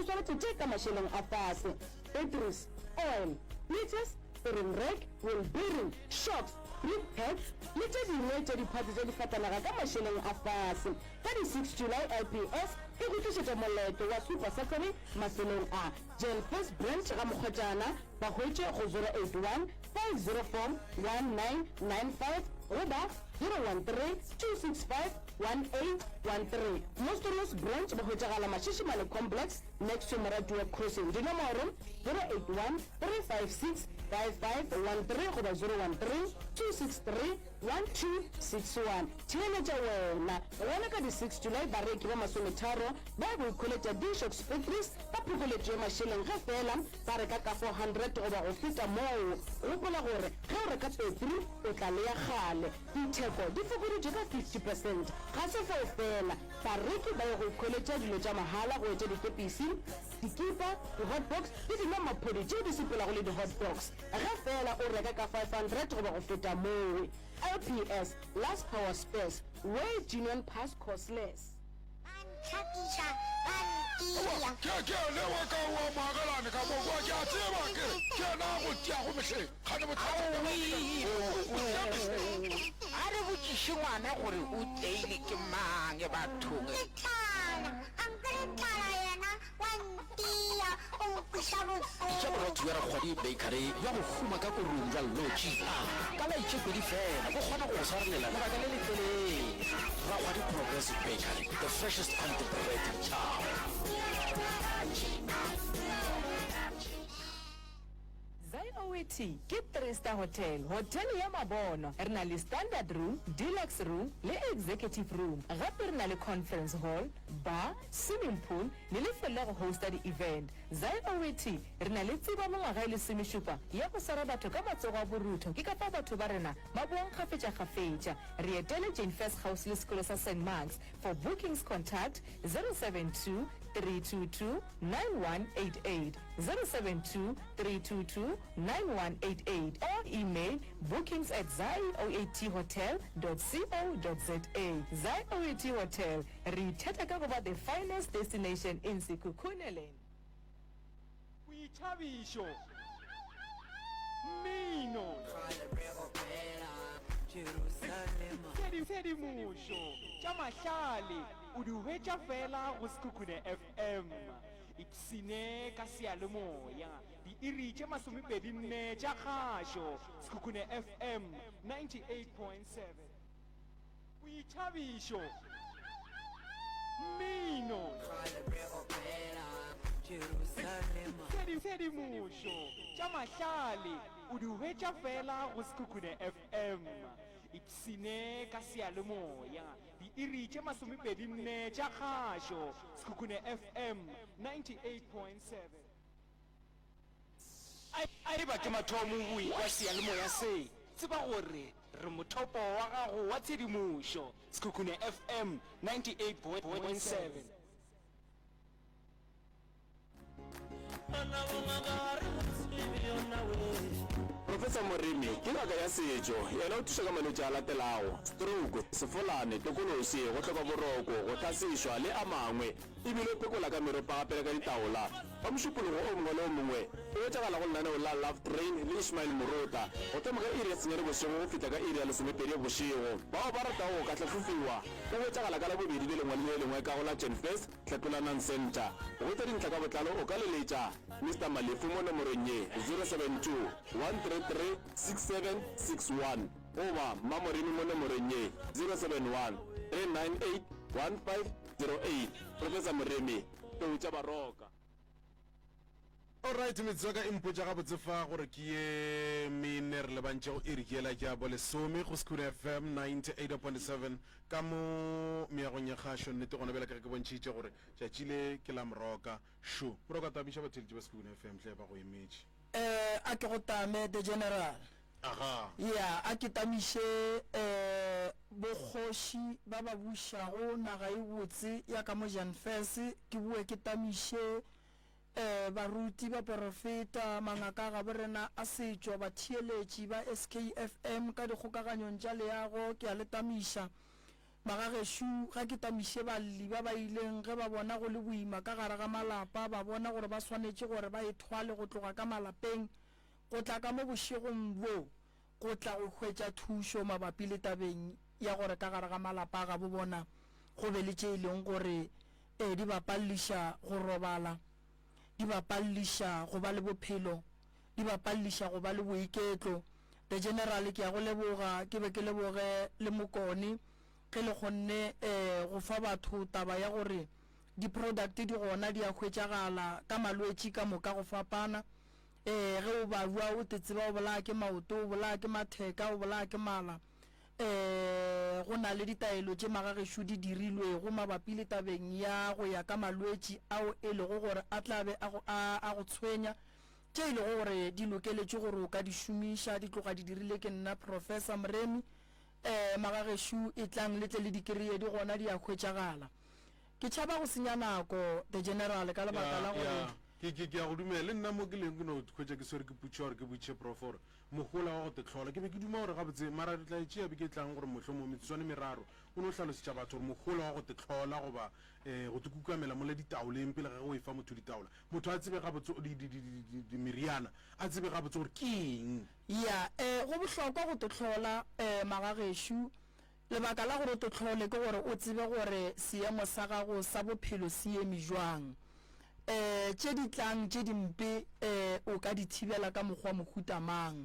swaretše tše ka mašeleng a fase, batteries, oil, meters, steering rack, wheel bearing, shocks, brake pads le tše dingwe tša diphatse tša difatanaga ka mašeleng a fase. Ka di six July LPS e go tlišetša moleto wa Super Saturday mafelong a, Jane Furse Branch ga Mokgotšana, ba hwetše go 081 504 1995 goba 013 265 1813. Mostorus Branch ba hwetšagala Mashishimane Complex next to Moratuwa Crossing. Dinomoro, 081 356 5513 goba 013 263 1261. Theeletša wena. Gona ka di six July bareki ba masometharo ba ya go ikhweletša di-Shocks Batteries ka phokoletšo ya mašeleng ge feela ba reka ka 400 goba go feta moo. Gopola gore ge o reka petri o tla le ya kgale. Ditheko di fokoditšwe ka 50 percent. Ga se fao feela, bareki ba ya go ikhweletša dilo tša mahala go etša ditepisi, dikipa, di-hot box le dinomaphodi tšeo di sepelago le di-hot dogs ge feela o reka ka 500 goba go feta moo. LPS, Last Power Spares, where genuine parts cost less. Ba ntlhakiša, ba ntia. Ke, ke ene wa ka wa moagelane ka mo kwa, ke a tseba ke re ke yena a go tiago mehleng. Kgane bothata bja gago ke eng? O, o tia mehleng. A re botšiše ngwana gore o teile ke mang bathong. Ke tlala, a nkere tlala yena wa ntia, o nkweša Pitša bohloko. borotho bja Rakgwadi Bakery bja go huma ka korong bja Lotši a ka laetše kgwedi fela bo kgona go go swarelela lebaka le letelele. Rakgwadi Progressive Bakery, the freshest quality bread in town. Zioet ke three star hotel, hotele ya mabonwa. Re na le standard room, deluxe room le executive room. Gape re na le conference hall, bar, swimming pool le lefelo la go hosta di-event. Zioet re na le tsebo ya mengwaga e lesomešupa ya go swara batho ka matsogo a borutho, ke ka fao batho ba rena ba boang kgafetšakgafetša. Re etele Jane Furse kgauswi le sekolo sa Saint Marks. For bookings contact 072 322 9188, 072 322 9188 or email bookings at zioathotel dot co dot za. Zioat Hotel, re itheta ka go ba the finest destination in Sekhukhuneland. Boithabišo, mmino, tshedimošo, tša mahlale o di hwetša fela go Sekhukhune FM. Ipshine ka seyalemoya diiri tše masomepedinne tša kgašo, Sekhukhune FM 98.7. Boithabišo, mmino, tshedimošo, tša mahlale o di hwetša fela go Sekhukhune FM. Ipshine ka seyalemoya diiri tše masomepedinne tša kgašo, Sekhukhune FM 98.7. A eba ke mathomo o ekwa seyalemoya se, tseba gore re mothopo wa gago wa tshedimošo. Sekhukhune FM 98.7. Professor Moremi ke ngaka ya setšo. Yena o thuša ka malwetši a latelago, stroke, sefolane, tokološi, go hloka boroko, go hlasešwa le a mangwe. E bile o phekola ka meropa gape le ka ditaola. Ka Mošupologo o mongwe le o mongwe o hwetšagala go lenaneo la Love Train le Ishmael Morota go thoma ka iri ya senyane bošego go fihla ka iri ya lesomepedi bošego. Bao ba ratago go ka hlahlofiwa o hwetšagala ka Labobedi le lengwe le le lengwe ka go la Jan First Hlatolanang Centre. Go hwetša dintlha ka botlalo o ka leletša Mister Malefu mo nomorong ye, 072 133 6761 goba Mmamoremi mo nomorong ye, 071 398 15 08, Professor Moremi, Tlou tša Baroka. Alright, metsotso ya ka e mpotša gabotse fa gore ke ye mene re lebantšego iri ke yela ya bolesome go Sekhukhune FM 98.7 ka mo meagong ya kgašo. Nnete gona bjale ka ge ke bontšhitše gore tšatši le ke la Moroka. Šo, Moroka tamiša batheeletši ba Sekhukhune FM hle ba go emetše. Eh, a ke go tame, the general. Aga. Ya, a ke tamiše eh, bokgoši ba ba bušago naga e botse ya ka mo Janfes, ke boe ke tamiše eh, baruti, baporofeta, mangaka a gabo rena a setšo, batheeletši ba SKFM ka dikgokaganyong tša leago, ke a le tamiša. Magagešo, ga ke tamiše balli ba ba ileng ge ba bona go le boima ka gare ga malapa, ba bona gore ba swanetše gore ba ethwale go tloga ka malapeng go tla ka mo bošegong bjo go tla go hwetša thušo mabapi le tabeng ya gore ka gare ga malapa a gabo bona go be le tše e leng gore e di ba palliša go robala, di ba palliša go ba le bophelo, di ba palliša go ba le boiketlo. The General, ke a go leboga, ke be ke leboge le Mokone ge le kgonne e go fa batho taba ya gore di-product di gona di a hwetšagala ka malwetši ka moka go fapana. Ee, ge o babja o te tseba o bolaya ke maoto, o bolaya ke matheka, o bolaya ke mala. Ee, go na le ditaelo tše magagešo di dirilwego mabapi le tabeng ya go ya ka malwetši ao e lego gore a tla be a go, a, a go tshwenya, tše e lego gore di lokeletšwe gore o ka di šomiša, di tloga di dirile ke nna Professor Moremi. Ee, magagešo etlang le tle le di kreye, di gona di a hwetšagala. Ke tšhaba go senya nako, The General, ka lebaka la gore. Ya, ke, ke, ke a go dumela. Le nna mo ke leng ke no hwetša ke swere ke putšha gore ke botšiše Prof gore mohola wa go te hlola. Ke be ke duma gore gabotse, mara re tla e tšea beke e tlang gore mohlomong metsotswana e meraro o no hlalosetša batho gore mohola wa go te hlola goba um go te kukamela mola ditaoleng pele ga ge o efa motho ditaola, motho a tsebe gabotse di, di, di, di, di, di, meriana, a tsebe gabotse gore ke eng. Ya, um go bohlokwa go te hlola, um magagešo. Lebaka la gore o tohlole ke gore o tsebe gore seemo sa gago sa bophelo se eme jwang. E, tše di tlang tše dimpe e, o ka di thibela ka mokgwa mohuta mang.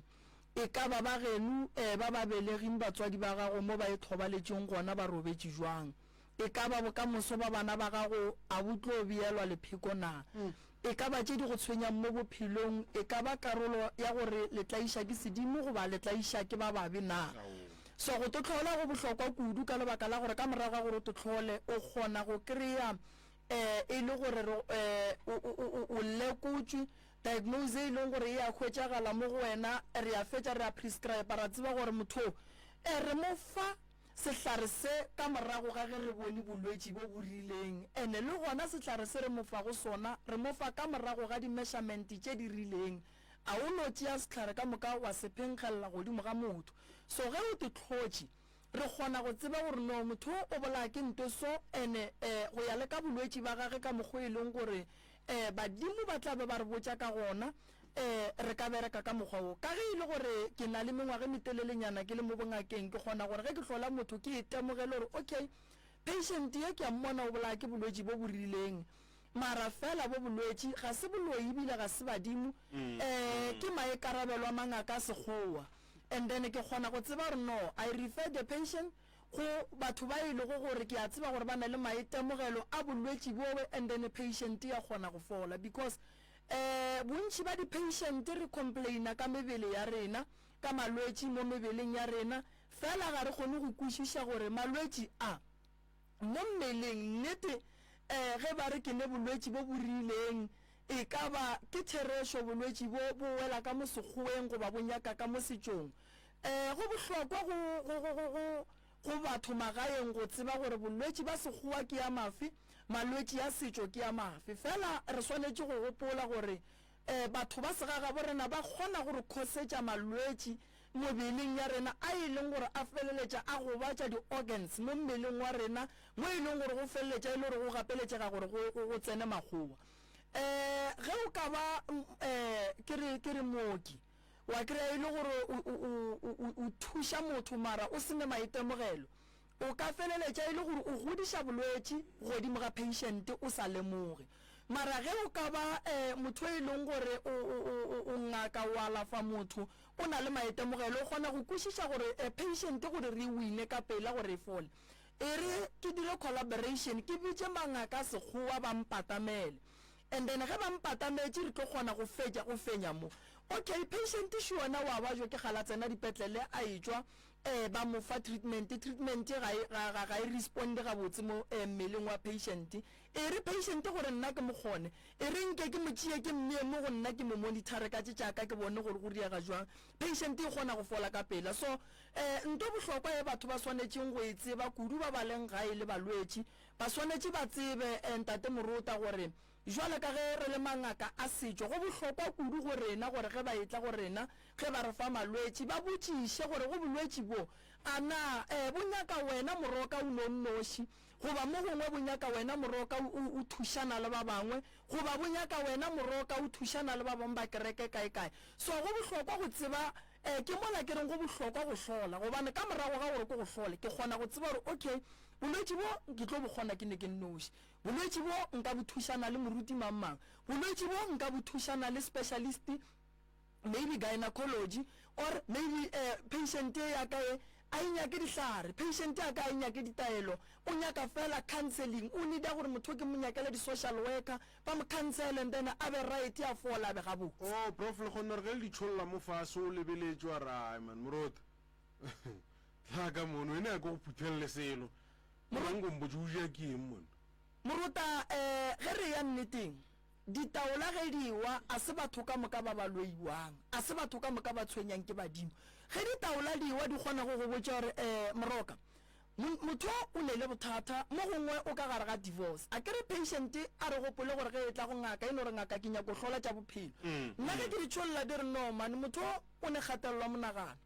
E ka ba ba geno e, ba ba beleging batswadi ba gago mo ba ithobaletšeng gona ba robetše jwang. E ka ba bokamoso ba bana ba gago a bo tlo beelwa lepheko na? E ka ba tše di go tshwenyang mo bophelong e ka ba karolo ya gore le tlaiša ke sedimo goba le tlaiša ke ba babe na? So go tohlola go bohlokwa kudu ka lebaka la gore ka morago ga gore o tohlole o kgona go kry-a e le gore re o, o, o, o lekotšwe diagnose e leng gore e a hwetšagala mo go wena, re a fetša re a prescribe ra tseba gore motho o re mo fa sehlare se ka morago ga ge re bone bolwetši bo bo rileng, ene le gona sehlare se re mo fago sona re mo fa ka morago ga di-measurement tše di rileng. A o no tšea sehlare ka moka wa se phenkgelela godimo ga motho. So ge o te hlotše, re kgona go tseba gore no motho o o bolaya ke nto so, ene go ya le ka bolwetši ba gage ka mokgo e leng gore um badimo ba tla be ba re botša ka gona, um re ka bereka ka mokgwa wo. Ka ge e le gore ke na le mengwaga e metelelenyana ke le mo bongakeng, ke kgona gore ge ke hlola motho ke itemogele gore okay, patient ye ke a mmona o bolaya ke bolwetši bo bo rileng, mara fela bo bolwetši ga se boloi ebile ga se badimo, um ke maikarabelo a mangaka a Sekgowa. And then ke kgona go tseba gore no, I refer the patient go batho ba e lego gore ke a tseba gore ba na le maitemogelo a bolwetši bowe and then patient ya kgona go fola because um bontši ba di-patient re complaina ka mebele ya rena, ka malwetši mo mebeleng ya rena, fela ga re kgone go kwešiša gore malwetši a mo mmeleng nnete um ge ba re ke ne bolwetši bo bo rileng e ka ba ke therešo bolwetši bo bo wela ka mo sekgoweng goba bo nyaka ka mo setšong. Ee, go bohlokwa go, go, go, go, go, go batho magaeng go tseba gore bolwetši ba sekgowa ke ya mafe, malwetši a setšo ke ya mafe. Fela re swanetše go gopola gore e, batho ba segagabo rena ba kgona go re khosetša malwetši mebeleng ya rena a e leng gore a feleletša a gobatša di-organs mo mmeleng wa rena mo e leng gore go feleletša e le gore go gapeletšega gore go, go, go tsene makgowa. E, ge o ka ba, e, ke re, ke re mooki, Wa kry-a e le gore o, o, o, o, o thuša motho mara o se ne maitemogelo. O ka feleletša e le gore o godiša bolwetši godimo ga patient o sa lemoge. Mara ge o ka ba um motho e leng gore o, o, o, o, o ngaka o alafa motho, o na le maitemogelo, o kgona go kwešiša gore um patient gore re e wine ka pela gore e fole. E re ke dire collaboration ke bitše mangaka a sekgowa ba mpatamele. And then ge ba mpatametše re tlo kgona go fetša go fenya mo. Okay, patient še yona wa bajwa ke kgale a tsena dipetlele a etšwa eh ba mo fa treatment, treatment ga e ga ga ga e responde gabotse mo eh mmeleng wa patient. E re patient gore nna ke mo kgone, e re nke ke mo tšee ke mmee mo go nna ke mo monitor-re ka tše tša ka ke bone gore go riega jwang. Patient e kgona go fola ka pela. So eh nto bohlokwa ye batho ba swanetšeng go e tseba kudu ba ba leng gae le balwetši, Ba swanetše ba tsebe, Ntate Morota, gore Jwalo ka ge re le mangaka a setšo, go bohlokwa kudu go rena gore ge ba etla go rena, ge ba re fa malwetši, ba botšiše gore go bolwetši bo, a na eh, bo nyaka wena moroka o no nnoši, goba mo gongwe bo nyaka wena moroka o, o, o thušana le ba bangwe, goba bo nyaka wena moroka o thušana le ba bangwe ba kereke kae-kae. So go bohlokwa go tseba, eh, ke mola ke reng go bohlokwa go hlola, gobane ka morago ga gore ke go hlole, ke kgona go tseba gore okay, bolwetši bo ke tlo bo kgona ke ne ke nnoši. Bolwetši bo nka bo thušana le moruti mang-mang. Bolwetši bo nka bo thušana le specialist, maybe gynecology, or maybe eh, patient ye ya ka ye a e nyake dihlare, patient ya ka a e nyake ditaelo, o nyaka fela counseling, o needa gore motho ke mo nyakele di-social worker, ba mo counsel and then a be right, a fole, a be gabotse. Oh, Prof, le kgonne gore ge le di tšholla mo fase o lebeletše wa re, Ai man, Moruti, tla ka mono, ene a ke go phuthelele selo. Mora nko mpotše o ja ke eng monna? Morota, eh, ge re eya nneteng, ditaola ge di ewa, a se batho ka moka ba ba loiwang, a se batho ka moka ba tshwenyang ke badimo. Ge ditaola di ewa di kgona go go botša gore, eh, Moroka, mo, motho o ne le bothata, mo gongwe o ka gare ga divorce. A ke re patient a re gopole gore ge e tla go ngaka e no re ngaka ke nyako hlola tša bophelo. Nna ge ke di tšholla di re no man, motho o ne kgatelelo ya monagano.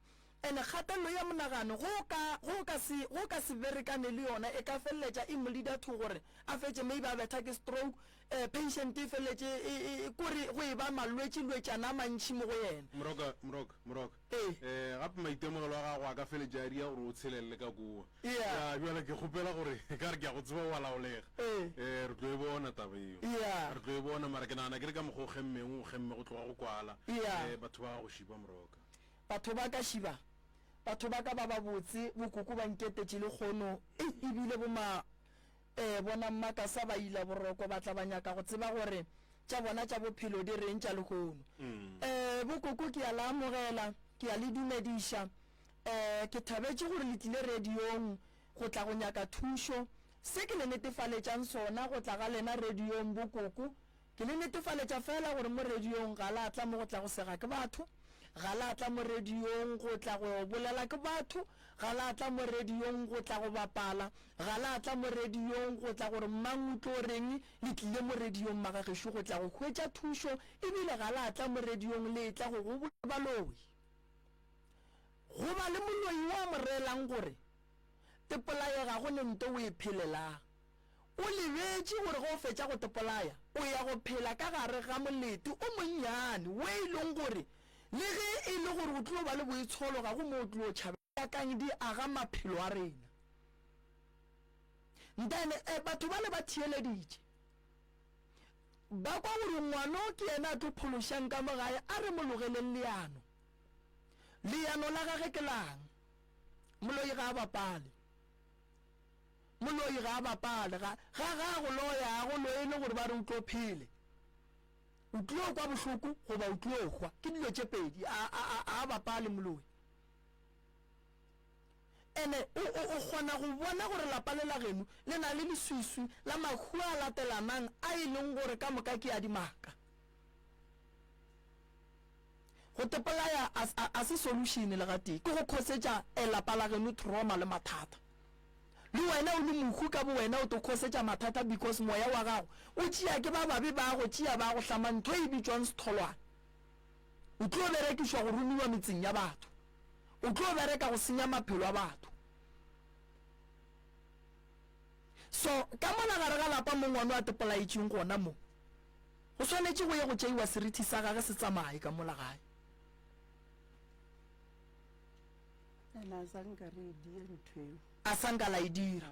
And kgatelelo ya monagano, ge o ka, ge o ka se, ge o ka se berekane le yona, e ka feleletša e mo leader to gore a fetše maybe a betha ke stroke, eh, patient e feleletše e, e, e, kore go e ba malwetši lwetšana a mantši mo go yena. Moroka, Moroka, Moroka. Ee. Eh, gape maitemogelo a gago a ka feletša a dia gore o tshelelele ka kua. Yeah. Ya, bjale ke kgopela gore, e ka re ke a go tseba o a laolega. Ee. Eh, re tlo e bona taba eo. Yeah. Re tlo e bona, mara ke nagana ke re ka mokgwa o kgemmeng, o kgemme go tloga go kwala. Yeah. Eh, batho ba gago šiba, Moroka. Batho ba ka šiba, batho ba ka ba babotse, bokoko ba nketetše lekgono, ei, ebile boma, eh, bona mmakasa ba ila boroko, ba tla ba nyaka go tseba gore tša bona tša bophelo di reng tša lehono. Eh, bokoko ke a la amogela, ke a le dumediša. Eh, ke thabetše gore le tlile radiong go tla go nyaka thušo. Se ke le netefaletšang sona go tla ga lena radiong, bokoko, Ke le netefaletša feela gore mo radiong ga la tla mo go tla go sega ke batho, ga la tla mo radiong go tla go bolela ke batho, ga la tla mo radiong go tla go bapala, ga la tla mo radiong go tla gore mang o tlo reng, le tlile mo radiong magagešo go tla go hwetša thušo, ebile ga la tla mo radiong le etla go gobola baloi. Go ba le moloi wo a mo reelang gore, Tepolaye ga go ne nto o e phelelang. O lebetše gore ge o fetša go tepolaya, o ya go phela ka gare ga molete o monnyane wo e leng gore le ge e le gore o tlo ba le boitsholo ga go mo o tlo tšhabela. Nyakang di aga maphelo a rena. Then eh, batho bale ba theeleditše ba kwa gore ngwano ke yena a tlo phološang ka mo gae, a re mo logeleng leano. Leano la gage ke lang? Moloi ga a bapale. Moloi ga a bapale, ga, ga, ga a go loya, a go loele gore ba re o tlo phele. O tlo kwa bohloko goba o tlo hwa. Ke dilo tše pedi. A, a, a, a bapale moloi. Ene o, o, o kgona go bona gore lapa le la geno le na le leswiswi la mahu a latelanang a e leng gore ka moka ke a dimaka. Go tepolaya a, a, a se solution le gatee. Ke go khosetša eh, lapa la geno trauma le mathata. Le wena o le mohu ka bowena o to khosetša mathata because moya wa gago o tšea ke ba babe ba go tšea ba go hlama ntho e bitšwang setholwana. O tlo berekišwa go romiwa metseng ya batho. O tlo bereka go senya maphelo a batho. So ka mola gare ga lapa mo ngwano a tepolaetšeng gona mo, go swanetše go ye go tšeiwa serithi sa gage se tsamaye ka mola gae. Ene a sa nka re e dia ntho eo. A sa nka la e dira.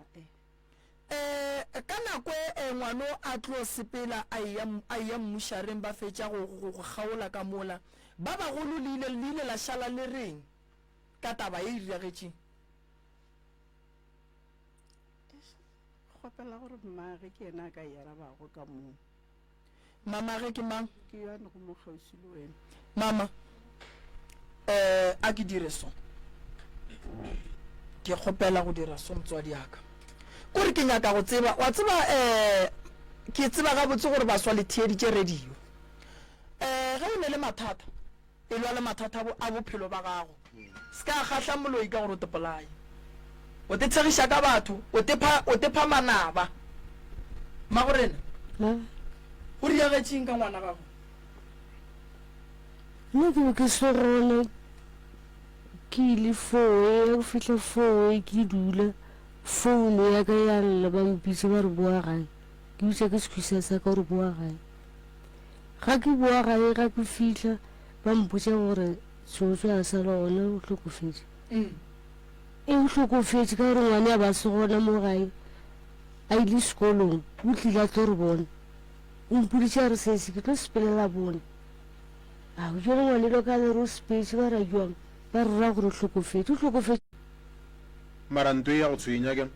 Eh, ka nako e ngwano a tlo sepela a eya, a eya mmušareng ba fetša go, go, go kgaola ka mola. Ba bagolo le ile, le ile la šala le reng ka taba e e diragetšeng? Eish, kgopela gore mmage ke yena a ka e arabago ka moo. Mamage ke mang? Ke yo a lego mo kgauswi le wena. Mama, eh, a ke dire so. Ke kgopela go dira so, motswadi ya ka. Kore ke nyaka go tseba, wa tseba, eh, ke tseba gabotse gore baswa le theeditše radio. Eh, ge o ne le mathata, e lwa le mathata a bophelo ba gago. Se ka kgahla moloi ka gore o te polaye. O te tshegiša ka batho, o te pha, o te pha manaba. Mmagorena. Go diagetšeng ka ngwana gago? Nna ke be ke se gona, ke ile foe, ya go fihla foe ke dula, founu ya ka ya lla ba mpitša ba re boa gae. Ke bitša ke sekhwisa sa ka gore boa gae. Ga ke boa gae ga ke fihla ba mpotša gore Tsotso a sa le gona o hlokofetše. E o hlokofetše ka gore ngwane a ba se gona mo gae a ile sekolong o tlile a tlo re bona. O mpoditše a re sesi ke tlo sepelela bone. A jale ngwane lo ka le re o sepetše ba ra jwang ba re ra gore o hlokofetše o hlokofetše. Mara nto e ya go tshwenya ke.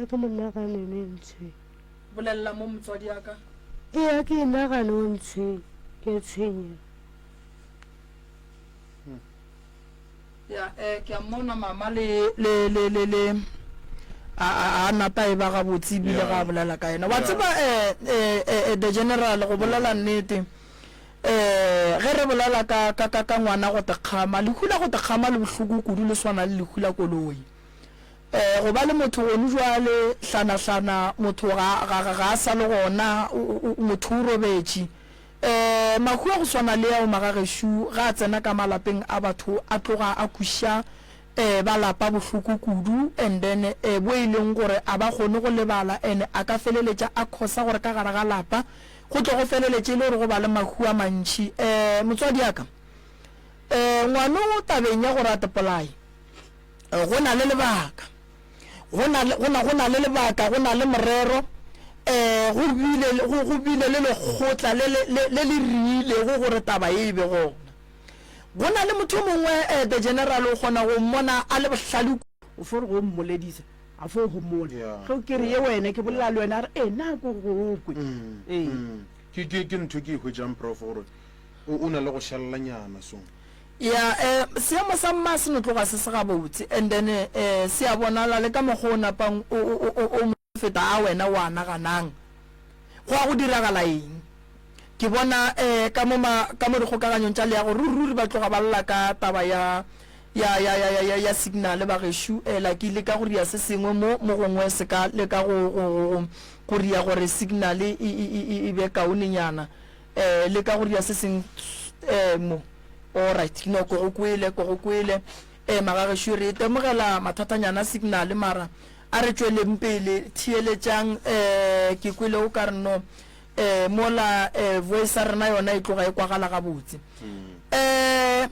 A ke mo nagane ene e ntshwenya. Bolelela mo motswadi a ka. Ee a ke e nagane wa ntshwenya ke a tshwenyega. Ya eh ke a mmona mama le le le le le a a a napa e ba gabotse ebile ga a bolela ka yena. Wa tseba eh eh eh the general go bolela nnete eh ge re bolela ka ka ka ka ngwana go tekgama lehu la go tekgama le bohloko kudu le swana le lehu la koloi. Eh go ba le motho gonu jwale hlana hlana motho ga ga ga a sa le gona motho o robetše. Ee, mahu a go swana le ao magagešo ge a tsena ka malapeng a batho a tloga a kweša ba lapa bohloko kudu and then bo e leng gore a ba kgone go lebala and a ka feleletša a khosa gore ka gare ga lapa go tlo go feleletše e le gore go ba le mahu a mantši. Motswadi ya ka, ngwano tabeng ya gore a tepolaye go na le lebaka. Go na le, go na, go na le lebaka, go na le morero. Um go bile, go, go bile le lekgotla le, le, le, le le riilego gore taba ye e be gona. Go na le motho yo mongwe, eh, the general, o kgona go mmona a le bohlale. O fo re go mmoledisa, a fo homola. Yeah, Ge ke re yeah. ye wena, ke bolela le wena, a re, Ee, na ko go kwe. Mm, Ee. mm. Ke, ke, ke ntho e ke e hwetšang, Prof, gore o, o na le go šalelanyana so. Ya, eh, seemo sa mma se no tloga se se gabotse, and then eh, se a bonala le ka mokgwa o napang o, o, o, o mo feta a wena o a naganang. Go ya go diragala eng? Ke bona eh, ka mo ma, ka mo dikgokaganyong tša leago, ruri, ruri ba tloga ba lla ka taba ya, ya, ya, ya, ya, ya, ya signal bagešo. Eh, la ke leka go ria se sengwe mo, mo gongwe se ka leka go, go, go, go, go ria gore signal e, e, e, e, e be kaonenyana. Eh, leka go ria se seng eh, mo. Alright, no, ko go kwele, ko go kwele. Eh, magagešo, re itemogela mathatanyana a signal, mara a re tšweleng pele. Theeletšang, eh, ke kwele o ka re no, eh, mola, eh, voice ya rena yona e tloga e kwagala gabotse. Eh,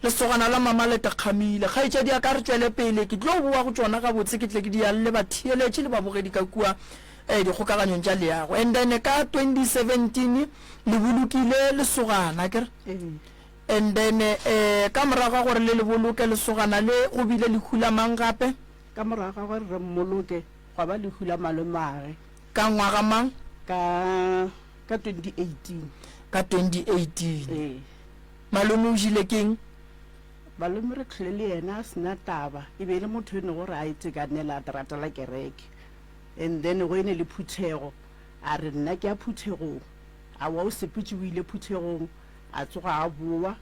lesogana la mama le tekgamile. Kgaetšedi ya ka, re tšwele pele. Ke tlo boa go tšona gabotse, ke tle ke di alle batheeletši le babogedi ka kua, eh, dikgokaganyong tša leago. And then ka 2017, Le bolokile lesogana, akere? And then eh, ka morago ga gore le le boloke lesogana le, go bile lehu la mang gape? Ka morago ga gore re mmoloke, gwa ba lehu la malomage. Ka ngwaga mang? Ka, ka 2018. Ka 2018. Ee. Malome o jile keng? Malome re tlhole le yena a sena taba, e be e le motho e ne gore a itekanela, a ratela kereke. And then go ene le phuthego, A re, Nna ke ya phuthegong. Aowa, o sepetše o ile phuthegong, a tsoga a bowa,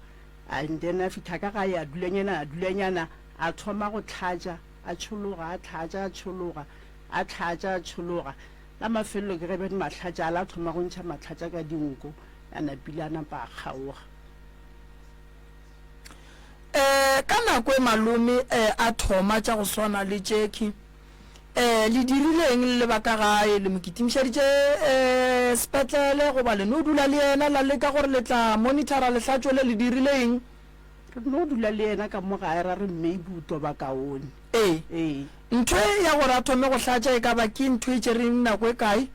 and then a fihla ka gae a dulanyana, a dulanyana, a thoma go hlatša, a tšhologa, a hlatša, a tšhologa, a hlatša, a tšhologa. La mafelelo ke ge bjale mahlatša a la thoma go ntšha mahlatša ka dinko, a napile a napa a kgaoga. Eh, ka nako e malome eh, a thoma tša go swana le tšekhwi. Eh, le dirile eng le le ba ka gae? Le mo kitimišeditše eh, sepetlele goba le no dula le yena la leka gore le tla monitora lehlatšo le? Le dirile eng? Re no dula le yena ka mo gae ra re maybe o tlo ba kaone. Ee. Ee. Ntho e ya gore a thome go hlatša e ka ba ke ntho e tšereng nako e kae?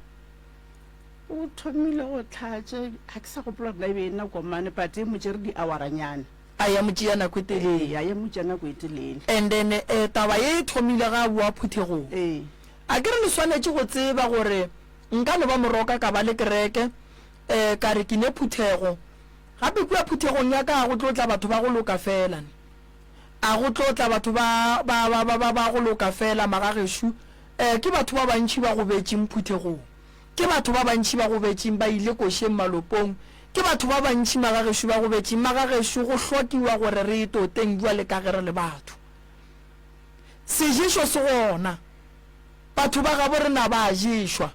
O thomile go hlatša, ga ke sa gopola gore na e be e nako mane, but e mo tšere di-hour-anyana. A ya mo tšea nako e telele. Ee, a ya mo tšea nako e telele. And then eh, taba ye e thomile ga a boa phuthegong. Ee. A ke re le swanetše go tseba gore nka no ba moroka ka ba le kereke, eh, ka re ke ne phuthego. Gape kua phuthegong ya ka a go tlo tla batho ba go loka feela ne. A go tlo tla batho ba, ba, ba, ba, ba, ba go loka feela, magagešo. Eh, ke batho ba bantši ba gobetšeng phuthegong. Ke batho ba bantši ba gobetšeng ba ile košeng malopong. Ke batho ba bantši magagešo ba gobetšeng. Magagešo go hlokiwa gore re e toteng bjale ka ge re le batho. Seješo se gona. Batho ba gabo rena ba a ješwa.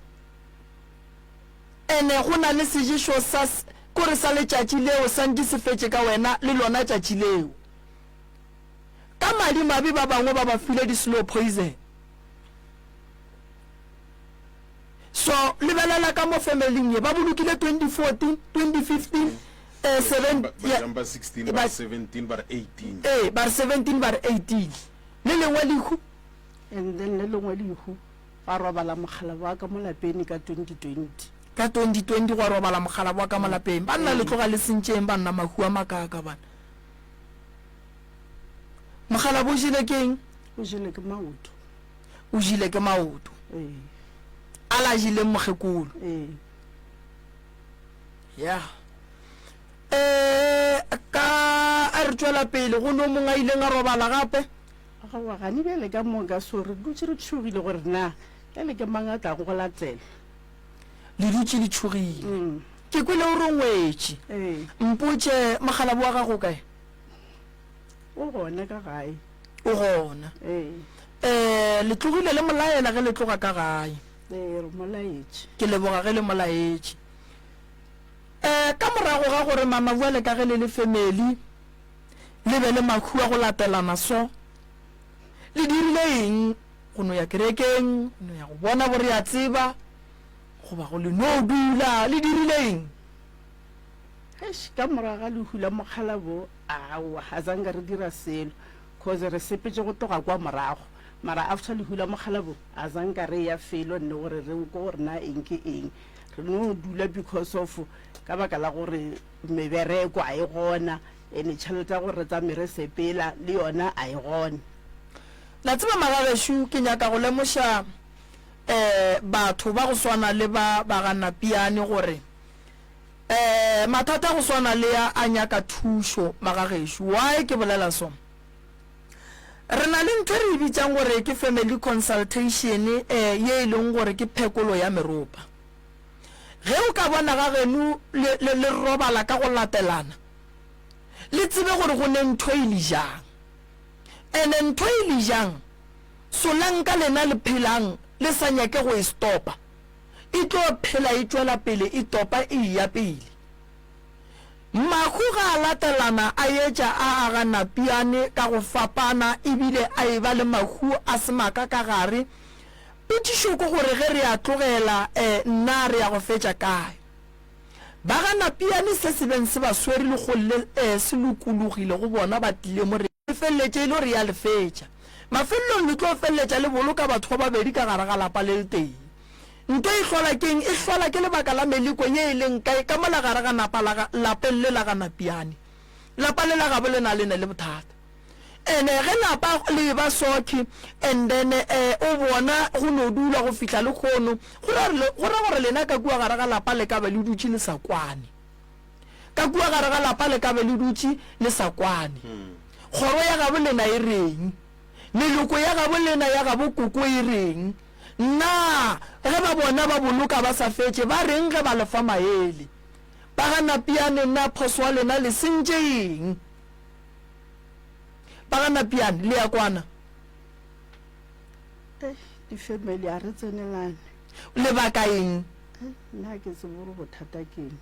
Ene go na le seješo sa, kore sa letšatši leo santše se fetše ka wena le lona tšatši leo. Ka madimabe ba bangwe ba ba file di slow poison. So lebelela ka mo family-ing ye ba bolokile 2014, 2015, eh, seven, Ba yeah, jumpa 16 ba ba, re 17 ba re 18. ee, ba re 17 ba re 18. Le lengwe lehu. And then le lengwe lehu gwa robala mokgalabo wa ka mo lapeng ka 2020. Ka 2020 gwa robala mokgalabo wa ka mo lapeng. Banna le tloga le sentšeng banna mahu a makaaka bana. Mokgalabo o jele ke eng? O jele ke maoto. O jile ke maoto. Ee. A la jileng mokgekolo. Ee. Ya. Eh ka a re tšwela pele go no mongwe a ileng a robala gape. Aowa gane bjale ka moka so re dutše re tšhogile gore na bjale ke mang a tlago go latela. Le dutše le tšhogile. Ke kwele o re o ngwetše. Ee. Mpotše mokgalabo wa gago o kae? O gona ka gae. O gona. Ee. Eh, le tlogile le mo laela ge le tloga ka gae. Ee, re mo laetše. Ke leboga ge le mo laetše. Eh, ka morago ga gore mama bjale ka ge le le family le be le mahu a go latelana so, le dirile eng? Go no ya kerekeng, go no ya go bona bo re a tseba, goba go le no dula, le dirile eng? Eish, ka morago ga lehu la mokgalabo, aowa, a zanka re dira selo, cause re sepetše go tloga kwa morago. Mara after lehu la mokgalabo, a zanka re eya felo nne gore re kwe gore na eng ke eng. Re no dula because of ka baka la gore mebereko a e gona, ene tšhelete ya gore re tsame re sepela le yona a e gona. La tseba magagešo, ke nyaka go lemoša um batho ba go swana le ba ba ga Napiane gore um mathata a go swana le a a nyaka thušo magagešo. Why ke bolela so? Re na le ntho e re e bitšang gore ke family consultation um ye e leng gore ke phekolo ya meropa. Ge o ka bona ga geno le, le, le robala ka go latelana, le tsebe gore go ne ntho e le jang. Ene ntho e le jang, solanka lena le phelang le sa nyake go e stopa, e tlo phela e tšwela pele e topa e eya pele. Mahu ga a latelana a etša a aga napiane ka go fapana ebile a eba le mahu a semaka ka gare. Potšišo ke gore ge re a tlogela eh na re ya go fetša kae? Ba ga Napiane se se beng se ba swere lekgong le eh se lokologile go bona ba tlile mo re feleletše e le gore ya le fetša. Mafelelong le tlo feleletša le boloka batho ba babedi ka gare ga lapa le letee. Nto e hlola ke'ng? E hlola ke lebaka la meleko ye e leng kae ka mola gare ga napa la ga lapeng le la ga Napiane. Lapa le la gabo le na le ne le bothata. Ene ge lapa le eba sokhi and then eh o bona go no dula go fihla lekhono, go ra go ra gore lena ka kua gare ga lapa le ka be le dutše le sa kwane. Ka kua gare ga lapa le ka be le dutše le sa kwane. Kgoro ya gabo lena e reng? Meloko ya gabo lena ya gabo koko e reng? Na ge ba bona ba boloka ba sa fetše, ba reng ge ba le fa maele? Ba ga Napiane, na phoso ya lena le sentše eng? Ba ga Napiane, le ya kwana? Eish, di-family ga re tsenelane. Lebaka eng? Nna ga ke tsebe gore bothata ke eng.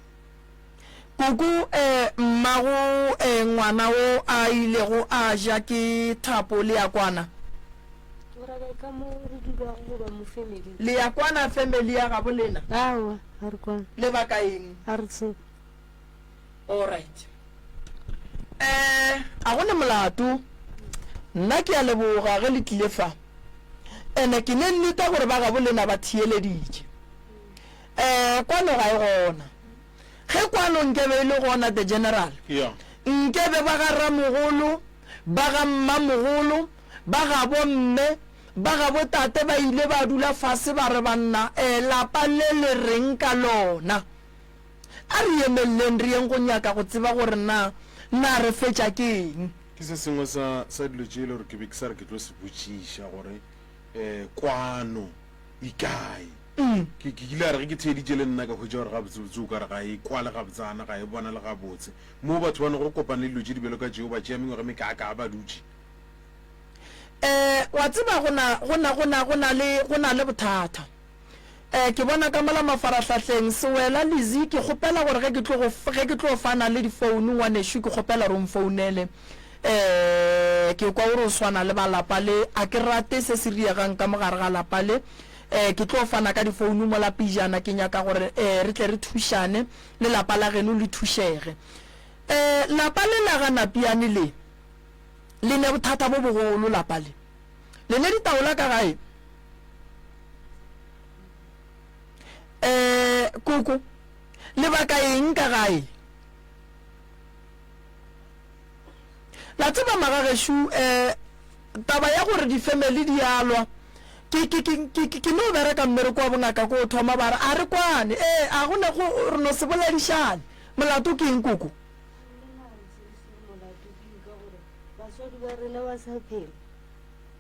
Koko, eh, mmago, eh, ngwana wo a ilego a ja ke thapo, le ya kwana? O ra kae ka mo re dulago goba mo family? Le ya kwana family ya gabo lena? Aowa, ga re kwane. Lebaka eng? Ga re tsebe. Alright. Eh, a go ne molato. Nna ke a leboga ge le tlile fa. Ene ke ne nneta gore ba gabo lena ba theeleditše. Eh, kwano ga e gona. Ge kwano nkebe e le gona, the general, Yeah. nkebe ba ga ramogolo, ba ga mmamogolo, ba ga bomme, ba ga botate ba ile ba dula fase ba re banna, eh, lapa le le reng ka lona? A re emelleng re yeng go nyaka go tseba gore na, na re fetša ke eng. Ke se sengwe sa, sa dilo tše e le gore ke be ke sa re ke tlo se botšiša gore, eh, kwano e kae? Ke, ke kile a re ge ke theeditše le nna ka hwetša gore gabotsebotse o ka re ga e kwale gabotsana, ga e bonale gabotse. Moo batho ba no go kopana le dilo tše di bjalo ka tšeo ba tšea mengwaga e mekaakaa ba dutše. Eh, wa tseba go na, go na, go na, go na le, go na le bothata. Eh, ke bona ka mola mafarahlahleng. Sewela, Lizzy, ke kgopela gore ge ke tlo go, ge ke tlo fana le difounu, ngwanešu, ke kgopela gore o mfounele. Eh, ke kwa gore o swana le ba lapa le. A ke rate se se riegang ka mo gare ga lapa le. Eh, ke tlo fana ka difounu mola pejana, ke nyaka gore eh, re tle re thušane, le lapa la geno le thušege. Eh, lapa le la ga Napiane le, le ne bothata bo bogolo, lapa le. Le ne ditaola ka gae? Eh, koko, lebaka eng ka gae? La tseba magagešo, eh, taba ya gore difemeli di a lwa, ke, ke, ke, ke, ke, ke no bereka mmereko wa bongaka ko o thoma ba re, a re kwane, eh, a go ne go, re no se boledišane. Molato ke eng, koko? Nna ga ke tsebe se molato ke eng ka gore baswadi ba rena ba sa phela.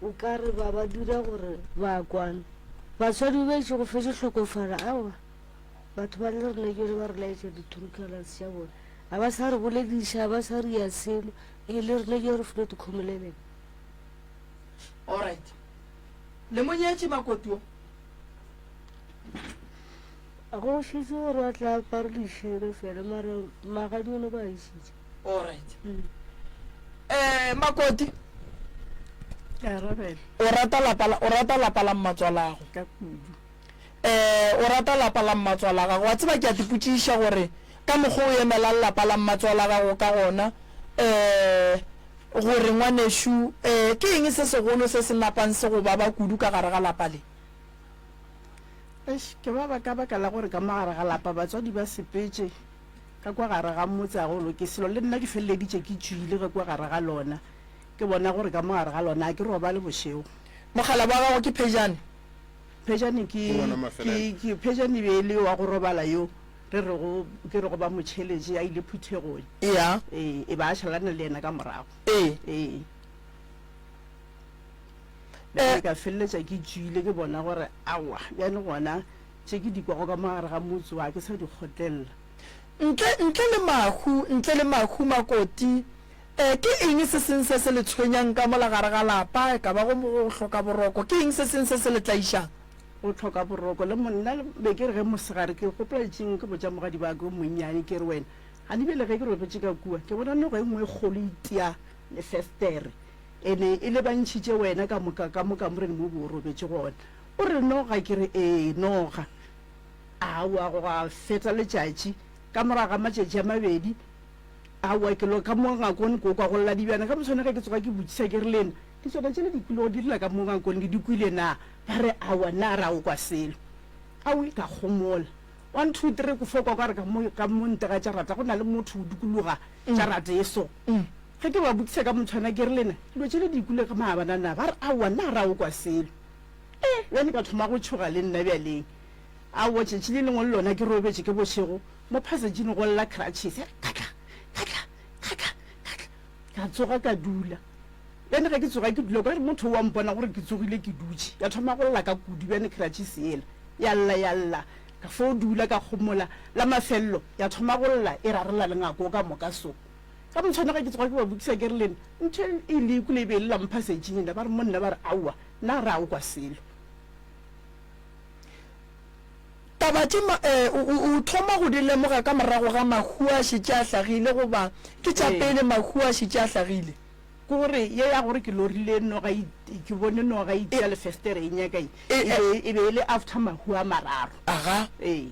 O ka re ba ba dira gore ba kwane. Batswadi ba itše go fetše hlokofala, aowa, batho ba le rena ke ba re laetša di-true colours tša bona. Ga ba sa re bolediša, ga ba sa re ya selo, ee le rena ke re felo dikgomoleleng. Alright. Le mo nyetše makoti o? Go šetše gore a tla apare dišere fela, mara magadi one ba a išitše. Alright. Mm. Eh, makoti. Ke arabela. O rata lapa la, o rata lapa la mmatswalago. Ka kudu. Eh, o rata lapa la mmatswala gago. Wa tseba ke a tipotšiša gore ka mokgwa o emelang lapa la mmatswala gago ka gona, eh, gore ngwanešu, eh, ke eng se segolo se se napang se go baba kudu ka gare ga lapa le? Eish, ke baba ka baka la gore ka mo gare ga lapa batswadi ba sepetše ka kwa gare ga motse a go loke selo. Le nna ke feleleditše ke tšwile ka kwa gare ga lona, ke bona gore ka mo gare ga lona a ke robale bošego. Mogala wa gago ke Phejane? Phejane ke, Ke wona mafelelo. ke, ke, Phejane e be e le yo wa go robala yo re rego, ke rego ba mo tšheletše a ile phuthegong. Eya. Ee, e ba a šalana le yena ka morago. Ee. Ee. Bjale ka feleletša ke tšwile, ke bona gore aowa, bjale gona tše ke di kwago ka mo gare ga motse wa ke sa di kgotlelela. Ntle, ntle le mahu, ntle le mahu, Makoti, eh, ke eng se seng se se le tshwenyang ka mola gare ga lapa, e ka ba go, go hloka boroko, ke eng se seng se se le tlaišang? Go hloka boroko, le monna, be ke re ge mosegare ke gopola letšatšing ke botša mogadi wa ka yo monnyane, ke re wena, gane bjale ge ke robetše ka kua, ke bona noga e nngwe e kgolo e itia lefestere, Ene e lebantšhitše wena ka moka ka mo kamoreng mo o be o robetše gona. O re noga? Ke re ee, noga. Aowa, gwa feta letšatši. Ka morago ga matšatši a mabedi, aowa, ke lo ka mo ngakong ko kwa go lla dibjana. Ka moswane ge ke tsoga ke botšiša ke re, Lena, ditswana tšele di kwilego di lla ka mo ngakong le di kwile na? Ba re, Aowa, nna ra o kwa selo. Aowi, ka homola. One, two, three, ko fo kwa ka re ka mo, ka mo ntle ga jarata go na le motho o dikologa jarata e so. Ge ke ba botšiša ka motshwana ke re, Lena, dilo tše le di kwile ka maabana na? Ba re, Aowa, nna ga ra o kwa selo. E, bjale ka thoma go tšhoga le nna bjaleng. Aowa, tšatši le lengwe le lona ke robetše ke bošego, mo phasejini go lla crutches, ya re katla, katla, katla, katla. Ka tsoga ka dula. Bjale ge ke tsoga ke dula, ka re motho o a mpona gore ke tsogile ke dutše. Ya thoma go lla ka kudu bjale crutches yela. Ya lla, ya lla. Ka fo dula ka homola. La mafelelo, ya thoma go lla e rarela le ngako ka moka so. Ka motshwana ge ke tsoga ke ba botšiša ke re, Lena, ntho e le kwile e be e lla mo phasejing yena? Ba re, Monna, ba re, Aowa, nna ga re a o kwa selo. Taba tše ma, eh, o, o, o thoma go di lemoga ka morago ga mahu a šetše a hlagile goba ke tša pele mahu a šetše a hlagile? Ke gore ye ya gore ke lorile noga e, ke bone noga e itia lefestere e nyaka e, e be, e be e le after mahu a mararo. Aga. Ee.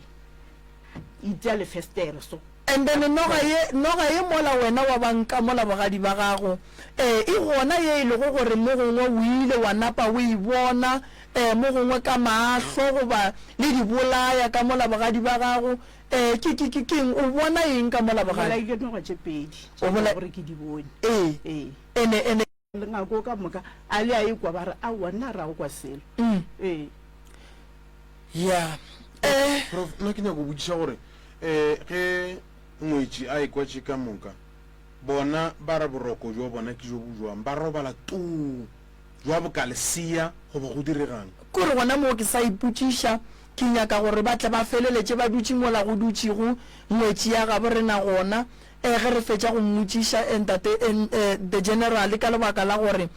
Itia lefestere so. And then noga ye, noga ye mola wena wa ba nka mola bogadi ba gago, eh, e gona ye e lego gore mo gongwe o ile wa napa o e bona, eh, mo gongwe ka maahlo goba le di bolaya ka mola bogadi ba gago, eh, ke, ke, ke, ke eng, o bona eng ka mola Ke bogadi? bolaile noga tše pedi tše O e bola, lego gore ke di bone. ee, Ee. ene, ene. Le ngako ka moka a le a ekwa ba re, Aowa, nna ra o kwa selo. Ee. Ya. Eh. Prof, nna ke nyaka go botšiša gore um ge ngwetši a ekwa tše ka moka, bona ba re boroko bjo bona ke jo bo jwang? Ba robala tuu jwa boka lesea goba go diregang? Kore gona moo ke sa ipotšiša, ke nyaka gore ba tle ba feleletše ba dutše mola go dutšego ngwetši ya gabo rena gona. Eh, ge re fetša go mmotšiša, eh, ntate, eh, eh, the general, ka lebaka la gore,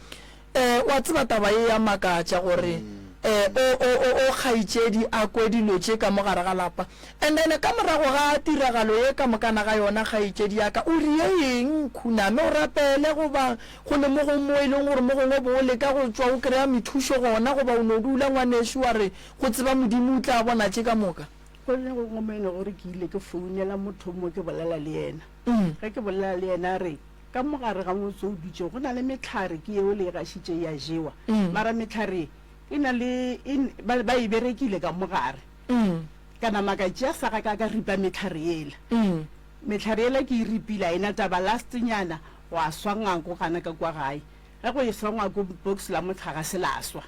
eh, wa tseba taba ye ya makatša gore, mm. um o, o, o, o kgaetšedi a kwe dilo tše ka mo gare ga lapa. And then ka morago ga tiragalo ye ka mokana ga yona, kgaetšedi ya ka, o rie eng? Khuname o rapele goba go le mo gongwe mo e leng gore mo gongwe o bo o leka go tšwa o kry-a methušo gona goba o no dula ngwanešu wa re go tseba Modimo o tla bona tše ka moka? Go le gongwe mo e lego gore ke ile ke founela motho mo ke bolela le yena. Ge ke bolela le yena a re, Ka mo gare ga motse o dutšego go na le mehlare, ke yeo le e gašitše ya jewa. Mara mehlare e na le, e, ba, ba e berekile ka mo gare. Ka nama ka tšea saga ka ka ripa mehlare yela. Mehlare yela ke e ripile, a e na taba. Last nyana gwa swa ngwako gana ka kua gae. Ge go eswa ngwako, box la mohlagase la swa.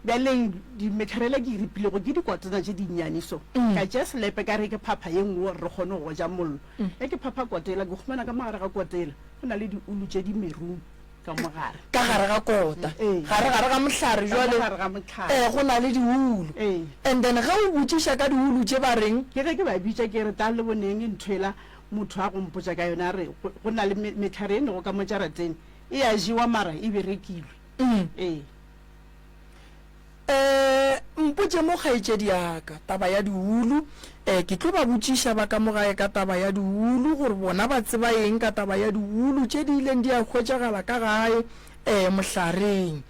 Bjaleng di, mehlare yela ke e ripilego ke dikotana tše dinnyane so. Ka tšea selepe ka re ke phapha ye nngwe gore re kgone go goja mollo. Ge ke phapha kota yela, ke humana ka mo gare ga kota yela go na le diulu tše di merung ka mo gare. Ka gare ga kota, Ee. gare gare ga mohlare Ka mo jwale, gare ga mohlare. ee, go na le diulu. Ee. And then ge o botšiša ka diulu tše ba reng? Ke ge ke ba bitša ke re, Tlang le boneng ntho yela motho a go mpotša ka yona, a re go, go na le me, mehlare e nego ka mo jarateng, e a jewa mara e berekilwe. Ee. Eh, mpotše mo kgaetšedi ya ka, taba ya diulu. Eh, ke tlo ba botšiša ba ka mo gae ka taba ya diulu, gore bona ba tseba eng ka taba ya diulu tše di ileng di a hwetšagala ka gae, eh, mohlareng.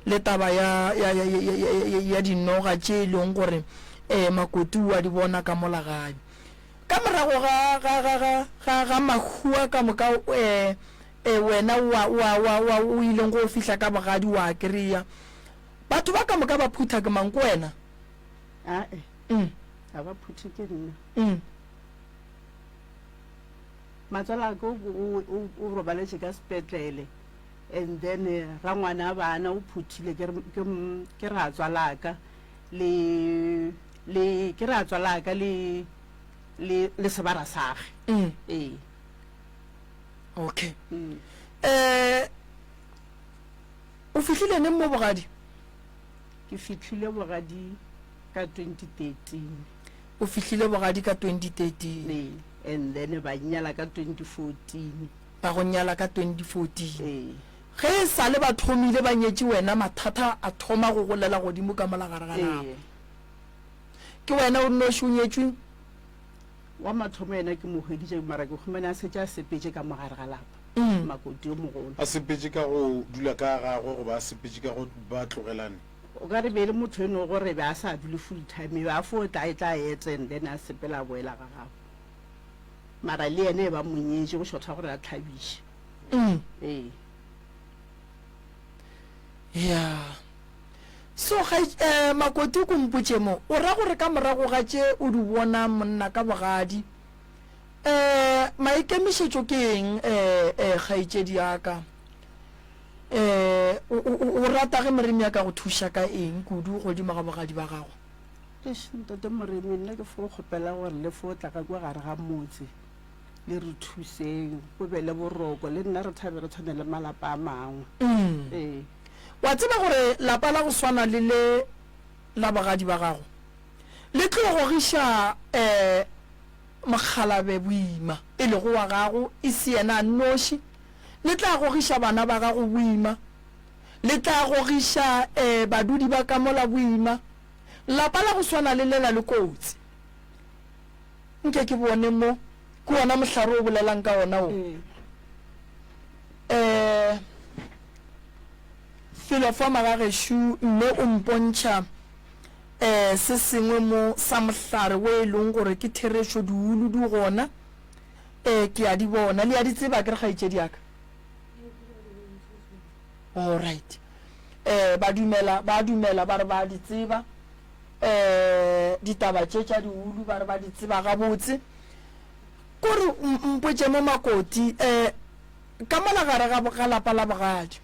Le taba ya, ya, ya, ya, ya, ya, ya dinoga tše e leng gore, eh, Makoti o a di bona ka mola gae. Ka morago ga, ga, ga, ga, ga, ga mahu a ka moka, eh, eh, wena wa, wa, wa, wa, o ileng go fihla ka bogadi wa a kry-a. Batho ba ka moka ba phutha ke mang? Ke wena? Ae, Mm. ga ba phuthe ke nna. Mm. Matswalaka o, o, o, o robaletše ka sepetlele and then eh, rangwana a bana o phuthile ke, re- ke, m- ke ratswalaka le le ke ratswalaka le le le sebara sage. Mm. Ee. Okay. Mm. Eh, O fihlile neng mo bogadi? Ke fihlile bogadi ka 2013. O fihlile bogadi ka 2013. Ee, and then ba nnyala ka 2014. Ba go nyala ka 2014. Ee. Ge e sa le ba thomile ba nyetše wena mathata a thoma go golela godimo ka mola gare ga lapa. Ee. Ke wena o nnoši o nyetšwe? Wa mathomo yena ke mo hweditše mara ke humane a šetše a sepetše ka mo gare ga lapa. Makoti yo mogolo. A sepetše ka go dula ka gagwe goba a sepetše ka go ba tlogelane? O ka re be e le motho e no gore be a sa dule full time, e be a fo tla e tla ete and then a sepela a boela ga gabo. Mara le yena e ba mo nyetše go šotha gore a thabiše. Ee. Ya. So ga eh, Makoti ko mpotše mo, o ra gore ka morago ga tše o di bona monna ka bogadi, eh, maikemišetšo ke eng eh, eh, kgaetšedi ya ka? Eh, o, o, o rata ge Moremi a ka go thuša ka eng kudu godimo ga bogadi ba gago? Eish, Ntate Moremi, nna ke fo kgopela gore le fo tla ka kwa gare ga motse le re thuseng, go be le boroko, le nna re thabe re tshwane le malapa a mangwe. Ee. Wa tseba gore lapa la go swana le le la bogadi ba gago le tlo gogiša um mokgalabe boima, e lego wa gago, e se yena a nnoši, le tla gogiša bana ba gago boima, le tla gogiša um badudi ba ka mola boima. Lapa la go swana le lela le kotsi. Nke ke bone mo, ke wona mohlare o bolelang ka wona wo. Um felo fa magagešo mme o mpontšha um se sengwe mo sa mohlare wo e leng gore ke therešo diulu di gona um ke a di bona le a di tseba ke re kgaetšedi ya ka alright um ba dumela ba dumela ba re ba di tseba um ditaba tše tša diulu ba re ba di tseba gabotse kore mpotše mo makoti um ka mola gare ga, ga lapa la bogadi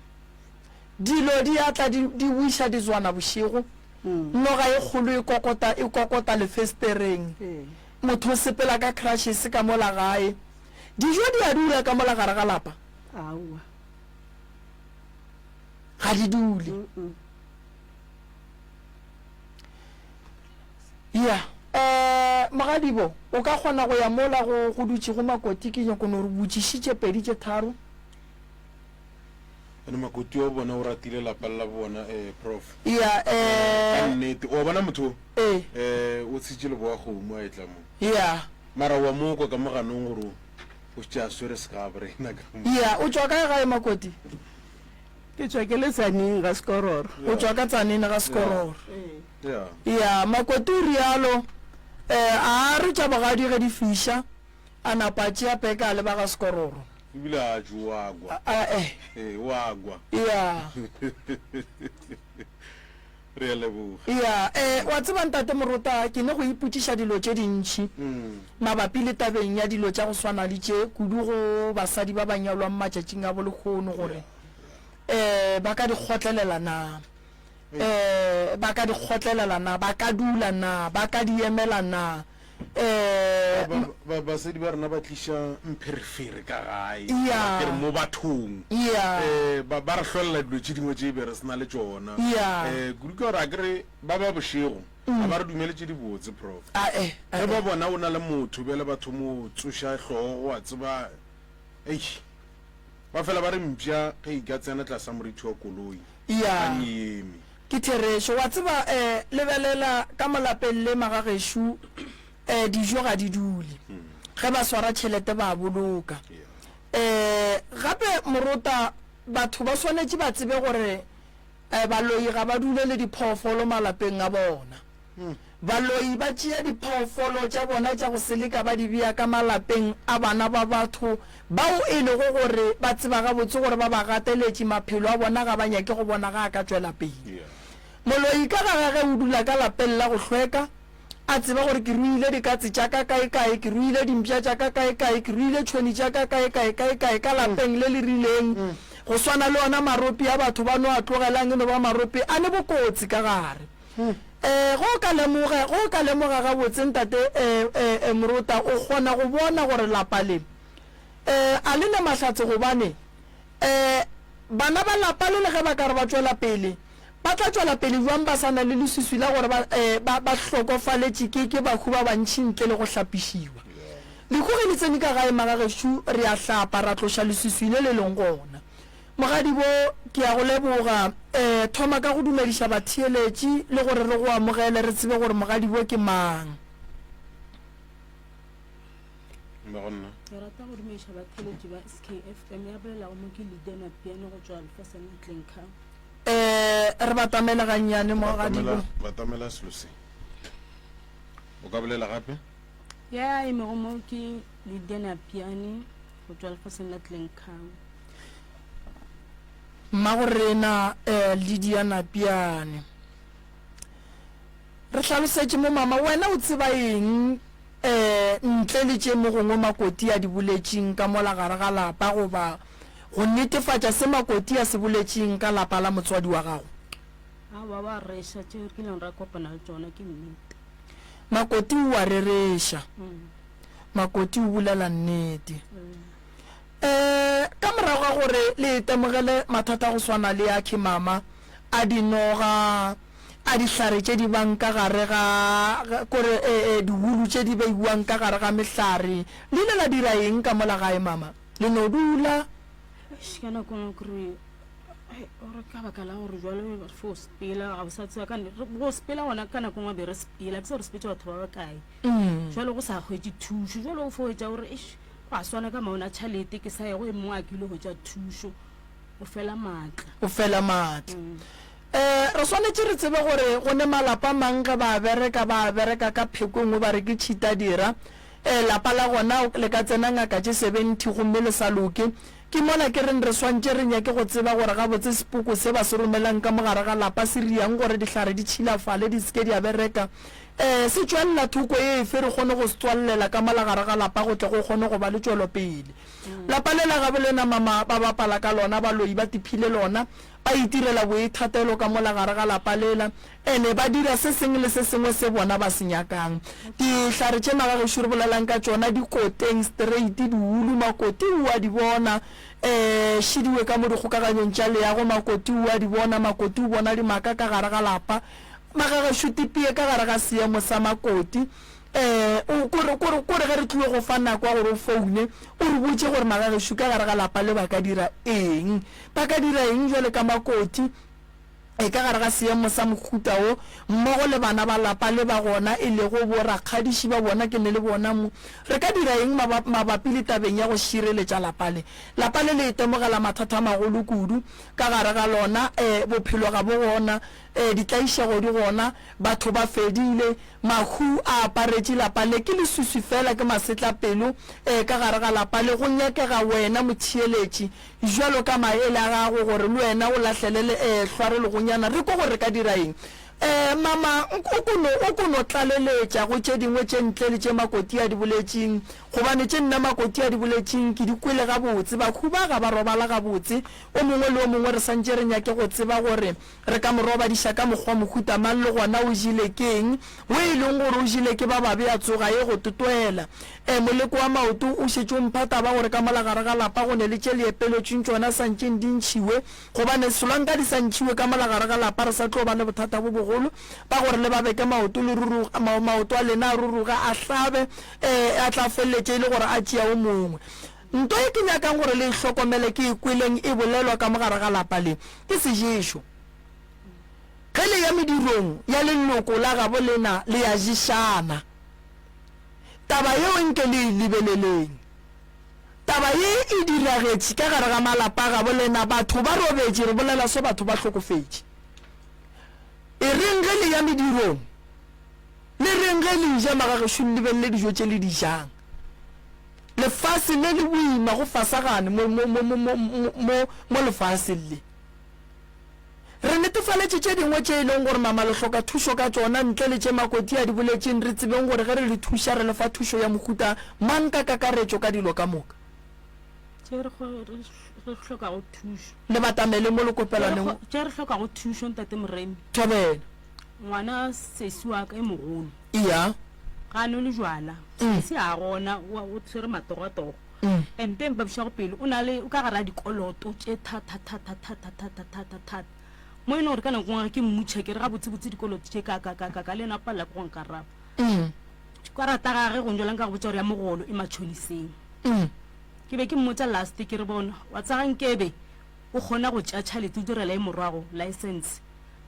dilo di a tla di, di wiša dizwana bošego noga e kgolo e kokota e kokota lefestereng motho o sepela ka crushes ka mola gae dijo di a dula ka mola gare ga lapa Aowa. ga di dule Ya. Eh, mogadibo, o ka kgona go ya mola go, go dutšego Makoti, ke nyako no re botšišitše pedi tše tharo. Ene makoti wa bona o ratile lapa la bona eh prof. Ya eh. Ka nnete wa bona motho o. Eh. Eh o tshetše leboa kgomo a etla mo. Ya. Mara wa mo kwa ka mo ganong gore o šetše a swere segaborena ka mo. Ya o tšwa kae gae makoti? Ke tšwa ke le Tzaneen ga Sekororo. O tšwa ka Tzaneen ga Sekororo. Ya. Ya makoti o rialo eh a re tša bogadi ge di fiša. A napa a tšea peka a leba ga Sekororo. Ebile a tšo o a kwa. A eh. Ee, o a kwa. Ya. Re a leboga. Ya, eh, wa tseba Ntate Morota, ke ne go ipotšiša dilo tše dintši mabapi le tabeng ya dilo tša go swana le tše, kudu go basadi ba ba nyalwang matšatšing a bolehono gore, eh, ba ka di kgotlelela na. Eh, ba ka di kgotlelela na, ba ka dula na, ba ka di emela na. Eh, Ba, ba, basadi ba rena ba tliša mpherefere ka gae. Ya. Ke re mo bathong. Ya. Eh, ba, ba re hlolela dilo tše dingwe tše be re se na le tšona. Ya. Eh, kudu ka gore a ke re ba ba bošego ga ba re dumele tše dibotse, Prof. A eh, a Ge ba eh. bona o na le motho bjale ba thomo tsoša hlogo wa tseba, eish. Ba fela ba re mpša ge e ka tsena tlasa morithi wa koloi, Ya. ga e eme. Ke therešo. Wa tseba, eh, lebelela, ka mo lapeng le magagešo, eh, dijo ga di dule. Ge ba swara tšhelete ba a boloka. Eh, gape, morota, batho ba swanetše ba tsebe gore, eh, baloi ga ba dule le diphoofolo malapeng a bona. Baloi ba tšea diphoofolo tša bona tša go seleka ba di bea ka malapeng a bana ba batho bao e lego gore ba tseba gabotse gore ba ba gateletše, maphelo a bona ga ba nyake go bona ga a ka tšwela pele. Moloi ka ga gage o dula ka lapeng la go hlweka, a tseba gore ke ruile dikatse tša ka kaekae, ke ruile dimpša tša ka kaekae, ke ruile tšhweni tša ka kaekae, kaekae ka lapeng le le rileng, go swana le ona maropi a batho ba no a tlogelang e no ba maropi a ne bokotsi ka gare. Ee, ge o ka lemoga, ge o ka lemoga gabotse, Ntate eh, eh, eh, Morota, o kgona go bona gore lapa le, eh, a le ne mahlatse gobane, eh, bana ba lapa le le ge ba ka re ba tšwela pele, ba tla tšwela pele bjang ba sa na le leswiswi la gore ba, eh, ba, ba hlokofaletše ke, ke bahu ba bantši ntle le go hlapišiwa. Lehu ge le tsene ka gae, magagešo, re a hlapa, ra tloša leswiswi le le leng gona. Mogadibo, ke a go leboga. Eh, thoma ka go dumediša batheeletši le gore re go amogele re tsebe gore mogadibo ke mang. Mma-go-nna. Ke rata go dumediša batheeletši ba SKFM ya bolelago mo ke Lydia Napiane go tšwa lefaseng la Glencoe. Eh, re batamele gannyane mogadibo. Batamela, batamela selo se. O ka bolela gape? Ya emego mo ke Lydia Napiane go tšwa lefaseng la Glencoe. Mmagorena eh, Lydia Napiane. Re hlalosetše mo mama, wena o tseba eng eh, ntle le tše mo gongwe Makoti a di boletšeng ka mola gare ga lapa goba go netefatša se Makoti a se boletšeng ka lapa la motswadi wa gago? Aowa, wa reša, tše re kileng ra kopana le tšona ke nnete. Makoti o a rereša. Makoti o bolela nnete. E, ka morago ga gore le itemogele mathata a go swana le a khimama, a dinoga, a dihlare tše di bang ka gare ga, kore, e, e, diwulu tše di beiwang ka gare ga mehlare, le ile la dira eng ka mola gae, mama? Le no dula? Eish, ka nako nngwe ke re, ai, ore ka baka la gore jwale re fo sepela, ga o sa tseba ka nne, re, go sepela gona ka nako nngwe be re sepela, ke se gore sepetše batho ba bakae. Jwale go sa hwetše thušo, jwale o fo hwetša gore, eish, Gwa swana ka maona tšhalete ke sa ye go e mongwe a kile hwetša thušo. O fela maatla. O fela maatla. Eh, re swanetše re tsebe gore go ne malapa mang ge ba bereka, ba bereka ka pheko e nngwe ba re ke tšhita dira. Eh, lapa la gona le ka tsena ngaka tše 70 gomme le sa loke. Ke mola ke reng re swantše re nyake go tseba gore gabotse sepoko se ba se romelang ka mo gare ga lapa se riang gore dihlare di tšhilafale di se ke di a bereka. Ee, se tšwelela thoko efe re kgone go se tswallela ka mola gare ga lapa go tle go kgone go ba le tšwelopele. Lapa le la gabo lena mama ba bapala ka lona, baloi ba tiphile lona, ba itirela boithatelo ka mola gare ga lapa lela, ene ba dira se sengwe le se sengwe se bona ba se nyakang. Dihlare tše magagešo re bolelang ka tšona di koteng straight, diulu, makoti o a di bona, ee, šidiwe ka mo dikgokaganyong tša leago, makoti o a di bona, makoti o bona dimaka ka gare ga lapa. Magagešo tipie ka gare ga seemo sa makoti. Um o kore, kore, kore ge re tlile go fa nako ya gore o foune, o re botše gore magagešo ka gare ga lapa le ba ka dira eng. Ba ka dira eng bjale ka makoti e ka gare ga seemo sa mohuta wo, mmogo le bana ba lapa le ba gona e lego borakgadiši ba bona ke ne le bona mo. Re ka dira eng maba, mabapi le tabeng ya go šireletša lapa le? Lapa le le itemogela mathata a magolo kudu ka gare ga lona. E, bophelo ga bo gona. E, ditlaišego di gona. Batho ba fedile. Mahu a aparetše lapa le. Ke leswiswi feela, ke masetlapelo. E, ka gare ga lapa le go nyakega wena motheeletši, bjalo ka maele a gago, gore le wena o lahlele le, e, hlware legonyana, re kwe gore re ka dira eng. E, mama, o ko no, o ko no tlaleletša go tše dingwe tše ntle le tše Makoti a di boletšeng, gobane tše nna Makoti a di boletšeng ke di kwele gabotse. Bahu ba ga ba robala gabotse. O mongwe le o mongwe re santše re nyake go tseba gore Re ka mo robadiša ka mokgwa mohuta mang le gona o jele ke eng? O e leng gore o jele ke ba babe a tsoga ye go totwela. E, moleko wa maoto o šetše o mpha taba gore ka mola gare ga lapa go ne le tše le epeletšweng tšona santšeng di ntšhiwe, gobane solanka di sa ntšhiwe ka mola gare ga lapa re sa tlo ba le bothata bo bogolo ba gore le ba beke maoto le ruruga, ma, maoto a lena a ruruga a hlabe, e, a tla feleletše e le gore a tšea o mongwe. Nto ye ke nyakang gore le e hlokomele ke e kweleng e bolelwa ka mo gare ga lapa le, ke seješo. Ge le ya medirong ya leloko la gabo lena le ya ješana. Taba yeo nke le e lebeleleng. Taba ye e diragetše ka gare ga malapa a gabo lena, batho ba robetše, re bolela so batho ba hlokofetše. E reng ge le ya medirong, le reng ge le ja magagešo le lebelele dijo tše le di jang. Lefase le le boima go fasagane mo, mo, mo, mo, mo, mo, mo lefaseng le. Re netefaletše tše dingwe tše e leng gore mama le hloka thušo ka tšona, ntle le tše Makoti a di boletšeng, re tsebeng gore ge re le thuša re le fa thušo ya mohuta mang ka kakaretšo ka dilo ka moka. Tše re, re, re hlokago thušo. Le batamele mo le kopelaneng. Tše re hlokago thušo, Ntate Moremi. Thobela. Ngwana sesi wa ka e mogolo. Iya. Ga a nwe le jwala. Sesi a gona, o, o tshwere matogatogo. And nto e mpabišago pelo, o na le, o ka gare ga dikoloto tše thata, thata, thata, thata, thata, thata. Mo e leng gore ka nako nngwe ge ke mmutšha ke re gabotsebotse dikoloto tše ka, ka, ka, ka, ka, le yena o palela ke go nkaraba. Karata gage go njwala nka go botša gore ya mogolo e matšhoniseng. Ke be ke mmotša last ke re bona, wa tseba nkebe o kgona go tšea tšhalete o direla e morwago license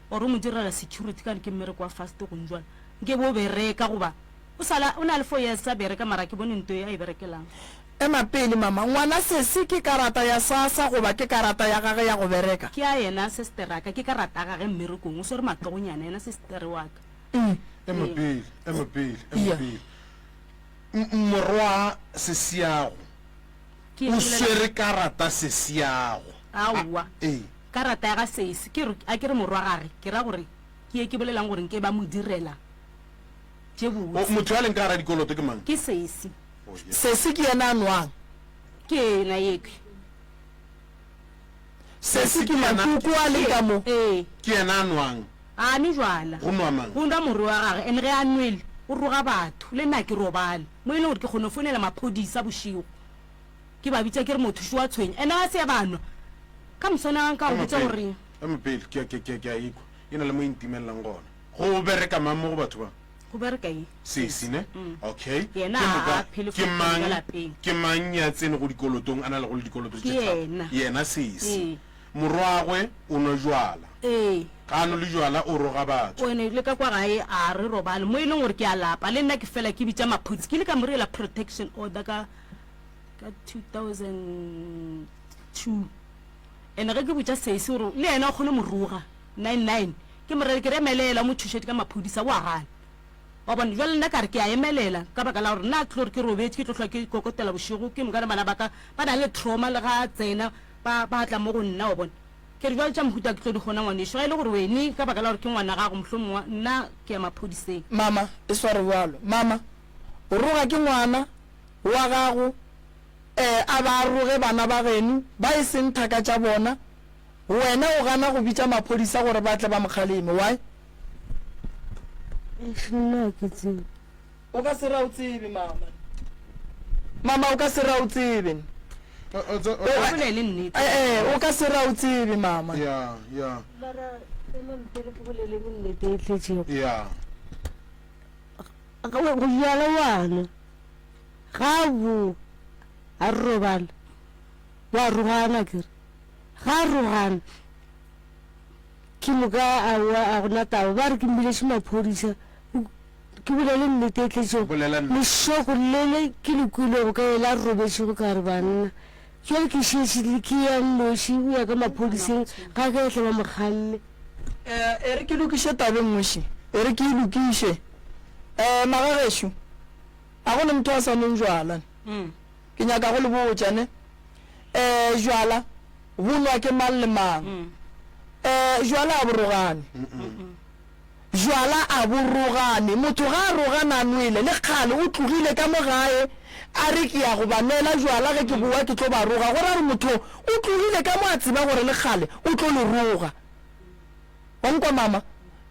or o mo direla security ka gore ke mmereko wa fast go njwala. Nke bo bereka goba o sala o na le 4 years a bereka mara ke bone nto e a e berekelang. Ema pele mama, ngwana sesi ke karata ya SASSA goba ke karata ya gage ya go bereka? Ke ya yena sesteraka, ke karata ya gage mmerekong, o swere matlogonyana yena sestere wa ka. Ema pele, ema pele, ema pele. Morwa sesiago o swere karata sesiago. Aowa, karata ya ga sesi, ke re a ke re morwa gage, ke ra gore Ke ye ke bolelang gore nke ba mo direla tše botse. Motho yo a leng ka gara dikoloto ke mang? Ke Sesi. Sesi ke yena a nwang. Ke yena yekhwi. Sesi ke mang? Koko a leng ka mo. Ee. Ke yena a nwang. Ga a nwe jwala. Go nwa mang? Go nwa morwe wa gage. And ge a nwele, o roga batho. Le nna ke robale. Mo e leng gore ke kgona go founela maphodisa bošego. Ke ba bitša ke re motho šo wa tshwenya. And ga se ba nwa. Ka moswana nka go botša gore. Ema pele, ke, ke, ke, ke a ikwa. E na le mo e ntimelelang gona. Go bereka mang mo go batho ba? Go bereka eng? Sesi, ne? Okay. Yena Ke ga moka, a phele ke for ka mang, lapeng. ke mang ya tsene go dikolotong, a na lego le dikoloto Ke tše thata? yena. Yena sesi. Ee. Morwagwe o nwa jwala. Ee. Ga a nwe le jwala, o roga batho. O ene le ka kwa gae a re robale mo e leng gore ke a lapa. Le nna ke fela ke bitša maphodisa. Ke ile ka mo direla protection order ka, ka 2002. Ene ge ke botša sesi gore le yena o kgone mo roga 99 ke mo rele ke re emelela o mo thušetše ka maphodisa o a gana. Wa bona jwale nna ka re ke a emelela ka baka la gore nna tlo re ke robetše ke tlo hlwa ke kokotela bošego ke mokane bana ba ka ba na le trauma le ga tsena ba ba tla mo go nna wa bona. Ke re jwale tša mohuta ke tlo di kgona ngwanešu ga e le gore wene ka baka la gore ke ngwana gago mohlomongwe nna ke ya maphodiseng. Mama, e sware bjalo. Mama, o roga ke ngwana wa gago. Ee, a ba roge bana ba geno ba e seng thaka tša bona. Wena o gana go bitša maphodisa gore ba tle ba mo kgaleme. Why? Eish, nna ga ke tsebe. O ka se re a o tsebe, mama. Mama, o ka se re a o tsebe. O- o tse- o- O bolele nnete. Eh, eh, o ka se re a o tsebe, mama. Ya, ya, Mara ema mpele ke bolele nnete e tletšego. ya. Go bjala wa nwa. Ga a boa a re robala, wa rogana ke re. Ga a rogana ke moka aowa a gona taba ba re ke mmiletše maphodisa ke bolele nnete e tletšego lešoko lele ke le kwilego ka yela a robetšego ka re banna jale ke šetše le ke ya nnoši o ya ka maphodiseng ga ke etle ba mo kgamme. E re ke lokiše taba e nngwe še. E re ke e lokiše. Um magagešo, a go ne motho a sa nweng jwala ne? Ke nyaka go le botša ne, um jwala bo nwa ke mang le mang. Um jwala a bo rogane. Jwala a bo rogane. Motho ga a rogana a nwele, le kgale o tlogile ka mo gae a re ke ya go ba nwela jwala ge ke bowa ke tlo ba roga. Go ra gore motho o tlogile ka mo a tseba gore le kgale o tlo le roga. Wa nkwa mama?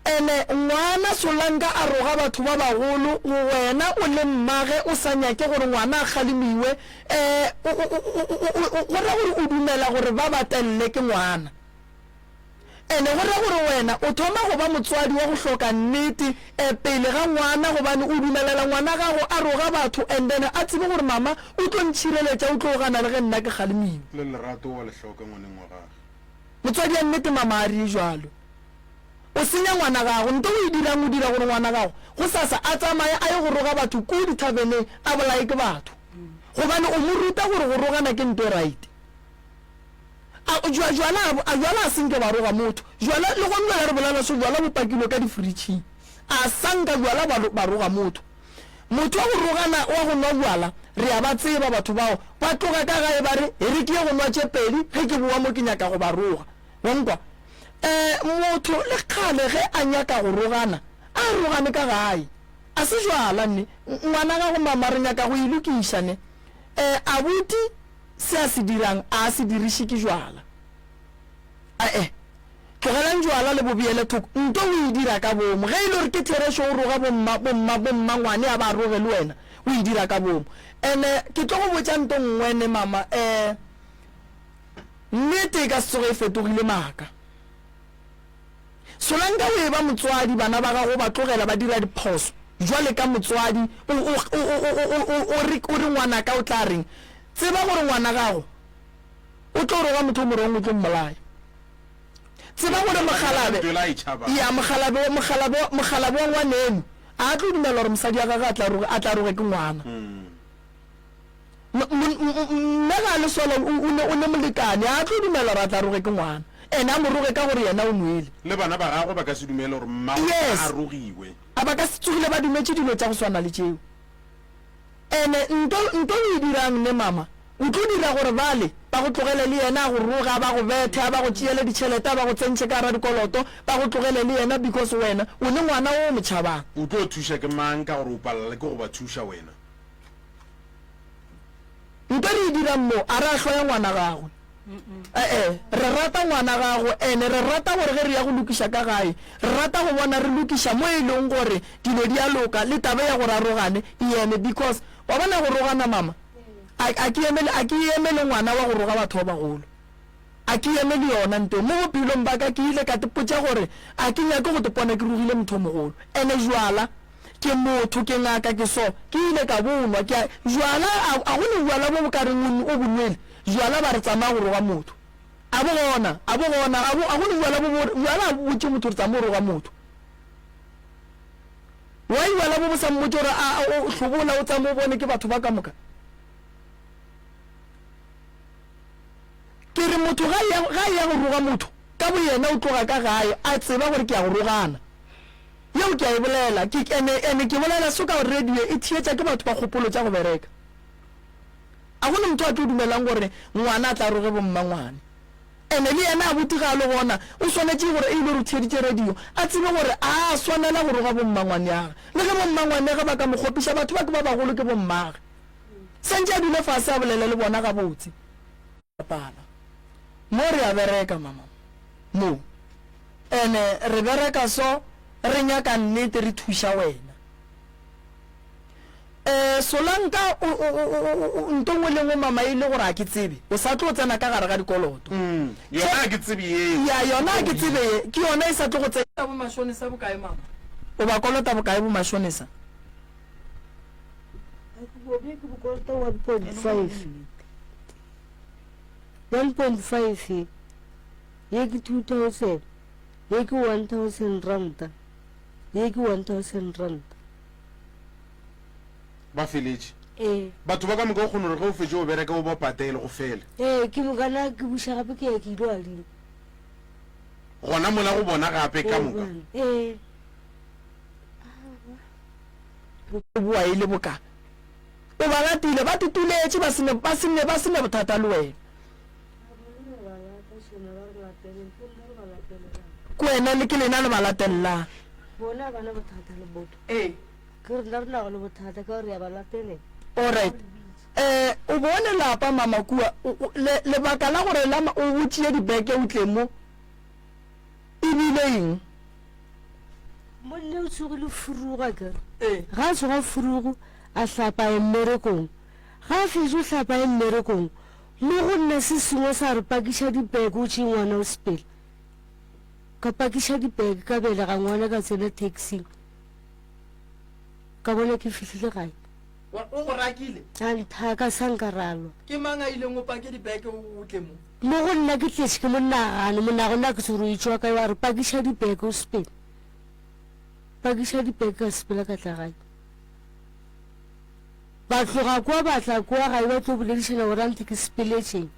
Ene ngwana Solanka a roga batho ba bagolo go wena o le mmage o sa nyake gore ngwana a kgalemiwe eh go ra gore o dumela gore ba batelle ke ngwana. Ene go ra gore wena o thoma go ba motswadi wa go hloka nnete eh pele ga ngwana gobane o dumelela ngwana gago a roga batho and then a tsebe gore mama o tlo ntšhireletša o tlo gana le ge nna ke kgalemiwe. Le lerato wa le hloka ngwaneng wa gage. Motswadi ya nnete mama a re jwalo. O senya ngwana gago. Nto o e dirang o dira gore ngwana gago gosasa a tsamaye a ye go roga batho kuu dithaveneng a bolaye ke batho. Gobane o mo ruta gore go rogana ke nto e right. A jwa jwala a jwala a senke ba roga motho. Jwala le gona bjale re bolela so jwala bo pakilwe ka difritšhing. A sanka jwala ba ba roga motho. Motho wa go rogana wa go nwa bjala re a ba tseba batho bao ba tloga ka gae ba re e re ke ye go nwa tše pedi ge ke bowa mo ke nyaka go ba roga. Wa nkwa? Um motho le kgale ge a nyaka go rogana a rogane ka gae. A se jwala ne ngwana gago mama re nyaka go e lokiša ne. Um abuti se a se dirang a a se diriše ke jwala. Ae, tlogelang jwala le bo beele thoko. Nto o e dira ka boomo. Ge e le gore ke therešo o roga bomma, bomma, bommangwane a ba roge le wena, o e dira ka boomo. Ene ke tlo go botša nto nngwe ne mama, eh, nnete e ka se tsoge e fetogile maaka. Solanka o eba motswadi, bana ba gago o ba tlogela ba dira diphoso. Jwale ka motswadi, o, o, o, o, o, o, o, o re, o re ngwanaka o tla reng? Tseba gore ngwana gago o tlo roga motho o morong o tlo mmolaya. Tseba gore mokgalabe, ya, mokgalabe, mokgalabe, mokgalabe wa ngwaneno a a tlo dumela gore mosadi wa gagwe a tla roge, a tla roge ke ngwana. Mme ga a le sola o, o ne, o ne molekane, a a tlo dumela gore a tla roge ke ngwana. Ene a mo roge ka gore yena o nwele. Le bana ba gagwe ba ka se dumele gore mmagwe Yes. a rogiwe. A ba ka se tsogile ba dumetše dilo tša go swana le tšeo. Ene nto, nto o e dirang ne mama, o tlo dira gore bale ba go tlogele le yena a go roge, a ba go bethe, a ba go tšeele ditšhelete, a ba go tsentšhe ka gara dikoloto, ba go tlogele le yena because wena o ne ngwana o o mo tšhabang. O tlo thuša ke mang ka gore o palela le ke go ba thuša wena? Nto re e dirang mo, a re a hloya ngwana gagwe. E-e, re rata ngwana gago, ene re rata gore ge re ya go lokiša ka gae, re rata go bona re lokiša mo e leng gore dilo di a loka, le taba ya gore a rogane e eme because wa bona go rogana mama, a, a ke eme, a ke eme le ngwana wa go roga batho ba bagolo. A ke eme le yona nto. Mo bophelong ba ka ke ile ka tepotša gore a ke nyake go tepona ke rogile motho o mogolo. Ene jwala, ke motho, ke ngaka, ke so. Ke ile ka bo nwa. Ke a, jwala, a, a go ne jwala bo bo ka reng o, o bo nwele? Jwala ba re tsamaya go roga motho. A bo gona, a bo gona, a bo, a go ne jwala bo bo, jwala a bo botše motho gore tsamaya o roga motho. Why jwala bo bo sa mmotše gore a, a, o hlobola o tsamaye o bone ke batho ba ka moka? Ke re motho ga eya, ga eya go roga motho, ka boyena o tloga ka gae a tseba gore ke ya go rogana. Yeo ke a e bolela, ke, ene, ene ke bolela so ka gore radio e theetša ke batho ba kgopolo tša go bereka. A go ne motho a tlo dumelang gore ngwana a tla roge bommangwane. Ene le yena abuti ga a le gona, o swanetše gore e ile gore o theeditše radio, a tsebe gore a a swanela go roga bommangwaneage. Le ge bommangwaneage ba ka mo kgopiša, batho ba ke ba bagolo ke bommage. Santše a dule fase a bolele le bona gabotse. Bapala. Mo re a bereka mama. Mo. Ene re bereka so re nyaka nnete re thuša wena. Eh Solanka o o o o nto ngwe le ngwe mama e le gore a ke tsebe. O sa tlo tsena ka gare ga dikoloto. Mm, yona a ke tsebe ye. Ya yona a ke tsebe ye. Ke yona e sa tlo go tsena. Bo mashonesa bokae mama? O ba kolota bokae bo mashonesa? Bobe ke bokolota 1.5. 1.5 ye. Ye ke 2000. Ye ke 1000 ranta. Ye ke 1000 ranta. Ba feletše. Ee. Batho ba ka moka o kgona gore ge o fetše o bereka o ba patele go fele. Ee, ke mokana ke buša gape ke ya ke ilo adima. Gona mola go bona gape ka moka. Ee. O boa e le boka o ba latile, ba tutuletše, ba se ne, ba se ne, ba se ne bothata le wena. Ke wena le ke lena le ba latelelang. Bona ba na bothata le motho. Ee. Ke rena re nago le bothata ka gore ya ba latelela. Alright. Eh, o bone lapa mama kua, o, o, le, lebaka la gore la, o, o tšee dibeke o tle mo, e bile eng? Monna o tsogile furugo akere. Ga a tsoga furugo a hlapa a ye mmerekong. Ga a fetša o hlapa a ye mmerekong, mo go nna se sengwe sa re pakiša dibeke o tšee ngwana o sepele. Ka pakiša dibeke ka belega ngwana ka tsena taxing. Ka bona ke fihlile gae. O go rakile? A nthaka sa nka ra lwa. Ke mang a ileng o pake dibeke o tle mo? Mo go nna ke tletše ke monagano, monagano a ke se gore o etšwa kae, wa re pakiša dibeke o sepele. Pakiša dibeke ka sepela ka tla gae. Ba tloga kwa ba tla kwa gae ba tlo boledišana gore anthe ke sepeletšeng.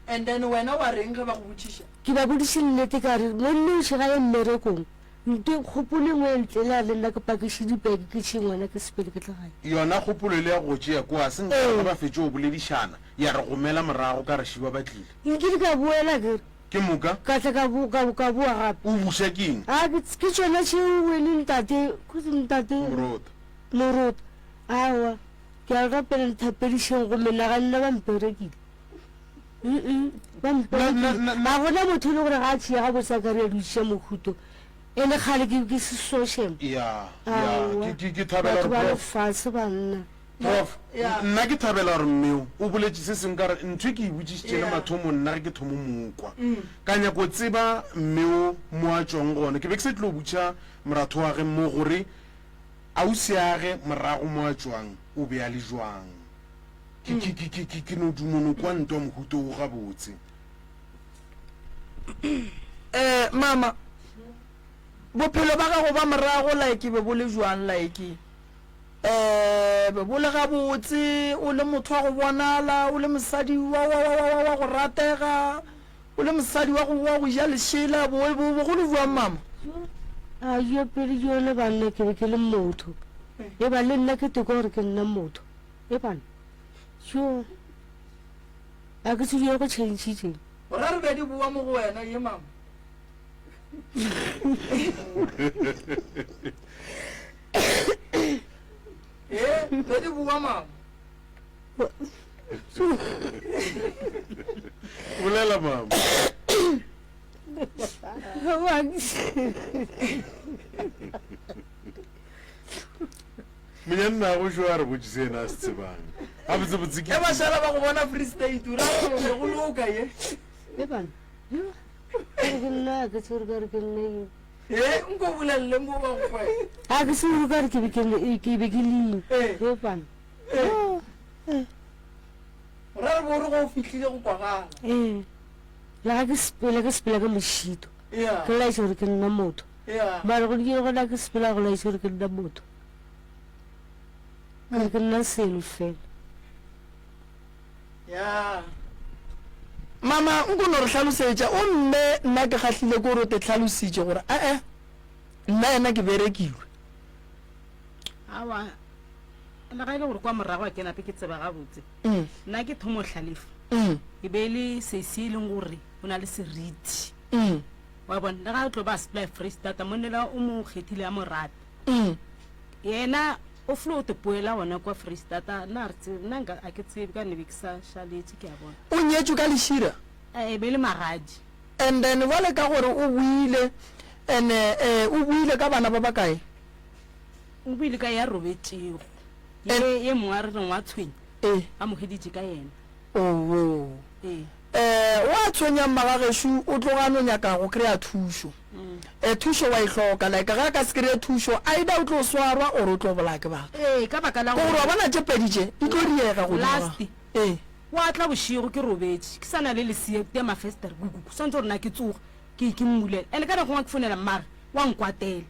And then wena wa reng ge ba go botšiša? Ke ba bodiše nnete ka re monna o še ga ye mmerekong. Nte kgopolo e nngwe ya ntlela le nna ke pakiše dibeke ke tšee ngwana ke sepele ke tle gae. Yona kgopolo ele ya go tšea kua se nka ge ba fetše go boledišana ya re gomela morago ka re šiba ba tlile. Nkile ka boela ke re. Ke moka. Ka tla ka bo, ka, ka boa gape. O buša ke eng? A ke, ke tšona tšeo wene ntate, ntate. Morota. Morota. Aowa, ke a le rapela nthapedišeng go menagano ba mperekile. Mm-mm, ba mperekile. Ga gona motho e le gore ga a tšea gabotse a ka re a dutšiša mohuto. E le kgale ke ke seso shem. Ya, ya, Aowa, ke, ke, ke thabela batho gore ba prof. lefase banna. Prof, Ya. nna ke thabela gore mmeo o boletše se sengwe ka gore ntho e ke e botšišitše le Ya. mathomong nna ge ke thomo mo kwa. Ka nyako tseba mmeo mo a tšwang gona. Ke be ke sa tlilo botša moratho wa ge mo gore ausiage morago mo a tšwang o be a le jwang. Ke, ke, ke, ke, ke, ke no duma no kwa ntwa mohuto wo gabotse. Eh, mama, bophelo ba gago ba morago like be bo le jwang like? Eh, be bo le gabotse, o le motho wa go bonala, o le mosadi wa, wa, wa, wa, wa, wa go ratega, o le mosadi wa go, wa go ja lešela, bo, bo, bo go le bjang mama? A yo pele yone banna ke be ke le motho. E ba le nna ke toko gore ke nna motho. E bana. Yo. A ke tsebe yo go changitše. O ra re be di boa mo go wena ye mama. Ee, be di boa mama. Bolela mama. Monyannago šo a re botše se yena a se tsebang. Gabotsebotse ke. Ge ba šala ba go bona Free State, o ra gore go loka ye. E bana. Yo. Ke re ke nna ke tsore ka re ke nna eng. Ee, nko bolelele mo ba go kwe. A ke tsore ka re ke be ke le ke be ke le eng. Ee. E bana. Ee. Ee. O ra re bo re go o fihlile go kwagala. Ee. Le ga ke sepela ke sepela ka mošito. Yeah. Ke laetša gore ke nna motho. Yeah. Mara go dikile gona ke sepela go laetša gore ke nna motho. Ke re ke nna selo fela. Ya. Mama, nko no re hlalosetša. O mme nna ke kgahlile ke gore o te hlalositše gore ee nna yena ke berekilwe. Aowa, le ga e le gore kwa morago a ke nape ke tseba gabotse. Nna ke thomo hlalefa. E be e le sesi e leng gore o na le seriti. Wa bona, le ga o tlo ba sepela Freistata, monnela o mo kgethile a mo rata. Yena o flo o te poela gona kwa Freistata, nna a re tsebe, nna nka a ke tsebe ka nne be ke sa šaletše ke a bona. O nyetšwe ka lešira? E be e le magadi. And then bjale ka gore o boile, and eh, o boile ka bana ba bakae? O boile ka ya robetšego, ye ye mongwe a re reng wa tshwenya, Eh. ba mo hweditše ka yena. Oho. Ee. Um wa tshwenya mmagagešo o tloga a no nyaka go kry-a thušo. Um thušo wa e hloka like ge a ka se kry-e thušo either o tlo swarwa or o tlo bolaya ke batho. Ee, ka baka la Ke gore gore wa bona tše pedi tše di tlo diega godimo ga. Last, Ee. wa tla bošego ke robetše ke sa na le lesea ke tia mafestere kukuku swantse gore na ke tsoge ke ke mmulela and ka nako ngwe ke founela mmage wa nkwatela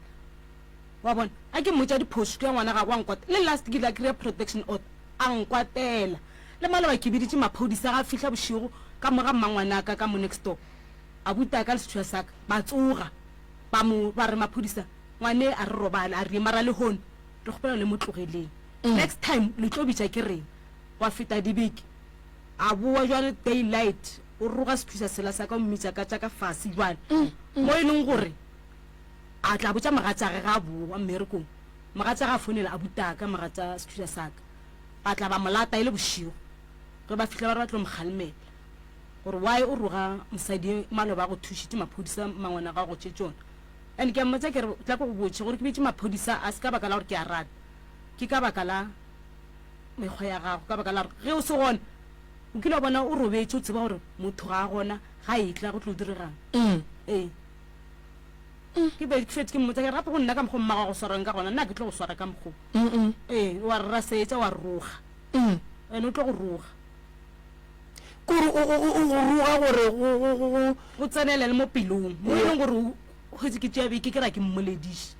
wa bona a ke mmotša diphošo ke ya ngwana gagwe wa nkwatela le last ke ile a kry-a protection order a nkwatela Le maloba ke biditše maphodisa ga fihla bošego ka mo ga mmangwanaka ka mo next door. Abutaka le sethunya sa ka ba tsoga ba mo ba re maphodisa ngwane a re robale a re mara lehono re kgopela le mo tlogeleng. Next time le tlo bitša ke rena. Gwa feta dibeke a bowa jwale day light o roga sethusa sela sa ka o mmitša ka tša ka fase jwale mo e leng gore a tla botša mogatšage ga a bowa mmerekong. Mogatšage a founela abutaka mogatša sethunya sa ka. Ba tla ba mo lata e le bošego. Ge ba fihla ba re ba tlo mo kgalemela gore why o roga mosadi maloba a go thušitše maphodisa mangwana ga go tše tšona. And ke a mmotša ke re tla ke go botše gore ke bitše maphodisa a se ka baka la gore ke a rata, ke ka baka la mekgwa ya gago, ka baka la gore ge o se gona o kile wa bona o robetše o tseba gore motho ga a gona ga etla go tlo diregang. Ee. Ke be ke šetše ke mmotša ke re gape go nna ka mokgo mmago a go swarang ka gona nna ke tlo go swara ka mokgo. Ee, wa re rasetša wa roga. Ene o tlo go roga. Kore o o o go roga gore go go go go. Go tsenele le mo pelong mo e leng gore o hwetše ke tšea beke ke ra ke mmolediše.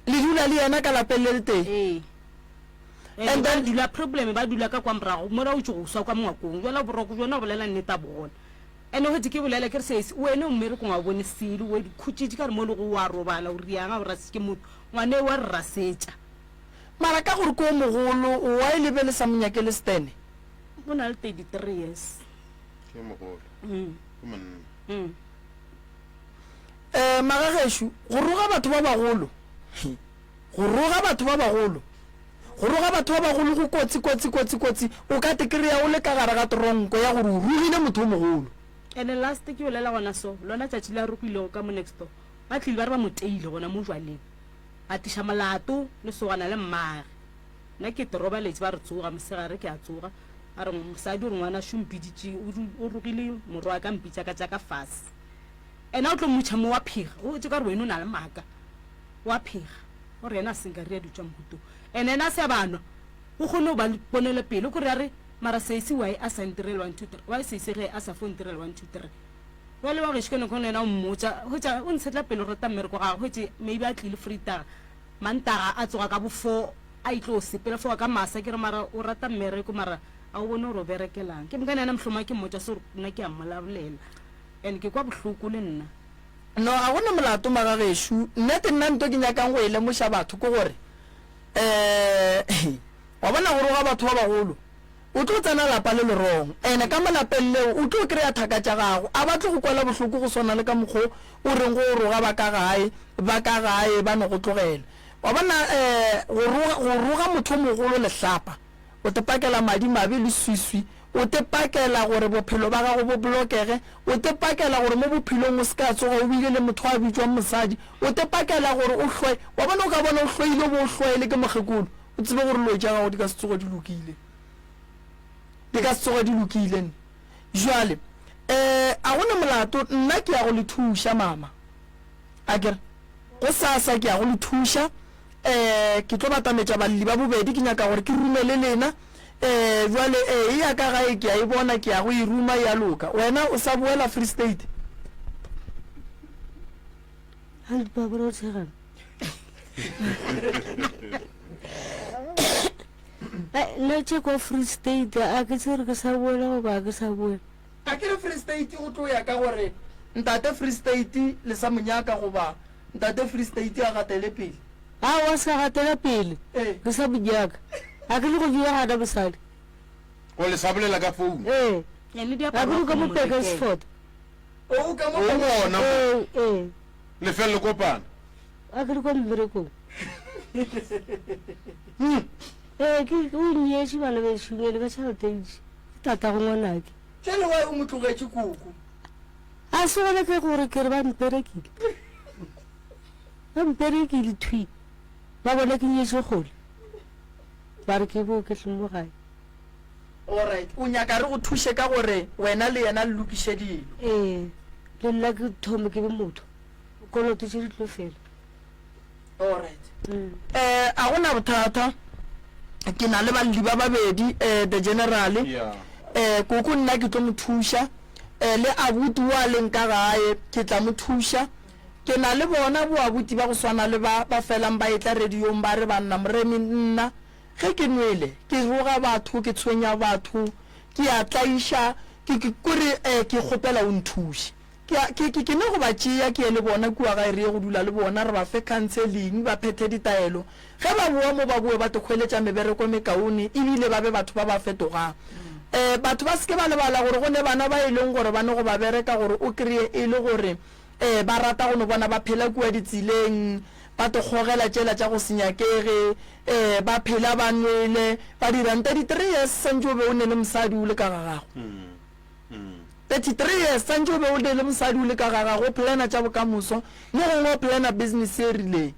Le dula le yena ka lapeng le le tee? Ee. And then ba dula problem ba dula ka kwa morago mola o tšo go swa kwa mongwakong jwale boroko bjona o bolela nnete a bo gona. Ene hwetše ke bolela ke re sesi wene o mmerekong ga o bone selo o khutšitše ka re mo le go wa robala o riang ga o rasitše ke motho ngwane wa re rasetša. Mara ka gore ke o mogolo why le be le sa mo nyakele stene? O na le 33 years. Ke mogolo. Ke monna. Eh magagešo go roga batho ba bagolo go roga batho ba bagolo go roga batho ba bagolo go kotsi kotsi kotsi kotsi o ka te kry-a o le ka gare ga tronko ya gore o rogile motho o mogolo. Ene last ke bolela gona so lona tšatši la rogilego ka mo next door ba tlile ba re ba mo teile gona mo jwaleng a tliša molato lesogana le mmage nna ke te robaletše ba re tsoga mosegare ke a tsoga a re mosadi o re ngwana šo mpiditše o rogile morwa ka mpitša ka tša ka fase ena o tlo mmutšha mo wa phega o tše ka re wena o na le maaka wa phega o re yena a senka ria dutša mohuto and ena a se a ba nwa o kgone go ba le ponelo pele o kore a re mara sesi why a sa ntirele 1 2 3 why sesi ge a sa fo ntirele 1 2 3 bjale wa gešo ke nako le yena o mmotša hwetša o ntshetla pele o rata mmereko gagwe hwetše maybe a tlile freetaga mantaga a tsoga ka bo four a itlo sepela four ka masa ke re mara o rata mmereko mara a o bone gore o berekelang ke mokane yena mohlomong ke mmotša se gore nna ke a mmolabolela and ke kwa bohloko le nna. No, ga go na molato magagešo. Nnete nna nto ke nyakang go e lemoša batho ke gore, um wa bona go roga batho ba bagolo, o tlo tsena lapa le le wrong. Ene ka mo lapeng leo o tlo kry-a thaka tša gago, a ba tlo go kwela bohloko go swana le ka mokgo o reng go o roga ba ka gae, ba ka gae ba no go tlogela. Wa bona um go roga, go roga motho o mogolo lehlapa, o te pakela madimabe le swiswi O te pakela gore bophelo ba gago bo bolokege. O te pakela gore mo bophelong o se ka tsoga o bile le motho a bitšwang mosadi. O te pakela gore o hloe. Wa bona o ka bona o hloile o bo o hloele ke mokgekolo. O tsebe gore lo tša gago di ka se tsoge di lokile. Di ka se tsoge di lokile nne. Jwale, eh, a go na molato, nna ke ya go le thuša, mama. Akere? Gosasa ke ya go le thuša. Eh, ke tlo batametša balli ba bobedi, ke nyaka gore ke rume le lena. Ee, bjale, ee, e ya ka gae, ke a e bona, ke ya go e ruma, e a loka. Wena o sa boela Free State? A le ba bona o tshegang. Nna tše kwa Free State a ke tsebe gore ke sa boela goba a ke sa boela. A ke re Free State o tlo ya ka gore ntate Free State le sa mo nyaka goba Ntate Free State a gatele pele. Aowa a se ka gatela pele. Ee. Ke sa mo nyaka. A ke le go dira gana mosadi. O le sa bolela ka phone? Ee. Ee, le A diaparo ke re ka mo mo rekela. Pekersford. O ka mo O gona mo. Ee, ee. Le fele le kopana. A ke le kwa mmerekong. Ee, ke o nnyetše bana bešo ene ka tšhelete e ntši. Ke tatago ngwanake. Bjale why o mo tlogetše koko? A se gona ke gore ke re ba mperekile. Ba mperekile thwi. Ba bona ke nyetše kgole. Ba re ke bo ke tle mo gae. Alright, o nyaka re go thuše ka gore wena le yena le lokiše dilo. Ee, le nna ke thome ke be motho. Koloto tše di tlo fela. Alright. Eh, a go na bothata. Ke na le balli ba babedi, eh, the general. Yeah. Eh, koko nna ke tlo mo thuša. Eh, le abuti o a leng ka gae, ke tla mo thuša. Ke na le bona boabuti ba go swana le ba, ba felang ba etla radiong ba re, Banna, Moremi, nna ge ke nwele, ke roga batho, ke tshwenya batho, ke a tlaiša, ke, ke, kore, eh, ke kgopela o nthuše. Ke a, ke, ke, ke ne go ba tšea ke ye le bona kua gae re ye go dula le bona, re ba fe counseling, ba phethe ditaelo. Ge ba boa mo ba boe ba tlo hweletša mebereko e mekaone ebile ba be batho ba ba fetogang. Um batho ba se ke ba lebala gore go ne bana ba e leng gore ba ne go ba bereka gore o kreye e le gore um ba rata go no bona ba phela kua ditseleng, ba tlo kgogela tšela tša go se nyakege, um ba phela ba nwele, ba dirang. 33 years santše o be o ne le mosadi o le ka ga gago. 33 years santše o be o ne le mosadi o le ka ga gago o planner tša bokamoso, mo gongwe o planner business e rileng.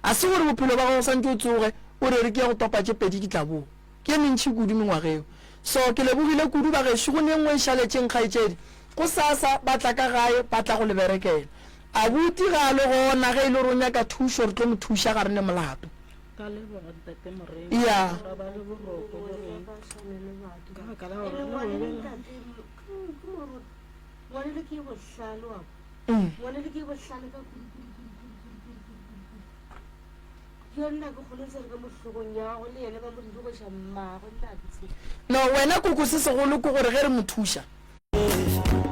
A se gore bophelo ba gago santše o tsoge o re re ke ye go topa tše pedi ke tla boa. Ke ye mentši kudu mengwaga eo. So ke lebogile kudu bagešo go ne nngwe e šaletšeng kgaetšedi. Gosasa ba tla ka gae ba tla go le berekela. Abuti ga a le gona ge e le gore o nyaka thušo re tlo mo thuša ga re ne molato. Ka leboga ntate Moremi. Ya. Ra ba le boroko bo reng. Ka baka la gore le go bela. Ngwanele ke bohlale wa Mm. Ngwanele ke bohlale ka kudu kudu kudu kudu kudu kudu kudu kudu kudu. Yo nna ke kgone tsere ka mo hlogong ya gagwe le yena ba mo dilogoša mmagwe nna ke tsebe. No wena koko se segolo ke gore ge re mo thuša.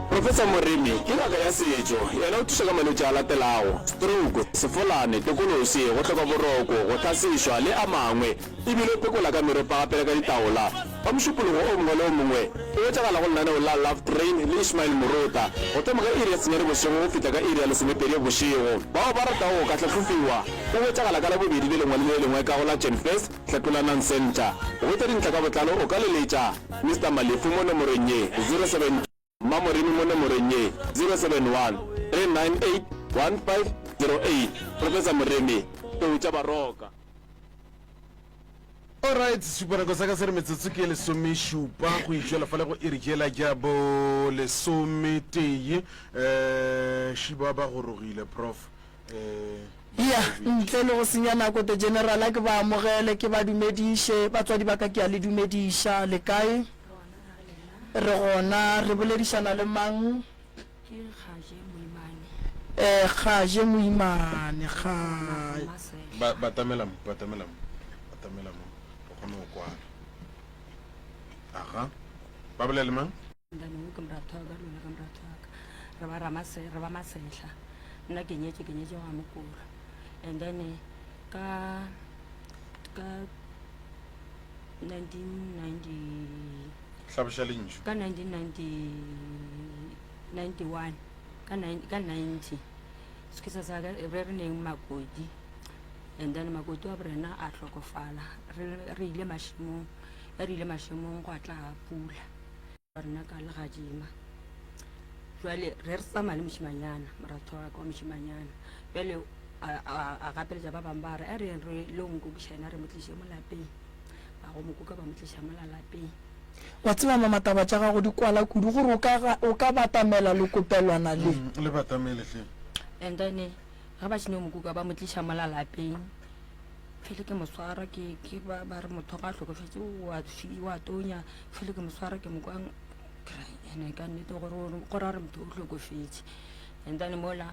Professor Moremi ke ngaka ya setšo. Yena o thuša ka malwetši a latelago, stroke, sefolane, tokolosi, go hloka boroko, go hlasešwa le a mangwe. E bile o phekola ka meropa gape le ka ditaola. Ka Mošupologo o mongwe le o mongwe o hwetšagala go lenaneo la Love Train le Ishmael Morota go thoma ka iri ya senyane bošego go fihla ka iri ya lesomepedi bošego. Bao ba ratago go ka hlahlofiwa o hwetšagala ka Labobedi le lengwe le le lengwe ka go la Genfest Hlatolanang Centre. Go hwetša dintlha ka botlalo o ka leletša Mister Malefu mo nomorong ye, 072 Mmamoremi mo nomorong ye, 071 398 1508. Professor Moremi, Tlou tša Baroka. Alright, sešupanako sa ka se re metsotso ke lesomešupa go itšwela fale go iri jela ja bo lesometee. Um šiba ba gorogile prof. Um Ya, ntle le go senya nako, The General, a ke ba amogele, ke ba dumediše. Batswadi ba ka, ke a le dumediša. Le kae? Re gona. Re boledišana le mang? Ke Kgaje Moimane. Eh, Kgaje Moimane, Kga. Ba, batamela mo, batamela mo, batamela mo, o kgone go kwala. Aga, ba bolela le mang? Ndane wo ke moratho wa ka le wena ke moratho wa ka. Re ba Ramase, re ba Masehla. Nna ke nyetše, ke nyetše ga Mokolo. And then ka ka 1990 Hlaboša lentšu. Ka 1991 ka ka 90 sekisa sa ka re re neng makoti and then makoti wa borena a hlokofala re re ile mašemong ya re ile mašemong gwa tla pula rena ka legadima jwale re re tsamaya le mošimanyana moratho wa ka wa mošimanyana jwale a gapeletša ba bangwe ba re a re re lo nkokiša ena re mo tliše mo lapeng ba go mo kuka ba mo tliša mola lapeng. Wa tseba mama taba tša gago di kwala kudu gore o ka o ka batamela lokopelwana le. Le batamele hle. And then ge ba šeno mo kuka ba mo tliša mola lapeng fele ke mo swara ke ke ba ba re motho ga a hlokofetše wa wa tonya fele ke mo swara ke mo kwa ene ka nnete gore gore a re motho o hlokofetše and then mola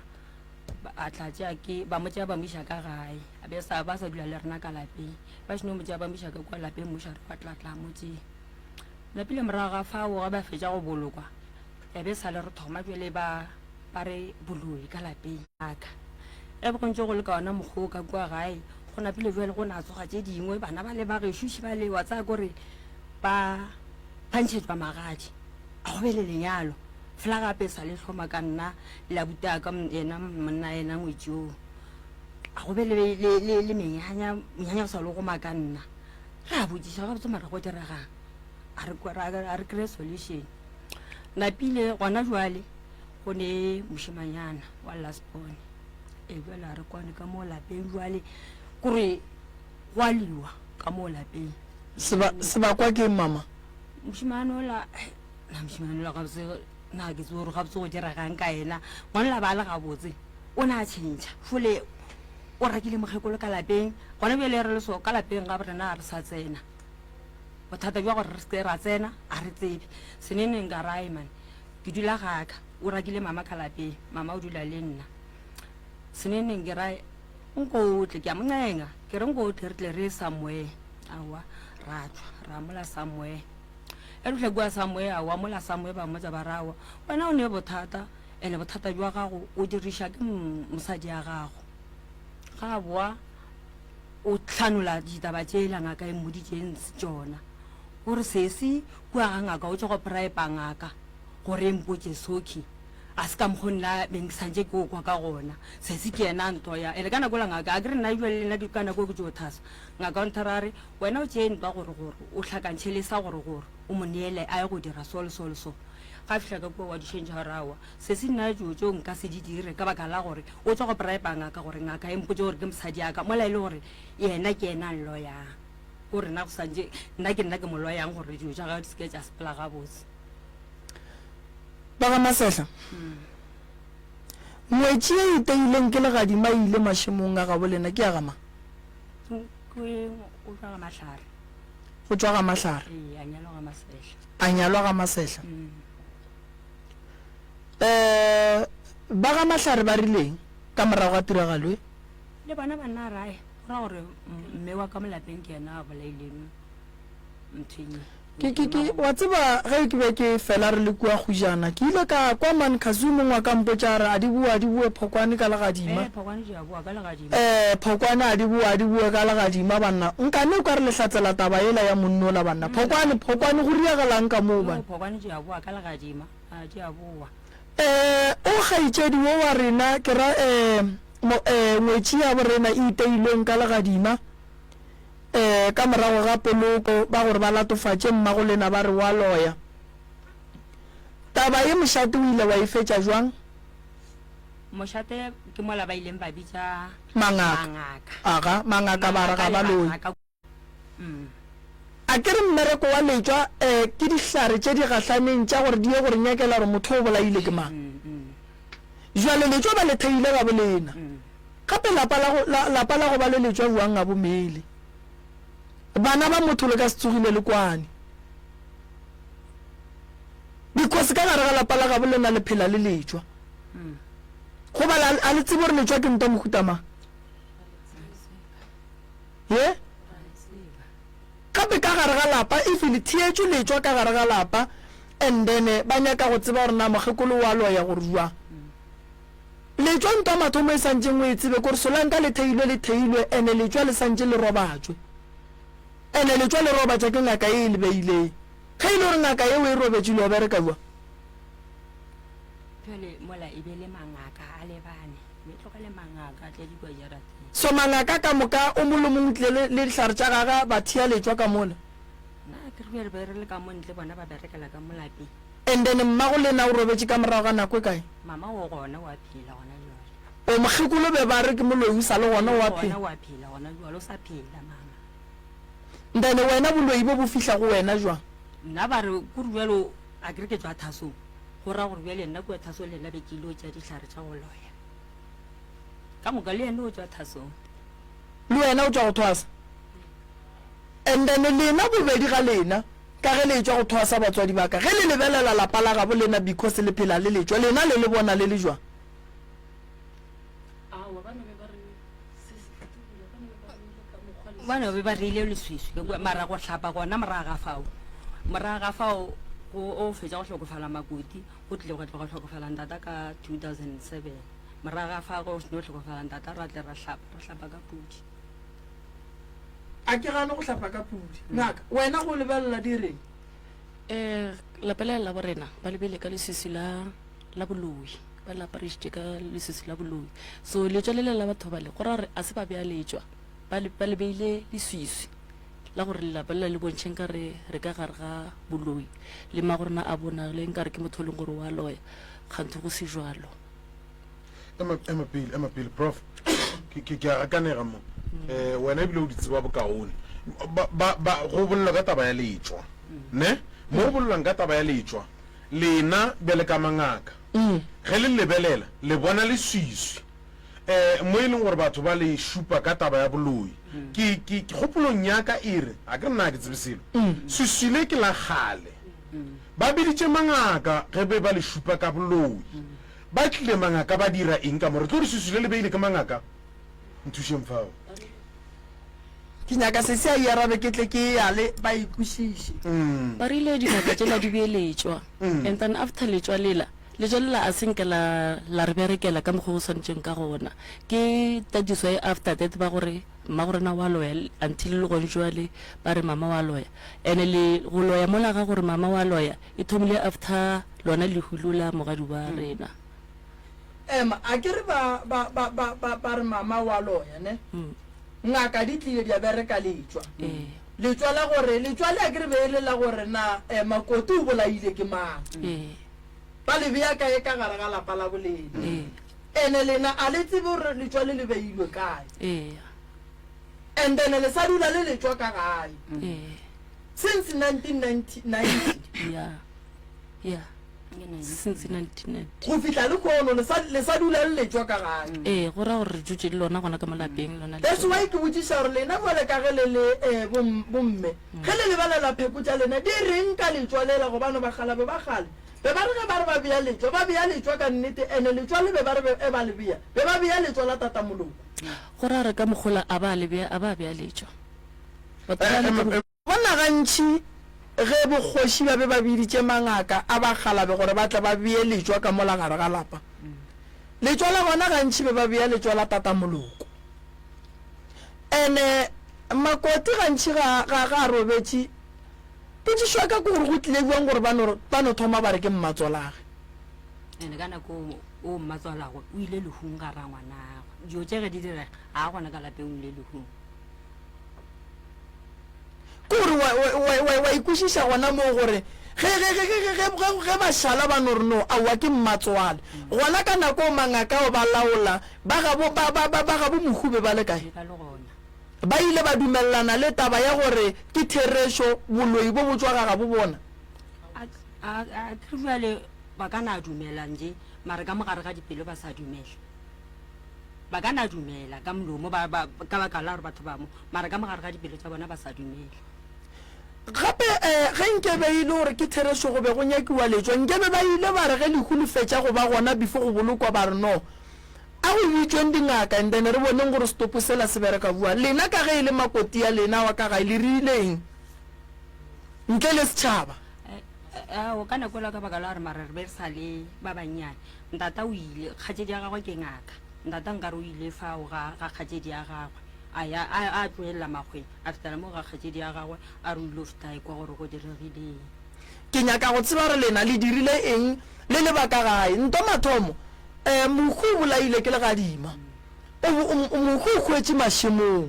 a tla tšea ke ba mo tšea ba mo iša ka gae a be sa ba sa dula le rena ka lapeng ba šeno mo tšea ba mo iša ka kua lapeng mošare wa tla tla mo tšea lapile morago ga fao ga ba fetša go bolokwa ya be sa le re thoma jale ba ba re boloi ka lapeng aka e be go ntse go le ka ona mokgwa o ka kua gae go napile jale go na tsoga tše dingwe bana ba le ba gešo ba le wa tsaya kore ba ba ntšhetšwa magadi a go be le lenyalo Fela gape sa le hloma ka nna le abuti a ka yena monna yena ngwetši oo. A go be le, le, le, le menyanya, monyanya o sa le goma ka nna. Re a botšiša gabotse mara go diregang? A re, a re kry-e solution. Napile gona jwale go ne mošemanyana wa last born. E jwale a re kwane ka mo lapeng jwale kore go a liwa ka mo lapeng. Seba, sebakwa ke eng mama? Mošemane ola, na mošemane ola gabotse, na ke tsebe gore gabotse go diregang ka yena. Ngwana ola ba a le gabotse, o ne a tšhentšha. Fole o rakile mokgekolo ka lapeng, gona bjale re le so ka lapeng ga rena ga re sa tsena. Bothata bja gore re se ke ra tsena ga re tsebe. Seneneng ka rae man, ke dula gaka, o rakile mama ka lapeng, mama o dula le nna. Seneneng ke rae, nko o tle, ke a mo ncenga, ke re nko o tle re tle re ye somewhere. Aowa, ra tšwa, ra mola somewhere. E re fihla kua somewhere, aowa, mola somewhere ba mmotša ba re aowa, wena o ne bothata, ene bothata bja gago o diriša ke mosadi ya gago. Ga a boa, o hlanola ditaba tšela ngaka e mmoditšeng tšona. O re sesi kua ga ngaka o tšwa go bribe ngaka gore e mpotše soki. A se ka mokgo nna beng ke santše ke o kwa ka gona. Sesi ke yena a ntoya. Ene ka nako la ngaka, a ke re nna ebile le nna ke ka nako e ke tšo thasa. Ngaka o nthera a re, Wena o tšee ntwa gore gore, o hlakantšhe le sa gore gore, o mo neele a ye go dira so le so le so. Ga a fihla ka kua wa di tšhentšha a re, Aowa, sesi nna dilo tšeo nka se di dire ka baka la gore o tšwa go bribe ngaka gore ngaka e mpotše gore ke mosadi ya ka, mola e le gore yena ke yena a nloyang. Ke gore nna go santše nna ke nna ke mo loyang gore dilo tša gagwe di se ke tša sepela gabotse. Ba ga Masehla, Ngwetši ye e teileng ke legadima e ile mašemong a gabo lena ke ya ga mang? Ke o tšwa ga Mahlare. O tšwa ga Mahlare. Ee, a nyalwa ga Masehla. A nyalwa ga Masehla. Um ba ga Mahlare ba rileng ka morago ga tiragalo e? Le bona ba nna rae, go ra gore mme wa ka mo lapeng ke yena a bolaileng mthwenyi. Ke, ke, ke, wa tseba, ge ke be ke fela re le kua kgujana, ke ile ka kwa man Khazu mong wa ka mpotša a re, A di boe, a di boe Phokwane ka legadima. Ee, Phokwane di a boa ka legadima. Ee, Phokwane a di boe, a di boe ka legadima, banna. Nkane o ka re le hlatsela taba yela ya monno ola, banna. Phokwane, Phokwane, go riagalang ka moo, banna? Yoo, Phokwane di a boa ka legadima, a di a boa. Ee, o kgaetšedi wo wa rena, ke ra, ee, mo, ee, ngwetši ya borena e iteilweng ka legadima. Ee, ka morago ga poloko, ba gore ba latofatše mmagolena ba re wa loya. Taba ye mošate o ile wa e fetša jwang? Mošate ke mola ba ileng ba bitša Mangaka. mangaka. Aga, mangaka ba re ga ba Mangaka le loye. baraka. Mm. A ke re mmereko wa letšwa eh, ke dihlare tše di gahlaneng tša gore di ye go re nyakela gore motho o bolaile ke mang. Jwale letšwa ba le theile gabo lena. Gape lapa la go, la, lapa la go ba le letšwa bjang ga bo mele. Bana ba motho le ka se tsogile le kwane. Because ka gare ga lapa la gabo lena le phela le letšwa. Goba la, a le tsebe gore letšwa ke ntwa mohuta mang? Ye? Gape ka gare ga lapa, if le theetšwe letšwa ka gare ga lapa, and then ba nyaka go tseba gore na mokgekolo wa loya gore jwang. Letšwa ntwa mathomo e santšeng o e tsebe kore solanka le theilwe le theilwe ene letšwa le santše le robatšwe. Ene letšwa le robatša ke ngaka ye e le beileng. Ge e le gore ngaka yeo e robetše le yo bereka jwang? Bjale mola e be le mangaka a lebane, be tlogele mangaka a tle di kwa jarateng. So mangaka ka moka o mong le mong o tlile le le dihlare tša gagwe ba thea letšwa ka mola. Nna ke re bjale be re le ka mo ntle bona ba berekela ka mo lapeng. And then mmago lena o robetše ka morago ga nako e kae? Mama o gona o a phela gona jwale. O mokgekolo be ba re ke moloi o sa le gona o a phela. O gona o a phela gona jwale o sa phela mama. Then wena boloi bo bo fihla go wena jwang? Nna ba re kore bjalo a ke re ke tšwa thasong go ra gore bjale nna kua thasong le nna be ke ile go tšea dihlare tša go loya ka moka le yena o tšwa thasong. Le wena o tšwa go thwasa? And then lena bobedi ga lena Ka ge le etšwa go thwasa batswadi ba ka, ge le lebelela lapa la gabo lena because le phela le letšwa, lena le le bona le le jwang? Ba no be ba reile leswiswi ka kua, mara go hlapa gona morago ga fao, morago ga fao go o fetša go hlokofala Makoti, go tlile gwa tloga hlokofala ntata ka 2007. Morago ga fao go seno hlokofala ntata ra tle ra hlapa, ra hlapa ka pudi. A ke gane go hlapa ka pudi. Ngaka, wena go lebelela di reng? Um lapa lela la borena ba lebele ka leswiswi la la boloi ba le aparešitše ka leswiswi la boloi so letšwa lela la batho bale go ra gore a se ba bea letšwa ba le ba le beile leswiswi la gore lelapa lela le bontšhe nka re re ka gare ga boloi le magorena a bonagale nka re ke motho e leng gore wa loya kganthe go se jwalo Ema, ema pele, ema pele, Prof. Ke, ke, ke a gakanega mo. Eh, wena ebile o di tseba bokaone. Ba, ba, ba, go bolelwa ka taba ya letšwa. Ne? Mo go bolelwang ka taba ya letšwa, lena bjale ka mangaka, ge le lebelela, le bona leswiswi, um mo e leng gore batho ba le šupa ka taba ya boloi. Ke, ke, kgopolong ya ka e re, a ke re nna ga ke tsebe selo, swiswi le ke la kgale. Ba biditše mangaka ge be ba le šupa ka boloi. Ba tlile mangaka ba dira eng ka mo? Re tlo re swiswi le le beile ke mangaka? Nthušeng fao. Ke nyaka sesi a e arabe ke tle ke e ale ba e kwešiše. Ba rile dingaka tšela di bee letšwa and then after letšwa lela, letšwa lela a se nke la la re berekela ka mokgwa o swanetšeng ka gona. Ke that is why after that ba gore mmagorena wa loya until le gone jwale ba re mama wa loya. And le go loya mola ga gore mama wa loya e thomile after lona lehu lo la mogadi wa rena. Ema, a ke re ba ba ba ba ba ba re mama wa loya ne? Ngaka di tlile di a bereka letšwa. Letšwa la gore, letšwa le a ke re be e le la gore na eh, Makoti o bolaile ke mang. Ba le bea kae ka gare ga lapa la bolena. Ene lena a le tsebe gore letšwa le le beilwe kae. And then le sa dula le letšwa ka gae. Since 1990. Yeah. Yeah. Since 1990. Go fihla lehono le sa, le sa dula le letšwa ka gae. Ee, go ra gore re dutše le lona gona ka mo lapeng lona That's letšwa. why ke botšiša gore lena bjale ka ge le le eh, bom, bomme, ge le lebelela pheko tša lena di reng ka letšwa lela gobane bakgalabe ba kgale be ba re ge ba re ba bea letšwa, ba bea letšwa ka nnete ene letšwa le be ba re be e ba le bea, be ba bea letšwa la tatamoloko. Go ra gore ka mokgola a ba le bea, a ba bea letšwa. Batho ba le ka mo. Bona gantši ge bokgoši ba be ba biditše mangaka a bakgalabe gore ba tle ba bee letšwa ka mola gare ga lapa. Letšwa la gona gantši be ba bea letšwa la tatamoloko. Ene Makoti gantši ga, ga, ga a robetše. Potšišo ya ka ke gore go tlile bjang gore ba no, ba no thoma ba re ke mmatswalage? Ene ka nako o mmatswalagwe o ile lehung ga rangwanagwe. Dilo tše ge di direga, ga a gona ka lapeng o ile lehung. Ke gore wa, wa, wa, wa, wa ikwešiša gona moo gore ge, ge, ge, ge, ge, ge, ge, ge ba šala ba no re no, aowa ke mmatswale. Gona ka nako eo mangaka ao ba laola, ba gabo, ba, ba, ba, ba gabo mohu be ba le kae? Ba ile ba dumelelana le taba ya gore ke therešo boloi bo bo tšwa ga gabo bona. A, a, a ke re bjale ba ka na dumela nje, mara ka mo gare ga dipelo ba sa dumele. Ba ka na dumela ka molomo ba, ba, ka baka la gore batho ba mo, mara ka mogare ga dipelo tša bona ba sa dumele. Gape, eh, ge nkebe e le gore ke therešo go be go nyakiwa letšwa, nkebe ba ile ba re ge lehu le fetša go ba gona before go bolokwa ba re no, a go bitšweng dingaka and then re boneng gore setopo sela se bereka bjang. Lena ka ge e le makoti ya lena wa ka gae le rile eng ntle le setšhaba? Eh, ao, ka nako ela ka baka la gore mara re be re sa le ba bannyane, Ntata o ile, kgatšedi ya gagwe ke ngaka. Ntata nkare o ile fao ga, ga kgatšedi ya gagwe. A ya, a, a tlogelela makgweng, a fetela moo ga kgatšedi ya gagwe, a re o ile feta a ekwa gore go diregile eng. Ke nyaka go tseba gore lena le dirile eng le le ba ka gae. Nto mathomo, eh, mohu o bolaile ke legadima. O, o, mohu o hwetše mašemong.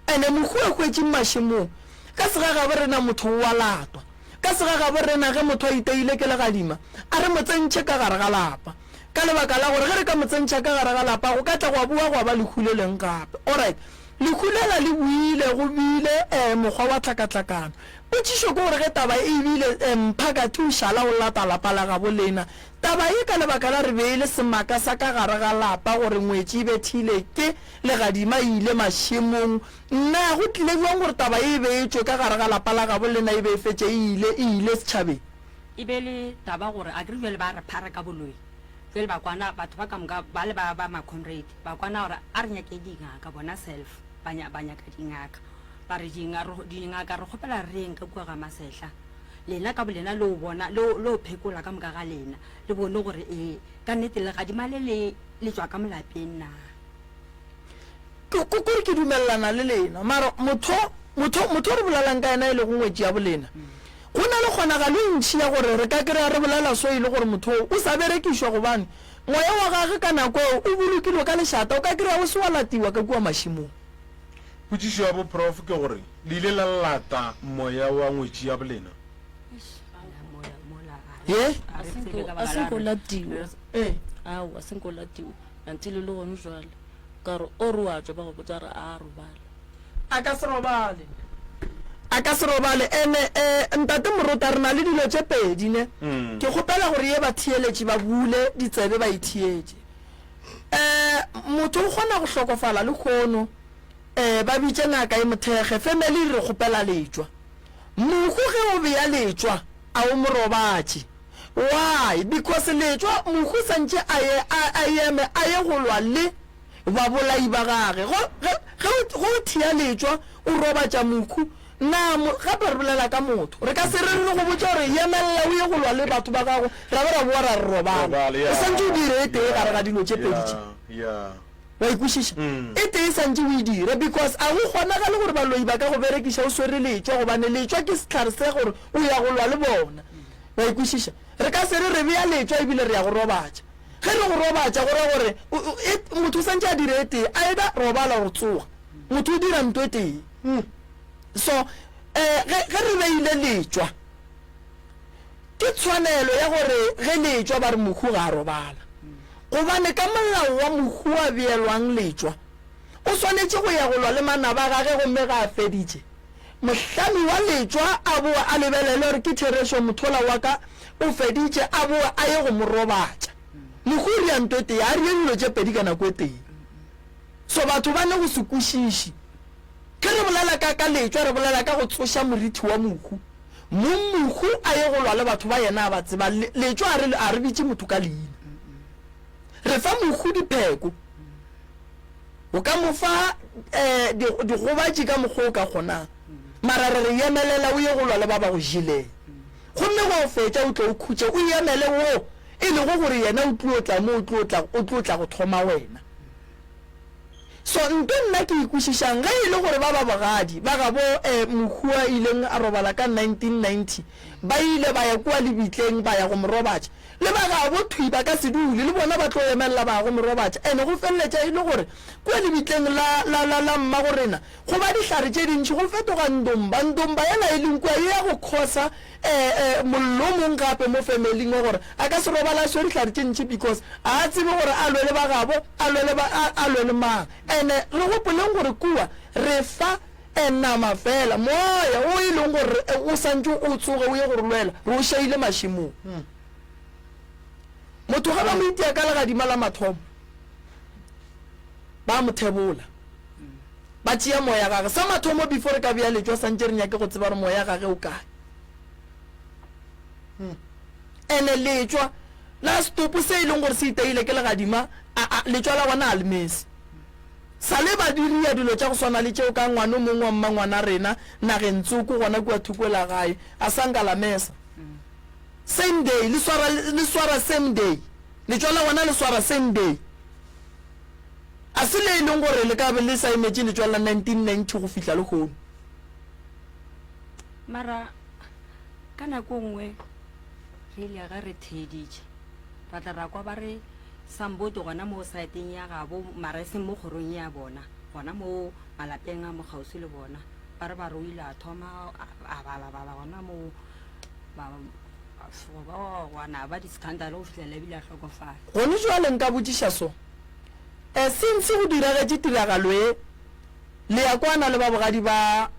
Ene mohu a hwetšeng mašemong, ka segagabo rena motho o a latwa. Ka segagabo rena ge motho a iteile ke legadima, a re mo tsentšhe ka gare ga lapa. Ka lebaka la gore ge re ka mo tsentšha ka gare ga lapa go ka tla gwa boa gwa ba lehu le leng gape. Alright. Lehu lela le boile go bile eh mokgwa wa tlhakatlhakano. Potšišo ke gore ge taba e bile eh mphakathi o šala o lata lapa la gabo lena. Taba ye ka lebaka la re be e le semaka sa ka gare ga lapa gore ngwetši e bethile ke legadima e ile mašemong Na go tlile bjang gore taba ye e be e tšwe ka gare ga lapa la gabo lena e be e fetše e ile, e ile setšhabeng? E be e le taba gore akere bjale ba re phara ka boloi. Bjale ba kwana, batho ba ka moka bale ba, ba ma-comrade, ba kwana gore a re nyakeng dingaka, bona self ba nya, ba nyaka dingaka. Ba re dinga, re, dingaka re kgopela re yeng ka kua ga Masehla, lena ka bolena le o bona, le o, le o phekola ka moka ga lena, le bone gore ee, ka nnete legadima le le, le tšwa ka mo lapeng na. Ke, ke, kore ke dumelelana le lena. Mara motho, motho, motho o re bolelang ka yena e lego ngwetši ya bolena, go na le kgonagalo e ntši ya gore re ka kry-a re bolela so e le gore motho oo o sa berekišwa gobane moya wa gagwe ka nako eo o bolokilwe ka lešata, o ka kry-a o se wa latiwa ka kua mašemong. Potšišo ya bo Prof ke gore, le ile la lata moya wa ngwetši ya bolena? Ye? A se nko latiwa. Aowa, a se nko latiwa. Until le gone jwale. Ka re o re wa tšwa ba go botša re a robala. A ka se robale. A ka se robale. Ene, eh, Ntate Morota, re na le dilo tše pedi, ne? Ke kgopela gore ye batheeletši ba bule ditsebe ba itheetše. Eh, motho o kgona go hlokofala lehono, eh, ba bitše ngaka e mo thekge, family e re kgopela letšwa. Mohu ge o bea letšwa, a o mo robatše. Why? Because letšwa, mohu santše a ye, a, a eme, a ye go lwa le babolai ba gage. Go, ge, ge o, ge o thea letšwa, o robatša mohu, na mo, gape re bolela ka motho. Re ka se re re go botša gore yemelela o ye go lwa le batho ba gago, ra ba ra boa ra re robala. Robala, O santše o dire e tee yeah, gare ga dilo tše pedi tše. yeah, yeah. Wa e kwešiša? E tee e santše o e dire because a go kgonagale gore baloi ba ka go berekiša o swere letšwa gobane letšwa ke sehlare se gore o ya go lwa le bona. Wa e kwešiša? Re ka se re re bea letšwa ebile re ya go robatša. Ge re go robatša go ra gore e, motho o santše a dire e tee, either robala or tsoga. Motho o dira nto e tee. So, eh, ge, ge re beile letšwa, ke tshwanelo ya gore ge letšwa ba re mohu ga a robala. Gobane ka molao wa mohu a beelwang letšwa, o swanetše go ya go lwa le manaba a gage gomme ge a feditše, mohlami wa letšwa a boe a lebelele gore ke therešo mothola wa ka o feditše, a boe a ye go mo robatša. Mohu o ria nto e tee, a rie dilo tše pedi ka nako e tee. So batho ba ne go se kwešiše. Ge re bolela ka, ka letšwa, re bolela ka go tsoša morithi wa mohu. Mong mohu a ye go lwa le batho ba yena a ba tsebang. Le, letšwa a re, a re bitše motho ka leina. Re fa mohu dipheko. O ka mo fa eh, di, digobatši ka mokgwa o ka kgonang. Mara re re yemelela o ye go lwa le ba ba go jeleng. Gomme ge o fetša o tle o khutše, o yemele wo e lego gore yena o tlio tla mo, o tlio tla, o tlo tla go thoma wena. So nto nna ke e kwešišang, ge e le gore ba ba bogadi ba gabo eh, mohu a ileng a robala ka 1990, ba ile ba ya kua lebitleng ba ya go mo robatša, le ba gabo thwi ba ka se dule, le bona ba tlo emelela ba ya go mo robatša. Ene go feleletša e le gore kua lebitleng la, la, la, la mmagorena go ba dihlare tše dintši, go fetoga ndomba. Ndomba yela e leng kua e ya go khosa eh, eh, mollo o mong gape mo family-ing wa gore a ka se robale a swere dihlare tše ntši because a a tsebe gore a lwe le ba gabo, a lwe le ba, a, a lwe le mang. And-e re gopoleng gore kua re fa eh, nama fela, moya o e leng gore eh, o santše o tsoge o ye go re lwela, re o šaile mašemong. Motho ge ba mo itia ka legadima la mathomo, ba mo thebola. Ba tšea moya gage. Sa mathomo before re ka bea letšwa santše re nyake go tseba gore moya gage o kae. Ene letšwa la setopo se e leng gore se iteile ke legadima, a, a, letšwa la gona a le mese. Sa le ba diria dilo tša go swana le tšeo ka ngwano mongwe wa mmangwana rena nageng tsoko gona kua thoko la gae, a sa nka la mesa. Same day, le swara, le swara same day. Letšwa la gona le swara same day. A se le e leng gore le ka be le sa emetše letšwa la 1990 go fihla lehono. Mara ka nako nngwe re ile ge re theeditše ra tla ra kwa ba re samboto gona mo saeteng ya gabo mara e seng mo kgorong ya bona gona mo malapeng a mo kgauswi le bona ba re ba re o ile a thoma a balabala gona mo ba ba gwana ba di-scandal go fihlela ebile a hlokofala. Gone jwale nka botšiša so. E, since go diragetše tiragalo ye, le ya kwana le ba bogadi ba,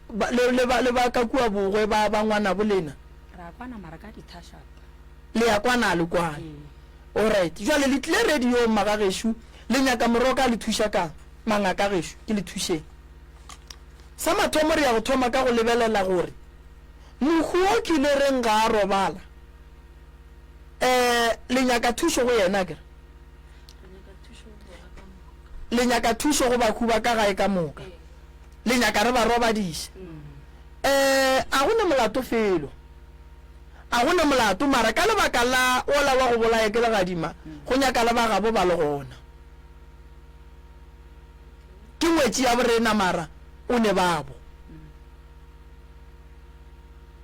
ba, le, le ba, le ba ka kua bogwe ba, ba ngwanabo lena? Ra kwana mara ka di-touch-up. Le ya kwana, a le kwane? Ee. Alright. Jwale le tlile radiong, magagešo, le nyaka moroka a le thuša kang? Mangaka gešo, ke le thušeng. Sa mathomo re ya go thoma ka go lebelela gore mohu o kile reng ga a robala. Eh, le nyaka thušo go yena akere? Le nyaka thušo go bahu ba ka gae ka moka. Le nyaka re ba robadiše. Eh, a go ne molato felo. A go ne molato, mara ka lebaka la wola wa go bolaya ke legadima, go nyaka le ba gabo ba le gona. Ke ngwetši ya borena mara o ne babo.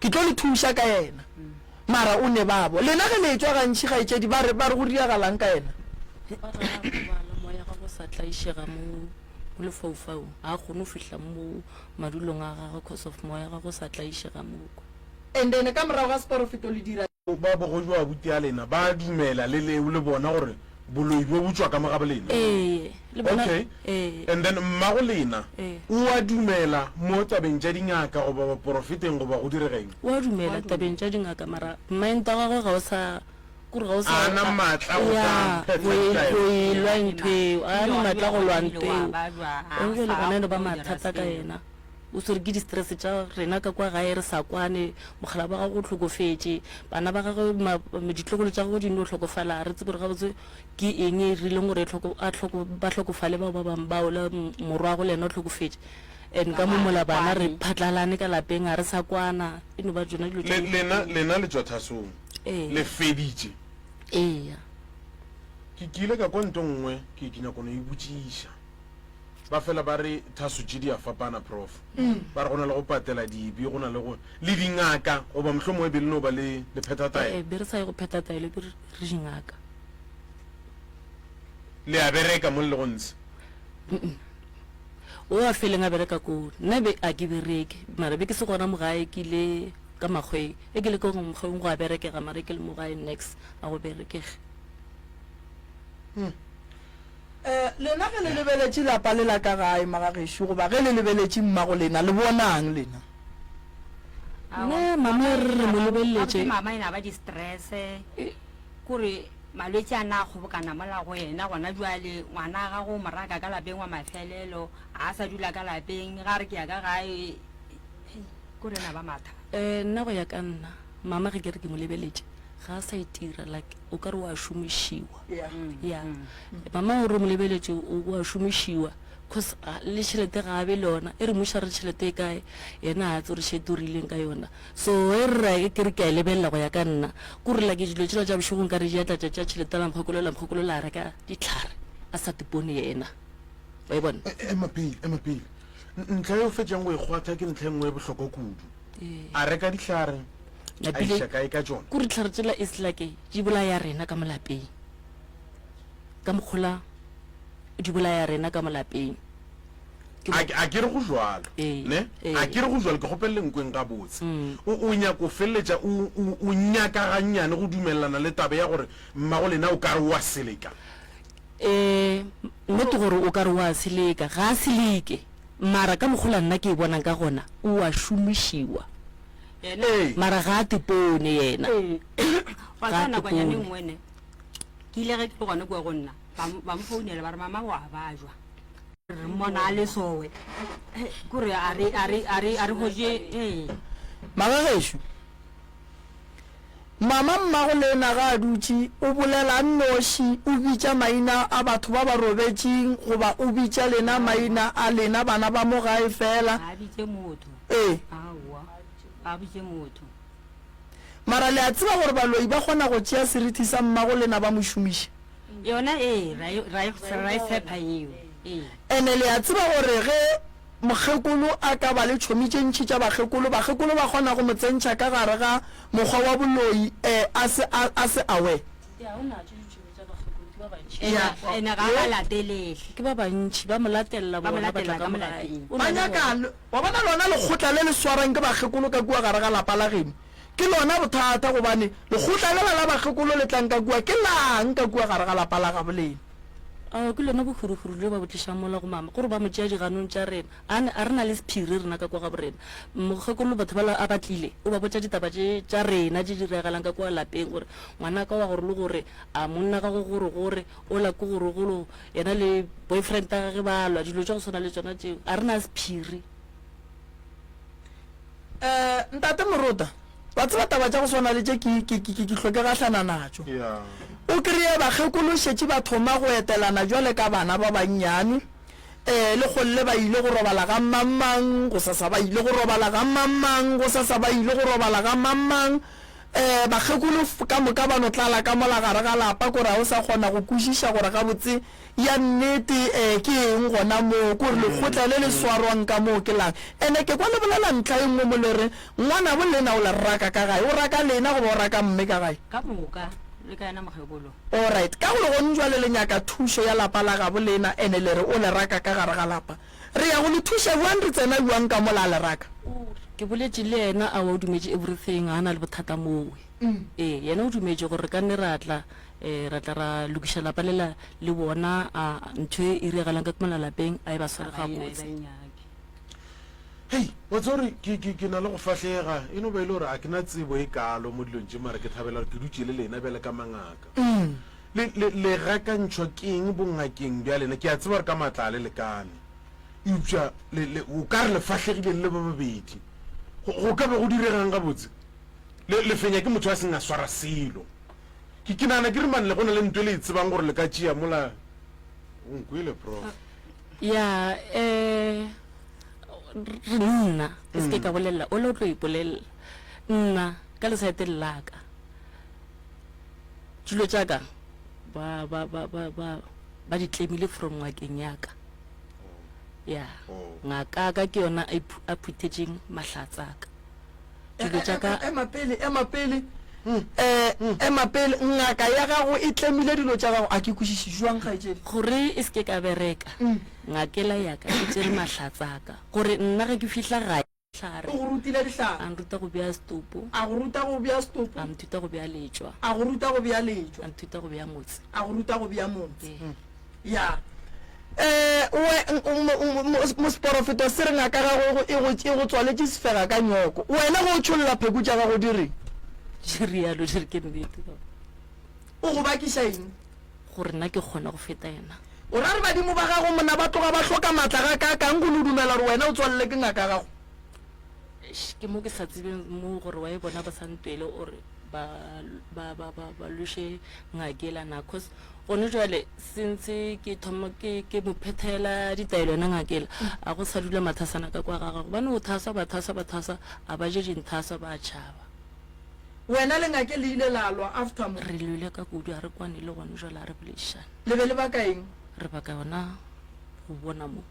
Ke tlo le thuša ka yena. Mara o ne babo. Lena ge le etšwa gantši, kgaetšedi, ba re, ba re go diragalang ka yena? Ba re ga a robala, moya gagwe o sa tlaišega mo, mo lefaufaung. Ga a kgone go fihla mo madulong a gagwe cause of moya gagwe o sa tlaišega mo kwa. And then ka morago ga seporofeto le dira. Ba bogojo abuti a lena ba a dumela le le le bona gore. Boloi bjo bo tšwa ka mo ga bolena? Ee, le bona. Okay. Ee. And then mmago lena Ee. o a dumela mo tabeng tša dingaka goba baporofeteng goba go diregeng? O a dumela tabeng tša dingaka mara mind wa gagwe ga o sa kore ga o sa A na maatla go ka Ya, phetha go e ditaelo. go e lwa ntho eo. A na maatla go lwa ntho eo. Ebile le gona e no ba mathata ka yena. O swere ke di-stress tša rena ka kwa gae re sa kwane, mokgalabje wa gagwe o hlokofetše, bana ba gagwe, ma, ditlogolo tša gagwe di no hlokofala, ga re tsebe gore gabotse ke eng e rileng gore hloko, a hloko, ba hlokofale bao ba bangwe bao, le morwago le yena o hlokofetše. And ka mo mola bana re phatlalane ka lapeng, ga re sa kwana, e no ba tšona dilo tša Le, lena, lena le tšwa thasong. Ee. Le feditše. Eya. Ke, ke ile ka kwa nto nngwe, ke, ke nyako no e botšiša. Ba fela ba re thaso tše di a fapana, Prof. Ba re go na le go patela dibe, go na le go, le dingaka, goba mohlomongwe be le no ba le, le phetha taelo. Ee, be re sa ye go phetha taelo, be re, re dingaka. Le a bereka mo le lego ntshe? O a feleng a bereka koo, nna be a ke bereke, mara be ke se gona mo gae, ke ile ka makgweng. Ge ke le ko makgweng go a berekega, mara ge ke le mo gae nex a go berekege. Lena ge le lebeletše lapa le la ka gae, magagešo, goba ge le lebeletše mmago lena, le bona'ng lena? Nna mama re re mo lebeletše. Gabotse mama ena ba di-stress, kore malwetši a na a kgobokana mola go yena gona jwale, ngwana a gago o mo raka ka lapeng wa mafelelo, ga a sa dula ka lapeng, ga re ke ya ka gae, kore ena ba matha. Nna go ya ka nna, mama ge ke re ke mo lebeletše, ga a sa itira like o ka re wa šomišiwa ya mama o re mo lebeletše o wa šomišiwa cause le tšhelete ga a be le yona e re mmuša re tšhelete e kae yena ga a tse gore šete o rileng ka yona so e re ra e ke re ke a e lebelela go ya ka nna ko re like dilo tšela tša bošego nka re di atla tša tša tšhelete la mokgekolo la mokgekolo la reka ditlhare a sa tipone yena wa e bona Ema pele, ema pele. Ntlha e o fetšang go e kgwatha ke ntlha e nngwe e bohlokwa kudu. A reka dihlare, a Napile iša kae ka tšona? kore dihlare tšela is like di bolaya rena ka mo lapeng. Ka mokgola di bolaya rena ka mo lapeng. Ke A, a ke re go jwalo, Ee, ne? ee. A ke re go jwalo, ke kgopelele nkweng gabotse. O, o nyako feleletša o, o, o nyaka gannyane go dumelelana le taba ya gore mmago lena o ka re o a seleka. Ee, nnete gore o ka re o a seleka, ga a seleke. Mara ka mokgola nna ke e bonang ka gona, o a šomišiwa. Ee. Mara ga a tepone yena. Wa Ga tseba a nakonyana e tepone. nngwe ne, ke ile ge ke le gona kua go nna, ba mo- ba mo founela ba re mama o a bajwa. Re mmona a le sowe. Kore a re a re a re a re hwetše ee. Magagešo, Mama mmago lena ga a dutše o bolela a nnoši, o bitša maina a batho ba ba robetšeng goba o bitša lena maina a lena bana ba mo gae feela. Ga a bitše motho. Ee. Aowa, ga a bitše motho. Mara le a tseba gore baloi ba kgona go tšea serithi sa mmago lena ba mo šomiša? Yona ee, ra e, ra e, ra e tshepa eo. Ee. Ene le a tseba gore ge Mokgekolo a ka ba le tšhomi tše ntši tša bakgekolo, bakgekolo ba kgona go mo tsentšha ka gare ga mokgwa wa boloi e a se a, a se aware. Ya, o natšo ditšhomi tša bakgekolo, ke ba bantši. Ena, ena ga a ba latelele. Ke ba bantši, ba mo latelela Ba mo bona, ba tla latelela ka ka mo mo gae. lapeng. O Ba na le nyaka, bona. wa bona lona lekgotla le le swarang ke bakgekolo ka kua gare ga lapa la geno, ke lona bothata, gobane lekgotla lela la bakgekolo le tlang ka kua ke lang ka kua gare ga lapa la gabo lena? Ao, ke lona bohwirihwiri bjo ba bo tlišang mola go mama, gore ba mo tšea diganong tša rena. A ne, a re na le sephiri rena ka kwa ga borena. Mokgekolo batho bala a ba tlile, o ba botša ditaba tše tša rena tše di diragalang ka kua lapeng, gore ngwanaka wa gore le gore, a monna gagwe gore gore, ola ke gore golo, yena le boyfriend ya gage ba lwa, dilo tša go swana le tšona tšeo. A re na sephiri. Eh, Ntate Morota, wa tseba taba tša go swana le tše ke, ke, ke, ke, ke hlwe ke gahlana natšo. O kreye bakgekolo šetše ba thoma go etelana bjale ka bana ba bannyane. Eh, lekgong le ba ile go robala ga mang-mang, gosasa ba ile go robala ga mang-mang, gosasa ba ile go robala ga mang-mang. Eh, bakgekolo ka moka ba no tlala ka mola gare ga lapa, kore ga o sa kgona go kwešiša gore gabotse Ya nnete eh ke eng gona moo? Kore lekgotla le le swarwang ka moo ke lang? Ene ke kwa le bolela ntlha e nngwe mo le re ngwanabo lena o le raka ka gae. O raka lena goba o raka mme ka gae? Ka moka, le ka yena mokgekolo. Alright, ka gore gone jwale le nyaka thušo ya lapa la gabo lena ene le re o le raka ka gare ga lapa. Re ya go le thuša bjang re tsena bjang ka mola a le raka? Ke boletše le yena, aowa o dumetše everything, ga a na le bothata mowe. Ee, yena o dumetše gore re ka nne ra tla, um ra tla ra lokiša lapa lela le bona, a ntho e iragalang ka mola lapeng a e ba sware gabotse. Hei, wa tseba gore ke, ke, ke na le go fahlega. E no ba e le gore a ke na tsebo e kaalo mo dilong tše, mara ke thabela gore ke dutše le lena bjale ka mangaka. Le, le, le gakantšhwa ke eng bongakeng bja lena? Ke a tseba gore ka maatla a le lekane, eupša le, le, o ka re le fahlegile le le ba babedi. Go, go ka be go diregang gabotse? Le, le fenya ke motho a seng a swara selo. Ke, ke nagana ke re man le go na le nto e le e tsebang gore le ka tšea mola. O nkwele, prof. Ya, eh, re nna, ke se ke ka bolelela, o le o tlo ipolelela. Nna, ka lesaeteng la ka, dilo tša ka, ba, ba, ba, ba, ba, ba di tlemile from ngakeng ya ka. Ya, ngaka ka ke yona a iphu-, a phuthetšeng mahlatsa a ka. Dilo tša ka. Ema pele, ema pele, eh, ema pele, ngaka ya gago e tlemile dilo tša gago, a ke kwešiše jwang, kgaetšedi? Gore e se ke ka bereka, ngakela ya ka e tšere mahlatsa a ka, gore nna ge ke fihla gae. Dihlare. O go rutile dihlare. A nruta go bea setopo. A go ruta go bea setopo. A nthuta go bea letšwa. A go ruta go bea letšwa. A nthuta go bea motse. A go ruta go bea motse. Ya. Eh, we, mosporofeto se re ngaka gago e go, e go tswaletše sefega ka nyoko. Wena ge o tšholla pheku tša gago di reng? Di rialo, di re ke nnete. O go bakiša eng? Gore nna ke kgona go feta yena. O ra re badimo ba gago monna ba tloga ba hloka matla gakaakang go no dumela gore wena o tswalele ke ngaka gago? Eish, ke mo ke sa tsebeng mo gore why bona ba sa ntwele or ba ba ba ba ba lweše ngakela na cause gone jwale since ke thoma ke ke mo phethela ditaelo yena ngakela a go sa dula mathasana ka kwa ga gagwe gobane o thaswa ba thaswa ba thaswa a ba je dinthaswa ba tšhaba. Wena le ngake le ile la lwa after mo? Re lwele ka kudu a re kwane le gone jwale a re boledišane. Le be le baka eng? Re baka yona go bona mo.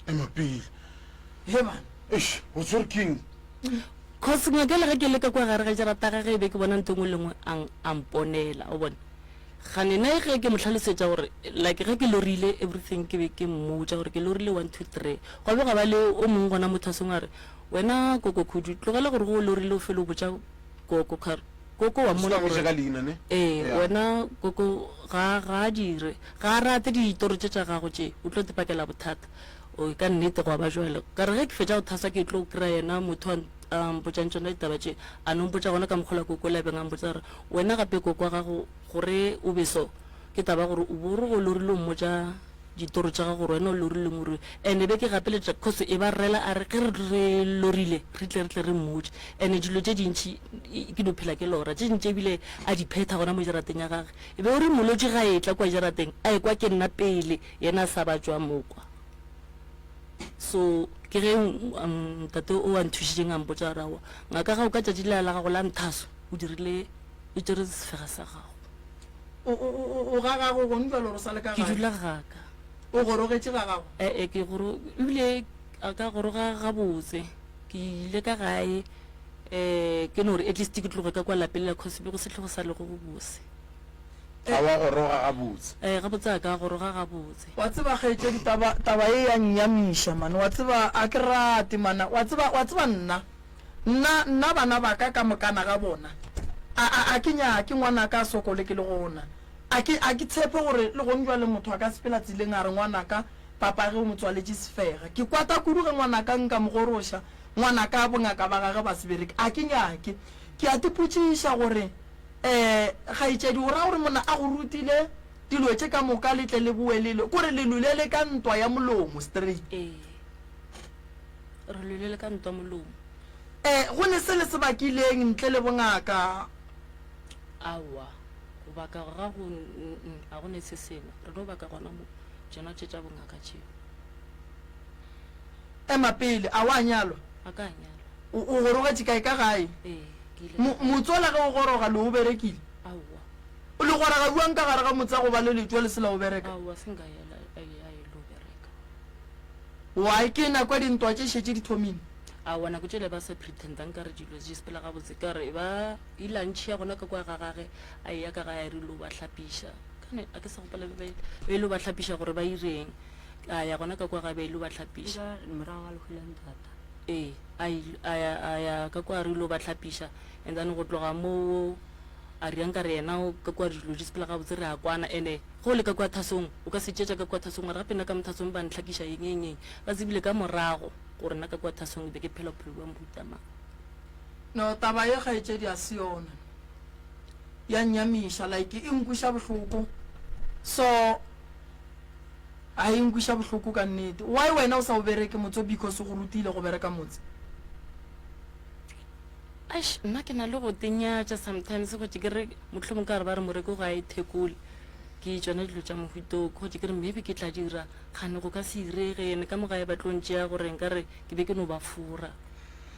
Ema pele. He bana. Eish, o tshwere keng? Cause ngaka le ge ke le ka kwa gare ga jarata ga ge e be ke bona ntho engwe le nngwe a a mponela o bone. Gane nna ge ke mo hlalosetša gore like ge ke lorile everything ke be ke mmotša gore ke lorile 1 2 3. Gwa be gwa ba le o mongwe gona motho a sengwe a re wena koko Khudu tlogela gore ge o lorile o fele o botša koko ka re koko wa mmona gore ka leina ne ee wena koko ga ga a dire ga a rate ditoro tše tša gago tše o tlo tepakela bothata. O ka nnete gwa ba jwalo. Ka re ge ke fetša go thasa ke tlo kry-a yena motho a mpotšang tšona ditaba tše, a no mpotša gona ka mokgwa la koko la beng a mpotša gore wena gape koko wa gago gore o be so ke taba gore o bo re go lorile o mmotša ditoro tša gago gore wena o lorile ngwe ene be ke gapeletša cause e ba rela a re ge re re lorile re tle re tle re mmotše ene dilo tše dintši ke no phela ke lora tše dintši ebile a di phetha gona mo jarateng ya gage e be o re molotši ga etla kwa jarateng a ekwa ke nna pele yena a sa ba tšwa mokwa. So ke ge ntate o a nthušitšeng a mpotša gore aowa ngaka gago ka tšatši lela la gago la nthaso o dirile o tšere sefega sa gago. O, o, o, o ga gago gone jwale gore o sa le ka Ke gae? dula gaka. O gorogetše ga gago? Ee, ke goro ebile a ka goroga gabotse. Ke ile ka gae um ke no gore at least ke tloge ka kwa lapeng la cause be go se hle go sa lego go bose. Ga wa goroga gabotse. Ee, gabotse a ka goroga gabotse. Wa tseba, kgaetšedi, taba, taba ye ya nnyamiša, man. Wa tseba, a ke rate, man. Wa tseba, wa tseba nna, nna, nna bana ba ka ka mokana ga bona, a, a, a ke nyake ngwanaka a sokole ke le gona. A ke, a ke tshepe gore le gong bjale motho a ka sepela tseleng a re ngwanaka, papage o mo tswaletše sefega. Ke kwata kudu ge ngwanaka nka mo goroša, ngwanaka bongaka ba gage ba se bereke. A ke nyake. Ke a tipotšiša gore. Ee, kgaetšedi, o ra gore monna a go rutile dilo tše ka moka le tle le boe le lwe? Kore le lwele le ka ntwa ya molomo straight? Ee, re lwele le ka ntwa molomo. Ee, go ne se le se bakileng ntle le bongaka? Aowa, go baka ga go, a go ne se sengwe. Re no baka gona mo, tšona tše tša bongaka tšeo. Ema pele, a wa nyalwa? A ka nyalwa. O, o gorogetše kae? Ka gae? Ee. Mo, motse ola ge o goroga le o berekile? Aowa. O le goroga bjang ka gare ga motse a go ba le letšwa le se la o bereka? Aowa, se nka ya la, a ye lo bereka. Why, ke nako ya dintwa tše šetše di thomile? Aowa, nako tšele ba sa pretenda nkare dilo di sepela gabotse, ka re ba ile a ntšhia gona ka kwa ga gage, a eya ka gae a re lo ba hlapiša. Kane a ke sa gopola be ba, ba ile ba hlapiša gore ba ireng. A ya gona ka kwa gae ba ile ba hlapiša. Ke ka morago ga lehu la ntata. Ee, a a ya, a ya ka kua re ilo ba hlapiša, and then go tloga moo a re nkare yena o ka kua dilo di sepela gabotse re a kwana. And-e ge o le ka kua thasong o ka se tšetša ka kua thasong wa re gape nna ka mo thasong ba ntlhakiša eng eng eng. Ba tsebile ka morago gore nna ka kua thasong ke be ke phela bophelo bja mohuta mang. No, taba ye kgaetšedi a se yona. Ya nnyamiša, like e nkweša bohloko. So. A e nkweša bohloko ka nnete. Why wena o sa o bereke motse o because o go rutile go bereka motse? Eish nna ke na le go tenyatša sometimes go tše ke re mohlomong ka gore ba re moreko ga e thekole ke tšona dilo tša mohuta o go tše ke re maybe ke tla dira kgane go ka se irege ene ka mo gae ba tlo ntšea gore nka re ke be ke no ba fora.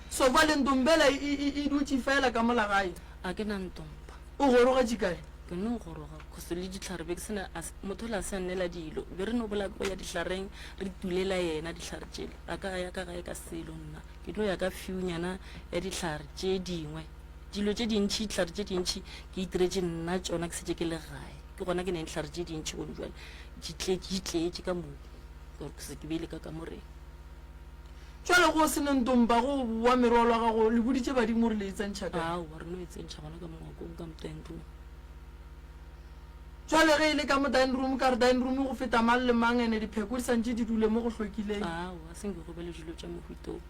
So bjale Ntombela e, e, e dutše fela ka mola gae? A ke na Ntomba. O gorogetše kae? Ke no goroga cause le dihlare be ke sena motho ola a se a nnela dilo be re no bola go ya dihlareng re tulela yena dihlare tšele a ka ya ka gae ka selo nna ke tlo ya ka few nyana ya dihlare tše dingwe dilo tše dintšhi dihlare tše dintšhi ke itiretše nna tšona ke setse ke le gae ke gona ke neng dihlare tše dintšhi gone jwale di tletše ka moo gore ke se ke beile ka kamoreng. Jwale go se neng ntompa go bowa merwalo ya gago le boditše badimo gore le e tsentšha kae? Aowa, re no e tsentšha gona ka mo ngwakong ka mo dining room. Jwale ge e le ka mo dining room ka re dining room go feta mang le mang ene dipheko di santše di dule mo go hlwekileng. Aowa, se nke go be le dilo tša mohuta wo.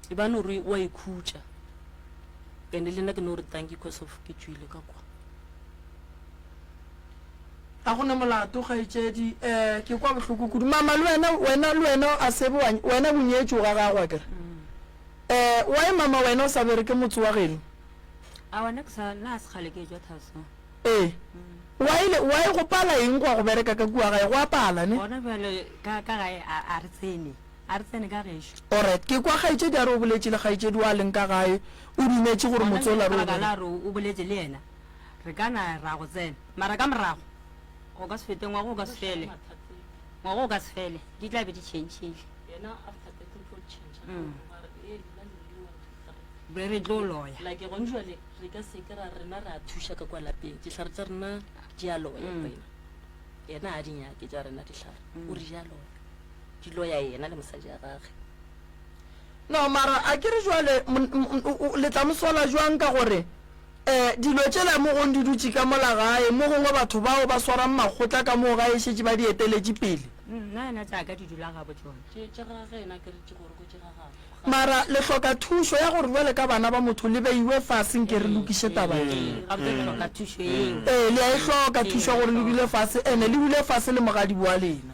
E ba no re o a ikhutša. Ene le nna ke no re tanki cause of ke tšwile ka kwa. Ga go na molato, kgaetšedi. Eh, ke kwa bohloko kudu. Mama, le wena, wena, le wena a se be wa, wena o nyetšwe ga gago, akere? Eh, why mama wena o sa bereke motse wa geno? Aowa, nna ke sa, nna ga se kgale ke etšwa Thasong. Ee. Why le, why go pala eng go ya go bereka ka kua gae? Go a pala, ne? Gona bjale ka, ka gae a, a re tsene. A re tsene ka gešo. Alright, ke kwa kgaetšedi a re o boletše le kgaetšedi wa leng ka gae, o dumetše gore Gona motse ola bjale re ka o baka la bereke. gore o boletše le yena, Re ka na ra go tsena, mara ka morago go ka se fete ngwaga o ka se fele, ngwaga o ka se fele, di tla be di tšhentšhile. Mm. Be re tlo loya. Like gone jwale re ka se ke ra rena ra thuša ka kwa lapeng dihlare tša rena di a loya mm. rena yena a di nyake tša rena dihlare o re di a loya di loya yena le mosadi ya gage no mara a ke re jwale le tla mo sola jwang ka gore E, dilo tšela mo gong di dutše ka mola gae, mo gongwe batho bao ba swarang makgotla ka moo gae šetše ba di eteletše pele. Nna yena tša ka di dula gabo tšona. Tše tša gage yena ke re tše gore ko tše ga gagwe. Mara le hloka thušo ya gore bjale ka bana ba motho le beiwe fase nke re lokiše taba ye. Gabotse re hloka thušo yeo. Ee, le a e hloka thušo ya gore le dule fase, ene le dule fase le mogadibo wa lena.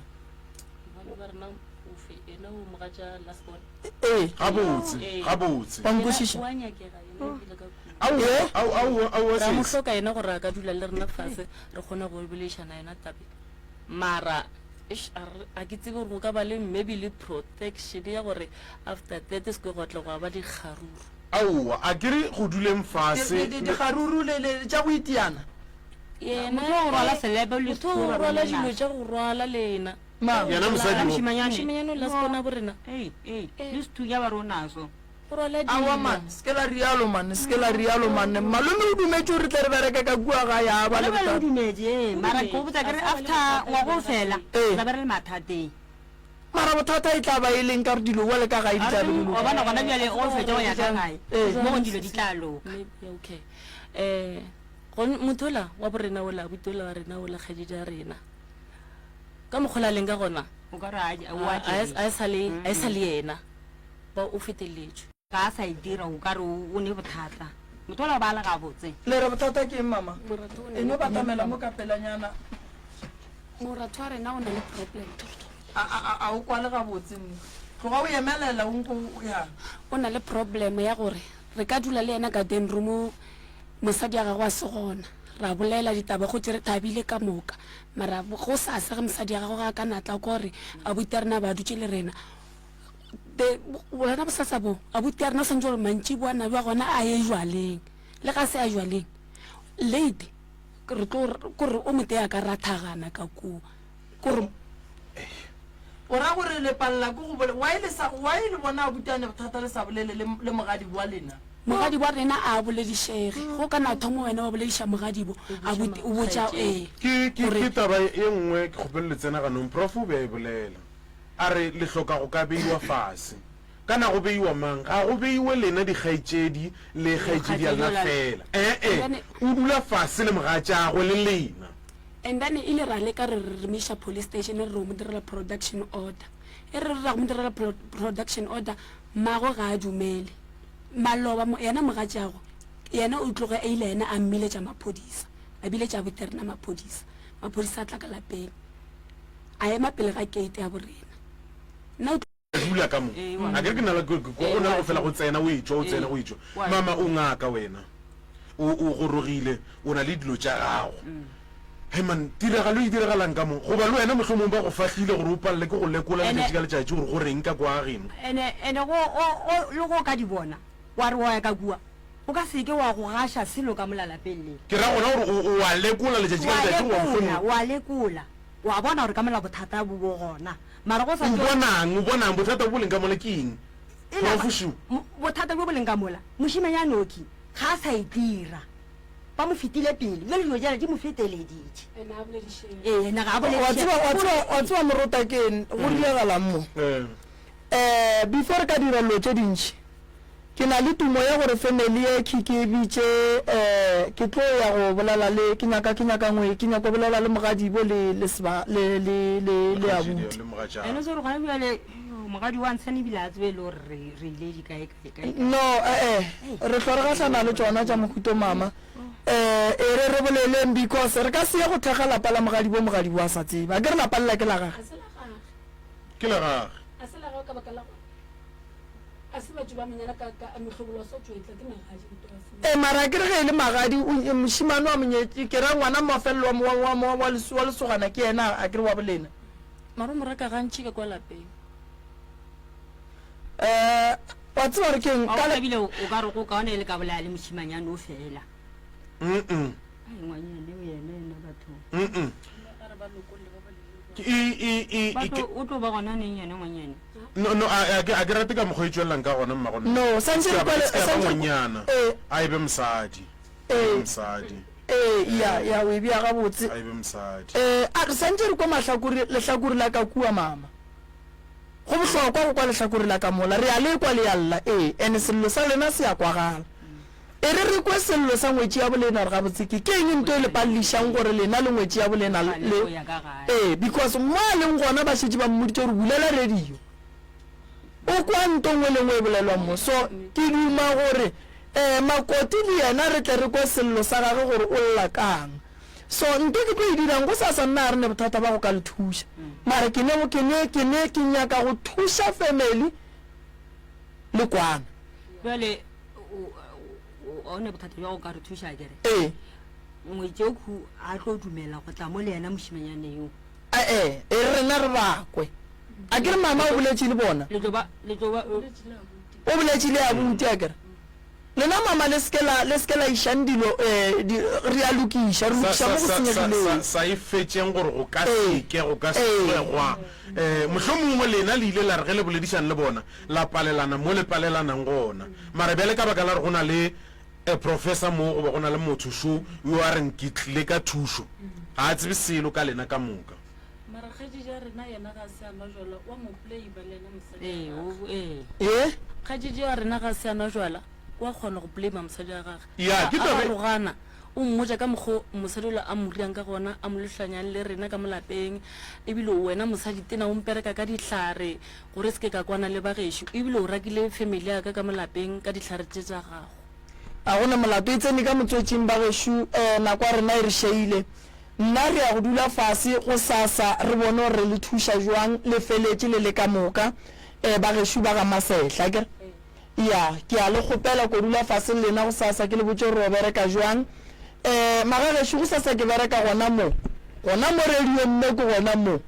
Bana ba rena ofe ena o mogatša last born. Ee. Gabotse, gabotse. Wa nkwešiša? O a nyakega yena ebile ka kudu. Aowa, aowa, aowa, aowa, Ra mo sesi. hloka yena gore a ka dula le rena fase re kgone go boledišana yena tabe. Mara eish, a re- a ke tsebe gore go ka ba le maybe le protection ya gore after that se ke gwa tla gwa ba dikgaruru. Aowa, a ke re go duleng fase. Di- di- Dikgaruru le le tša go itiana. Yena Motho wa go rwala selepe le motho wa go sekhura rwala ba dilo tša go rwala lena. Mang? Yena mosadi wo. Mošemanyane. Mošemanyane o last born a borena. Ei, ei, le sethunya ba re o naso. O rwala dilo. Aowa man, se ke la rialo man, se ke la rialo man. Malome o dumetše gore re tle re bereke ka kua gae, a ba le Gona bjale o bothata. dumetše, ee, mara ke go botša ke re after ngwaga o fela, Ee. re tla be re le mathateng. Mara bothata e tla ba e leng ka gore dilo bjale ka gae di tla be di Wa bona lokile. gona bjale o fetša go ya ka gae, Ee. mo gong dilo di tla loka. Maybe, okay. Eh, gon- motho ola wa borena ola, abuti ola wa rena ola, kgaetšedi ya rena. Ka mokgwa ola a leng ka gona, O ka re a, o a, a a, a e sa le, a e sa le yena. Ba o feteletšwe. Ga a sa e dira o ka re o ne bothata. Motho ola o ba a le gabotse. Le re bothata ke eng mama? Moratho o na E no le batamela mo ka pelanyana. Moratho wa rena o na le problem. A, a, a, a o kwale gabotse nne. Tloga o emelela o nko o ya. O na le problem ya gore re ka dula le yena ka den room mosadi ya gagwe a se gona. Ra bolela ditaba go tše re thabile ka moka. Mara gosasa ge mosadi ya gagwe ga a ka na tla kwa gore abuti ya rena ba dutše le rena. The, bona bosasa bo, abuti ya rena o swantse gore mantšiboa na bja gona a ye jwaleng. Le ga se a jwaleng, late, re tlo, kore o motee a ka rathagana ka kua. Kore. O ra gore le palela ke go bole, why le sa, why le bona abuti a ne bothata le sa bolele le, le mogadibo wa lena? Mogadibo wa rena a boledišege. Go ka na thoma wena wa bolediša mogadibo, abuti, o botša, ee, Ke, ke, gore. ke taba ye nngwe ke kgopelo le tsena ganong, Prof o be a e bolela. A re, Le hloka go ka beiwa fase. Ka na go beiwa mang? Ga go beiwe lena dikgaetšedi le kgaetšedi ya lena feela. E-e, o dula fase le mogatšagwe le lena. And then ile ra leka re re mo iša police station re re o mo direla production order. E re re ra go mo direla production order, mmagwe ga a dumele. Maloba yena mogatšagwe, yena o tloge a ile yena a mmiletša maphodisa, a biletša abuti rena maphodisa. Maphodisa a tla ka lapeng, a ema pele ga gate ya borena. Nna o dula ka mo. A ke re ke na le go na le go fela go tsena o etšwa o tsena o etšwa. Mama o ngaka wena. O o gorogile o na le dilo tša gago. Hey man, tiragalo e diragalang ka mo? Goba le wena mohlomong ba go fahlile gore o palele ke go lekola letšatši ka letšatši gore go reng ka kwa geno. Ene ene go go go le go ka di bona wa re wa ya ka kua o ka se ke wa go gaša selo ka mola lapeng le. Ke ra gona gore o o a lekola letšatši ka letšatši goba mohlomong. Wa lekola, wa bona gore ka mola bothata bo bo gona. Mara go sa O tšo. bonang? O bonang? Bothata bo bo leng ka mola ke eng? E na ba, Prof. Shu. mo, bothata bjo bo leng ka mola, mošemanyana oki ga a sa e dira. Ba mo fetile pele. Bjale dilo tšela di mo feteleditše. Ena a boledišege. Ee, yena ga a Wa boledišege. tseba, wa tseba, wa tseba morota ke eng, go diragalang mo? Eh. Eh, before re ka dira dilo tše dintši, Ke na le tumo ya gore family ye khi ke e bitše eh ke tlo ya go bolela le ke nyaka ke nyaka ngwe ke nyako bolela le mogadibo le le seba le le le le abuti. Ene so re gona bjale mogadi wa ntshane ebile a tsebe le gore re re ile di kae kae kae. No eh eh re hlwa re gahlana le tšona tša mohuto mama eh e re re boleleng because re ka se ye go thekga lapa la mogadibo mogadibo a sa tsebe akere lapa lela ke la gage. Ga se la gage. Ke la gage. Ga se la gagwe ka baka la gore A se batho ba monyana ka, ka mohlobolo wa sotšwetla, ke magadi nto a se. Ee, mara akere ge e le magadi, o, mošemane wa monyetši, ke ra ngwana mafelelo wa, wa, wa, wa, wa lesogana ke yena akere wa bolena. Mara o mo reka gantši ka kwa lapeng. Eh, wa tseba gore ke eng, Wa ka bona le. ebile o ka re go kaone e le ka bolaya le mošemanyane o fela. Mm-mm. Ai, ngwanyane o yena yena bathong. Mm-mm. Ke, e, e, e, Ba e, tlo, ke. o tlo ba gona neng yena ngwanyane? No, no, a, a ke, a ke rate ka mokgwa e tšwelelang ka gona, mmago nna. No, E santše se re ka ba, kwele, e se ka ba santše re, ngwanyana. ee. A e be mosadi. A e be Ee. mosadi. Ee, ya, ya, o e bea gabotse. A e be mosadi. Ee, a re santše re kwa mahlakore, lehlakore la ka kua, mama. Go bohlokwa go kwa lehlakore la ka mola. Re a le kwa le a lla, ee, ene sello sa lena se a kwagala. E re re kwe sello sa ngwetši ya bolena gore gabotse ke ke eng nto e le palelišang gore lena le ngwetši ya bolena le ee because mo a leng gona ba šetše ba mmoditše gore bulela radio o kwa nto nngwe le nngwe e bolelwang mo so ke duma gore um makoti le yena re tle re kwe sello sa gage gore o lla kang so nto ke tlo e dirang go sasa nna ga re ne bothata ba go ka le thuša mara ke ne ke ne ke ne ke nyaka go thuša family le kwana Bjale o ne bothata bja go ka re thuša kere ee ngwetšekhu a tlo dumela go tla mo le yena mošimanyane yo ee e re rena re bakwe a kere mama o boletše le bona o boletše le abuti a kere lena mama le seke la le seke la išang dilo um re a lokiša re lokiša mo go senyegileng sa e fetšeng gore go ka seke go ka se gwa um mohlomongwe lena le ile la re ge le boledišang le bona la palelana mo le palelanang gona. Mara bjale ka baka la gore go na le a professor mo goba go na le motho šo yo a reng ke tlile ka thušo, ga a tsebe selo ka lena ka moka. Mara kgaetšedi ya rena yena ga se a nwa jwala, wa mo blame le yena mosadi Ee, wa o, gagwe. ee. Ye? Kgaetšedi ya rena ga se a nwa jwala, wa kgona go blame mosadi wa gagwe. Ya, ke A taba e. arogana, o mmotša ka mokgo mosadi ola a mo riang ka gona, a mo lohlanyang le rena ka mo lapeng. Ebile wena mosadi tena o mpereka ka dihlare, Gore se ke ka kwana le bagešo, ebile o rakile family ya ka ka mo lapeng ka dihlare tše tša gago. A go na molato, e tsene ka motswetšing bagešo, eh, nako ya rena e re šeile. Nna re ya go dula fase gosasa re bone gore re le thuša jwang, le feletše le le ka moka, eh, bagešo ba ga Masehla, akere? Ya, ke a le kgopela ko dula fase le lena gosasa ke le botše gore ro bereka jwang. Eh, magagešo gosasa ke bereka gona mo, gona mo radiong mo ke gona mo.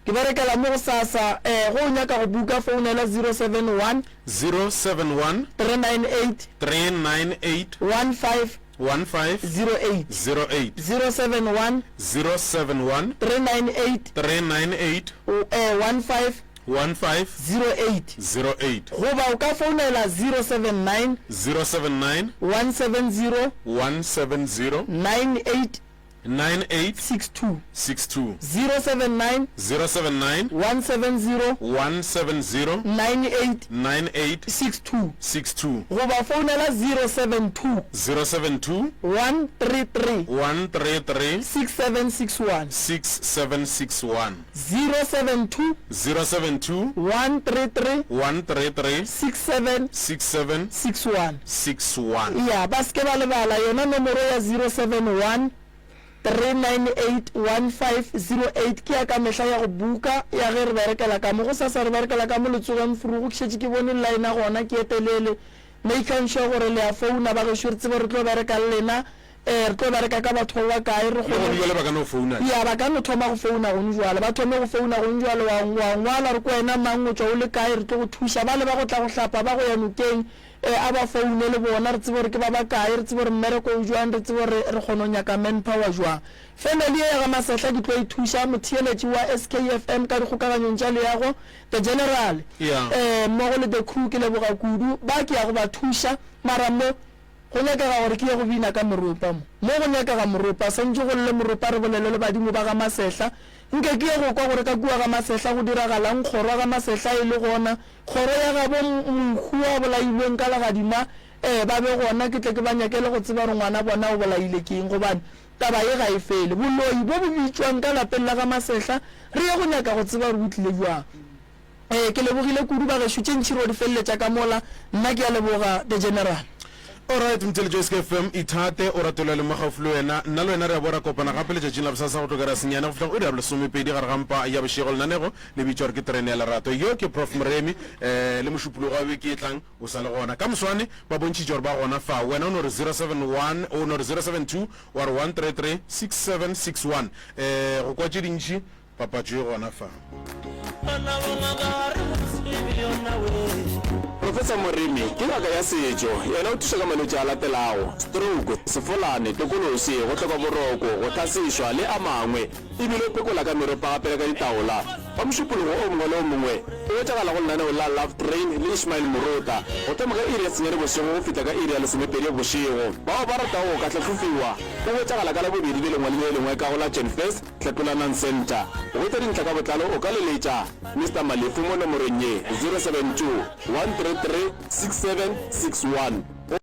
Ke berekela mo gosasa. Eh, ge o nyaka go buka, founela 071. 071. 398. 398. 15. 15. 08. 08. 071. 071. 398. 398. Eh, 15. 15. 08. 08. Goba o ka founela 079. 079. 170. 170. 98. 98 62. 62. 079 079 170 170 98 98 62. 62. Goba founela 072 072 133 133 6761. 6761. 072 072 133 133 67 67 61. 61. Ya, ba se ke ba lebala yona nomoro ya 071 398 1508 ke ya ka mehla ya go buka ya ge re berekela ka mo. Gosasa re berekela ka mo Letsogeng Frugu, ke šetše ke bone line gona ke e telele. Makang sure gore le a founa bagešo re tsebe re tlo bereka le lena. Ee, re tlo bereka ka batho ba bakae, re Le kgone. gone bjale ba ka no founa. Ya, ba ka no thoma go founa gone bjale. Ba thome go founa gone bjale, wa, wa ngwala re ke wena mang, o tšwa o le kae, re tlo go thuša. Bale ba go tla go hlapa, ba go ya nokeng, ee, a ba foune le bona, re tsebe gore ke ba bakae, re tsebe gore mmereko o bjang, re tsebe gore re kgona go nyaka manpower jwang. Family ye ya ga Masehla ke tlo e thuša, motheeletši wa SKFM ka dikgokaganyong tša leago, The General, Ya. ee, mmogo le The Crew, ke leboga kudu. Ba ke ya go ba thuša, mara mo, Go nyakega gore ke ye go bina ka moropa mo. Mo go nyakega moropa, swantše go lle moropa re bolele le badimo ba ga Masehla. Nke ke ye go kwa gore ka kua ga Masehla go diragalang, kgoro ya ga Masehla e le gona, kgoro ya gabo mohu a bolailweng ka legadima, ee, ba be gona, ke tle ke ba nyakele go tseba gore ngwana bona o bolaile ke eng, gobane taba ye ga e fele. Boloi bo bo bitšwang ka lapeng la ga Masehla, re ye go nyaka go tseba gore bo tlile bjang. Ee, ke lebogile kudu bagešo, tše ntši ro di feleletša ka mola. Nna ke a leboga, The General. Alright, Mtheletšo SK FM, ithate, o rate le mo gaufi le wena. Nna le wena re a boa ra kopana gape letšatšing la bosasa go tloga iri ya senyane go fihla go iri ya bolesomepedi gare ga mpa ya bošego. Lenanego le bitšwa gore ke Terene ya Lerato. Yo ke Prof Moremi, eh, le mošupologo wa beke e tlang o sa le gona. Ka moswane ba bontšhitše gore ba gona fa. Wena o no re 071, o no re 072 wa re 133 6761. Eh, go kwa tše dintši Papatšo e gona fa. Professor Moremi ke ngaka ya setšo. Yena o thuša ka malwetši a latelago, stroke, sefolane, tokološi, go hloka boroko, go hlasišwa le a mangwe. E bile o phekola ka meropa gape le ka ditaola. Ka Mošupologo o mongwe le o mongwe o hwetšagala go lenaneo la Love Train le Ishmael Morota go thoma ka iri ya senyane bošego go fihla ka iri ya lesomepedi bošego. Bao ba ratago go ka hlahlofiwa o hwetšagala ka Labobedi le lengwe le le lengwe ka go la Genfest Hlatolanang Centre. Go hwetša dintlha ka botlalo o ka leletša Mister Malefu mo nomorong ye, 072 133 6761.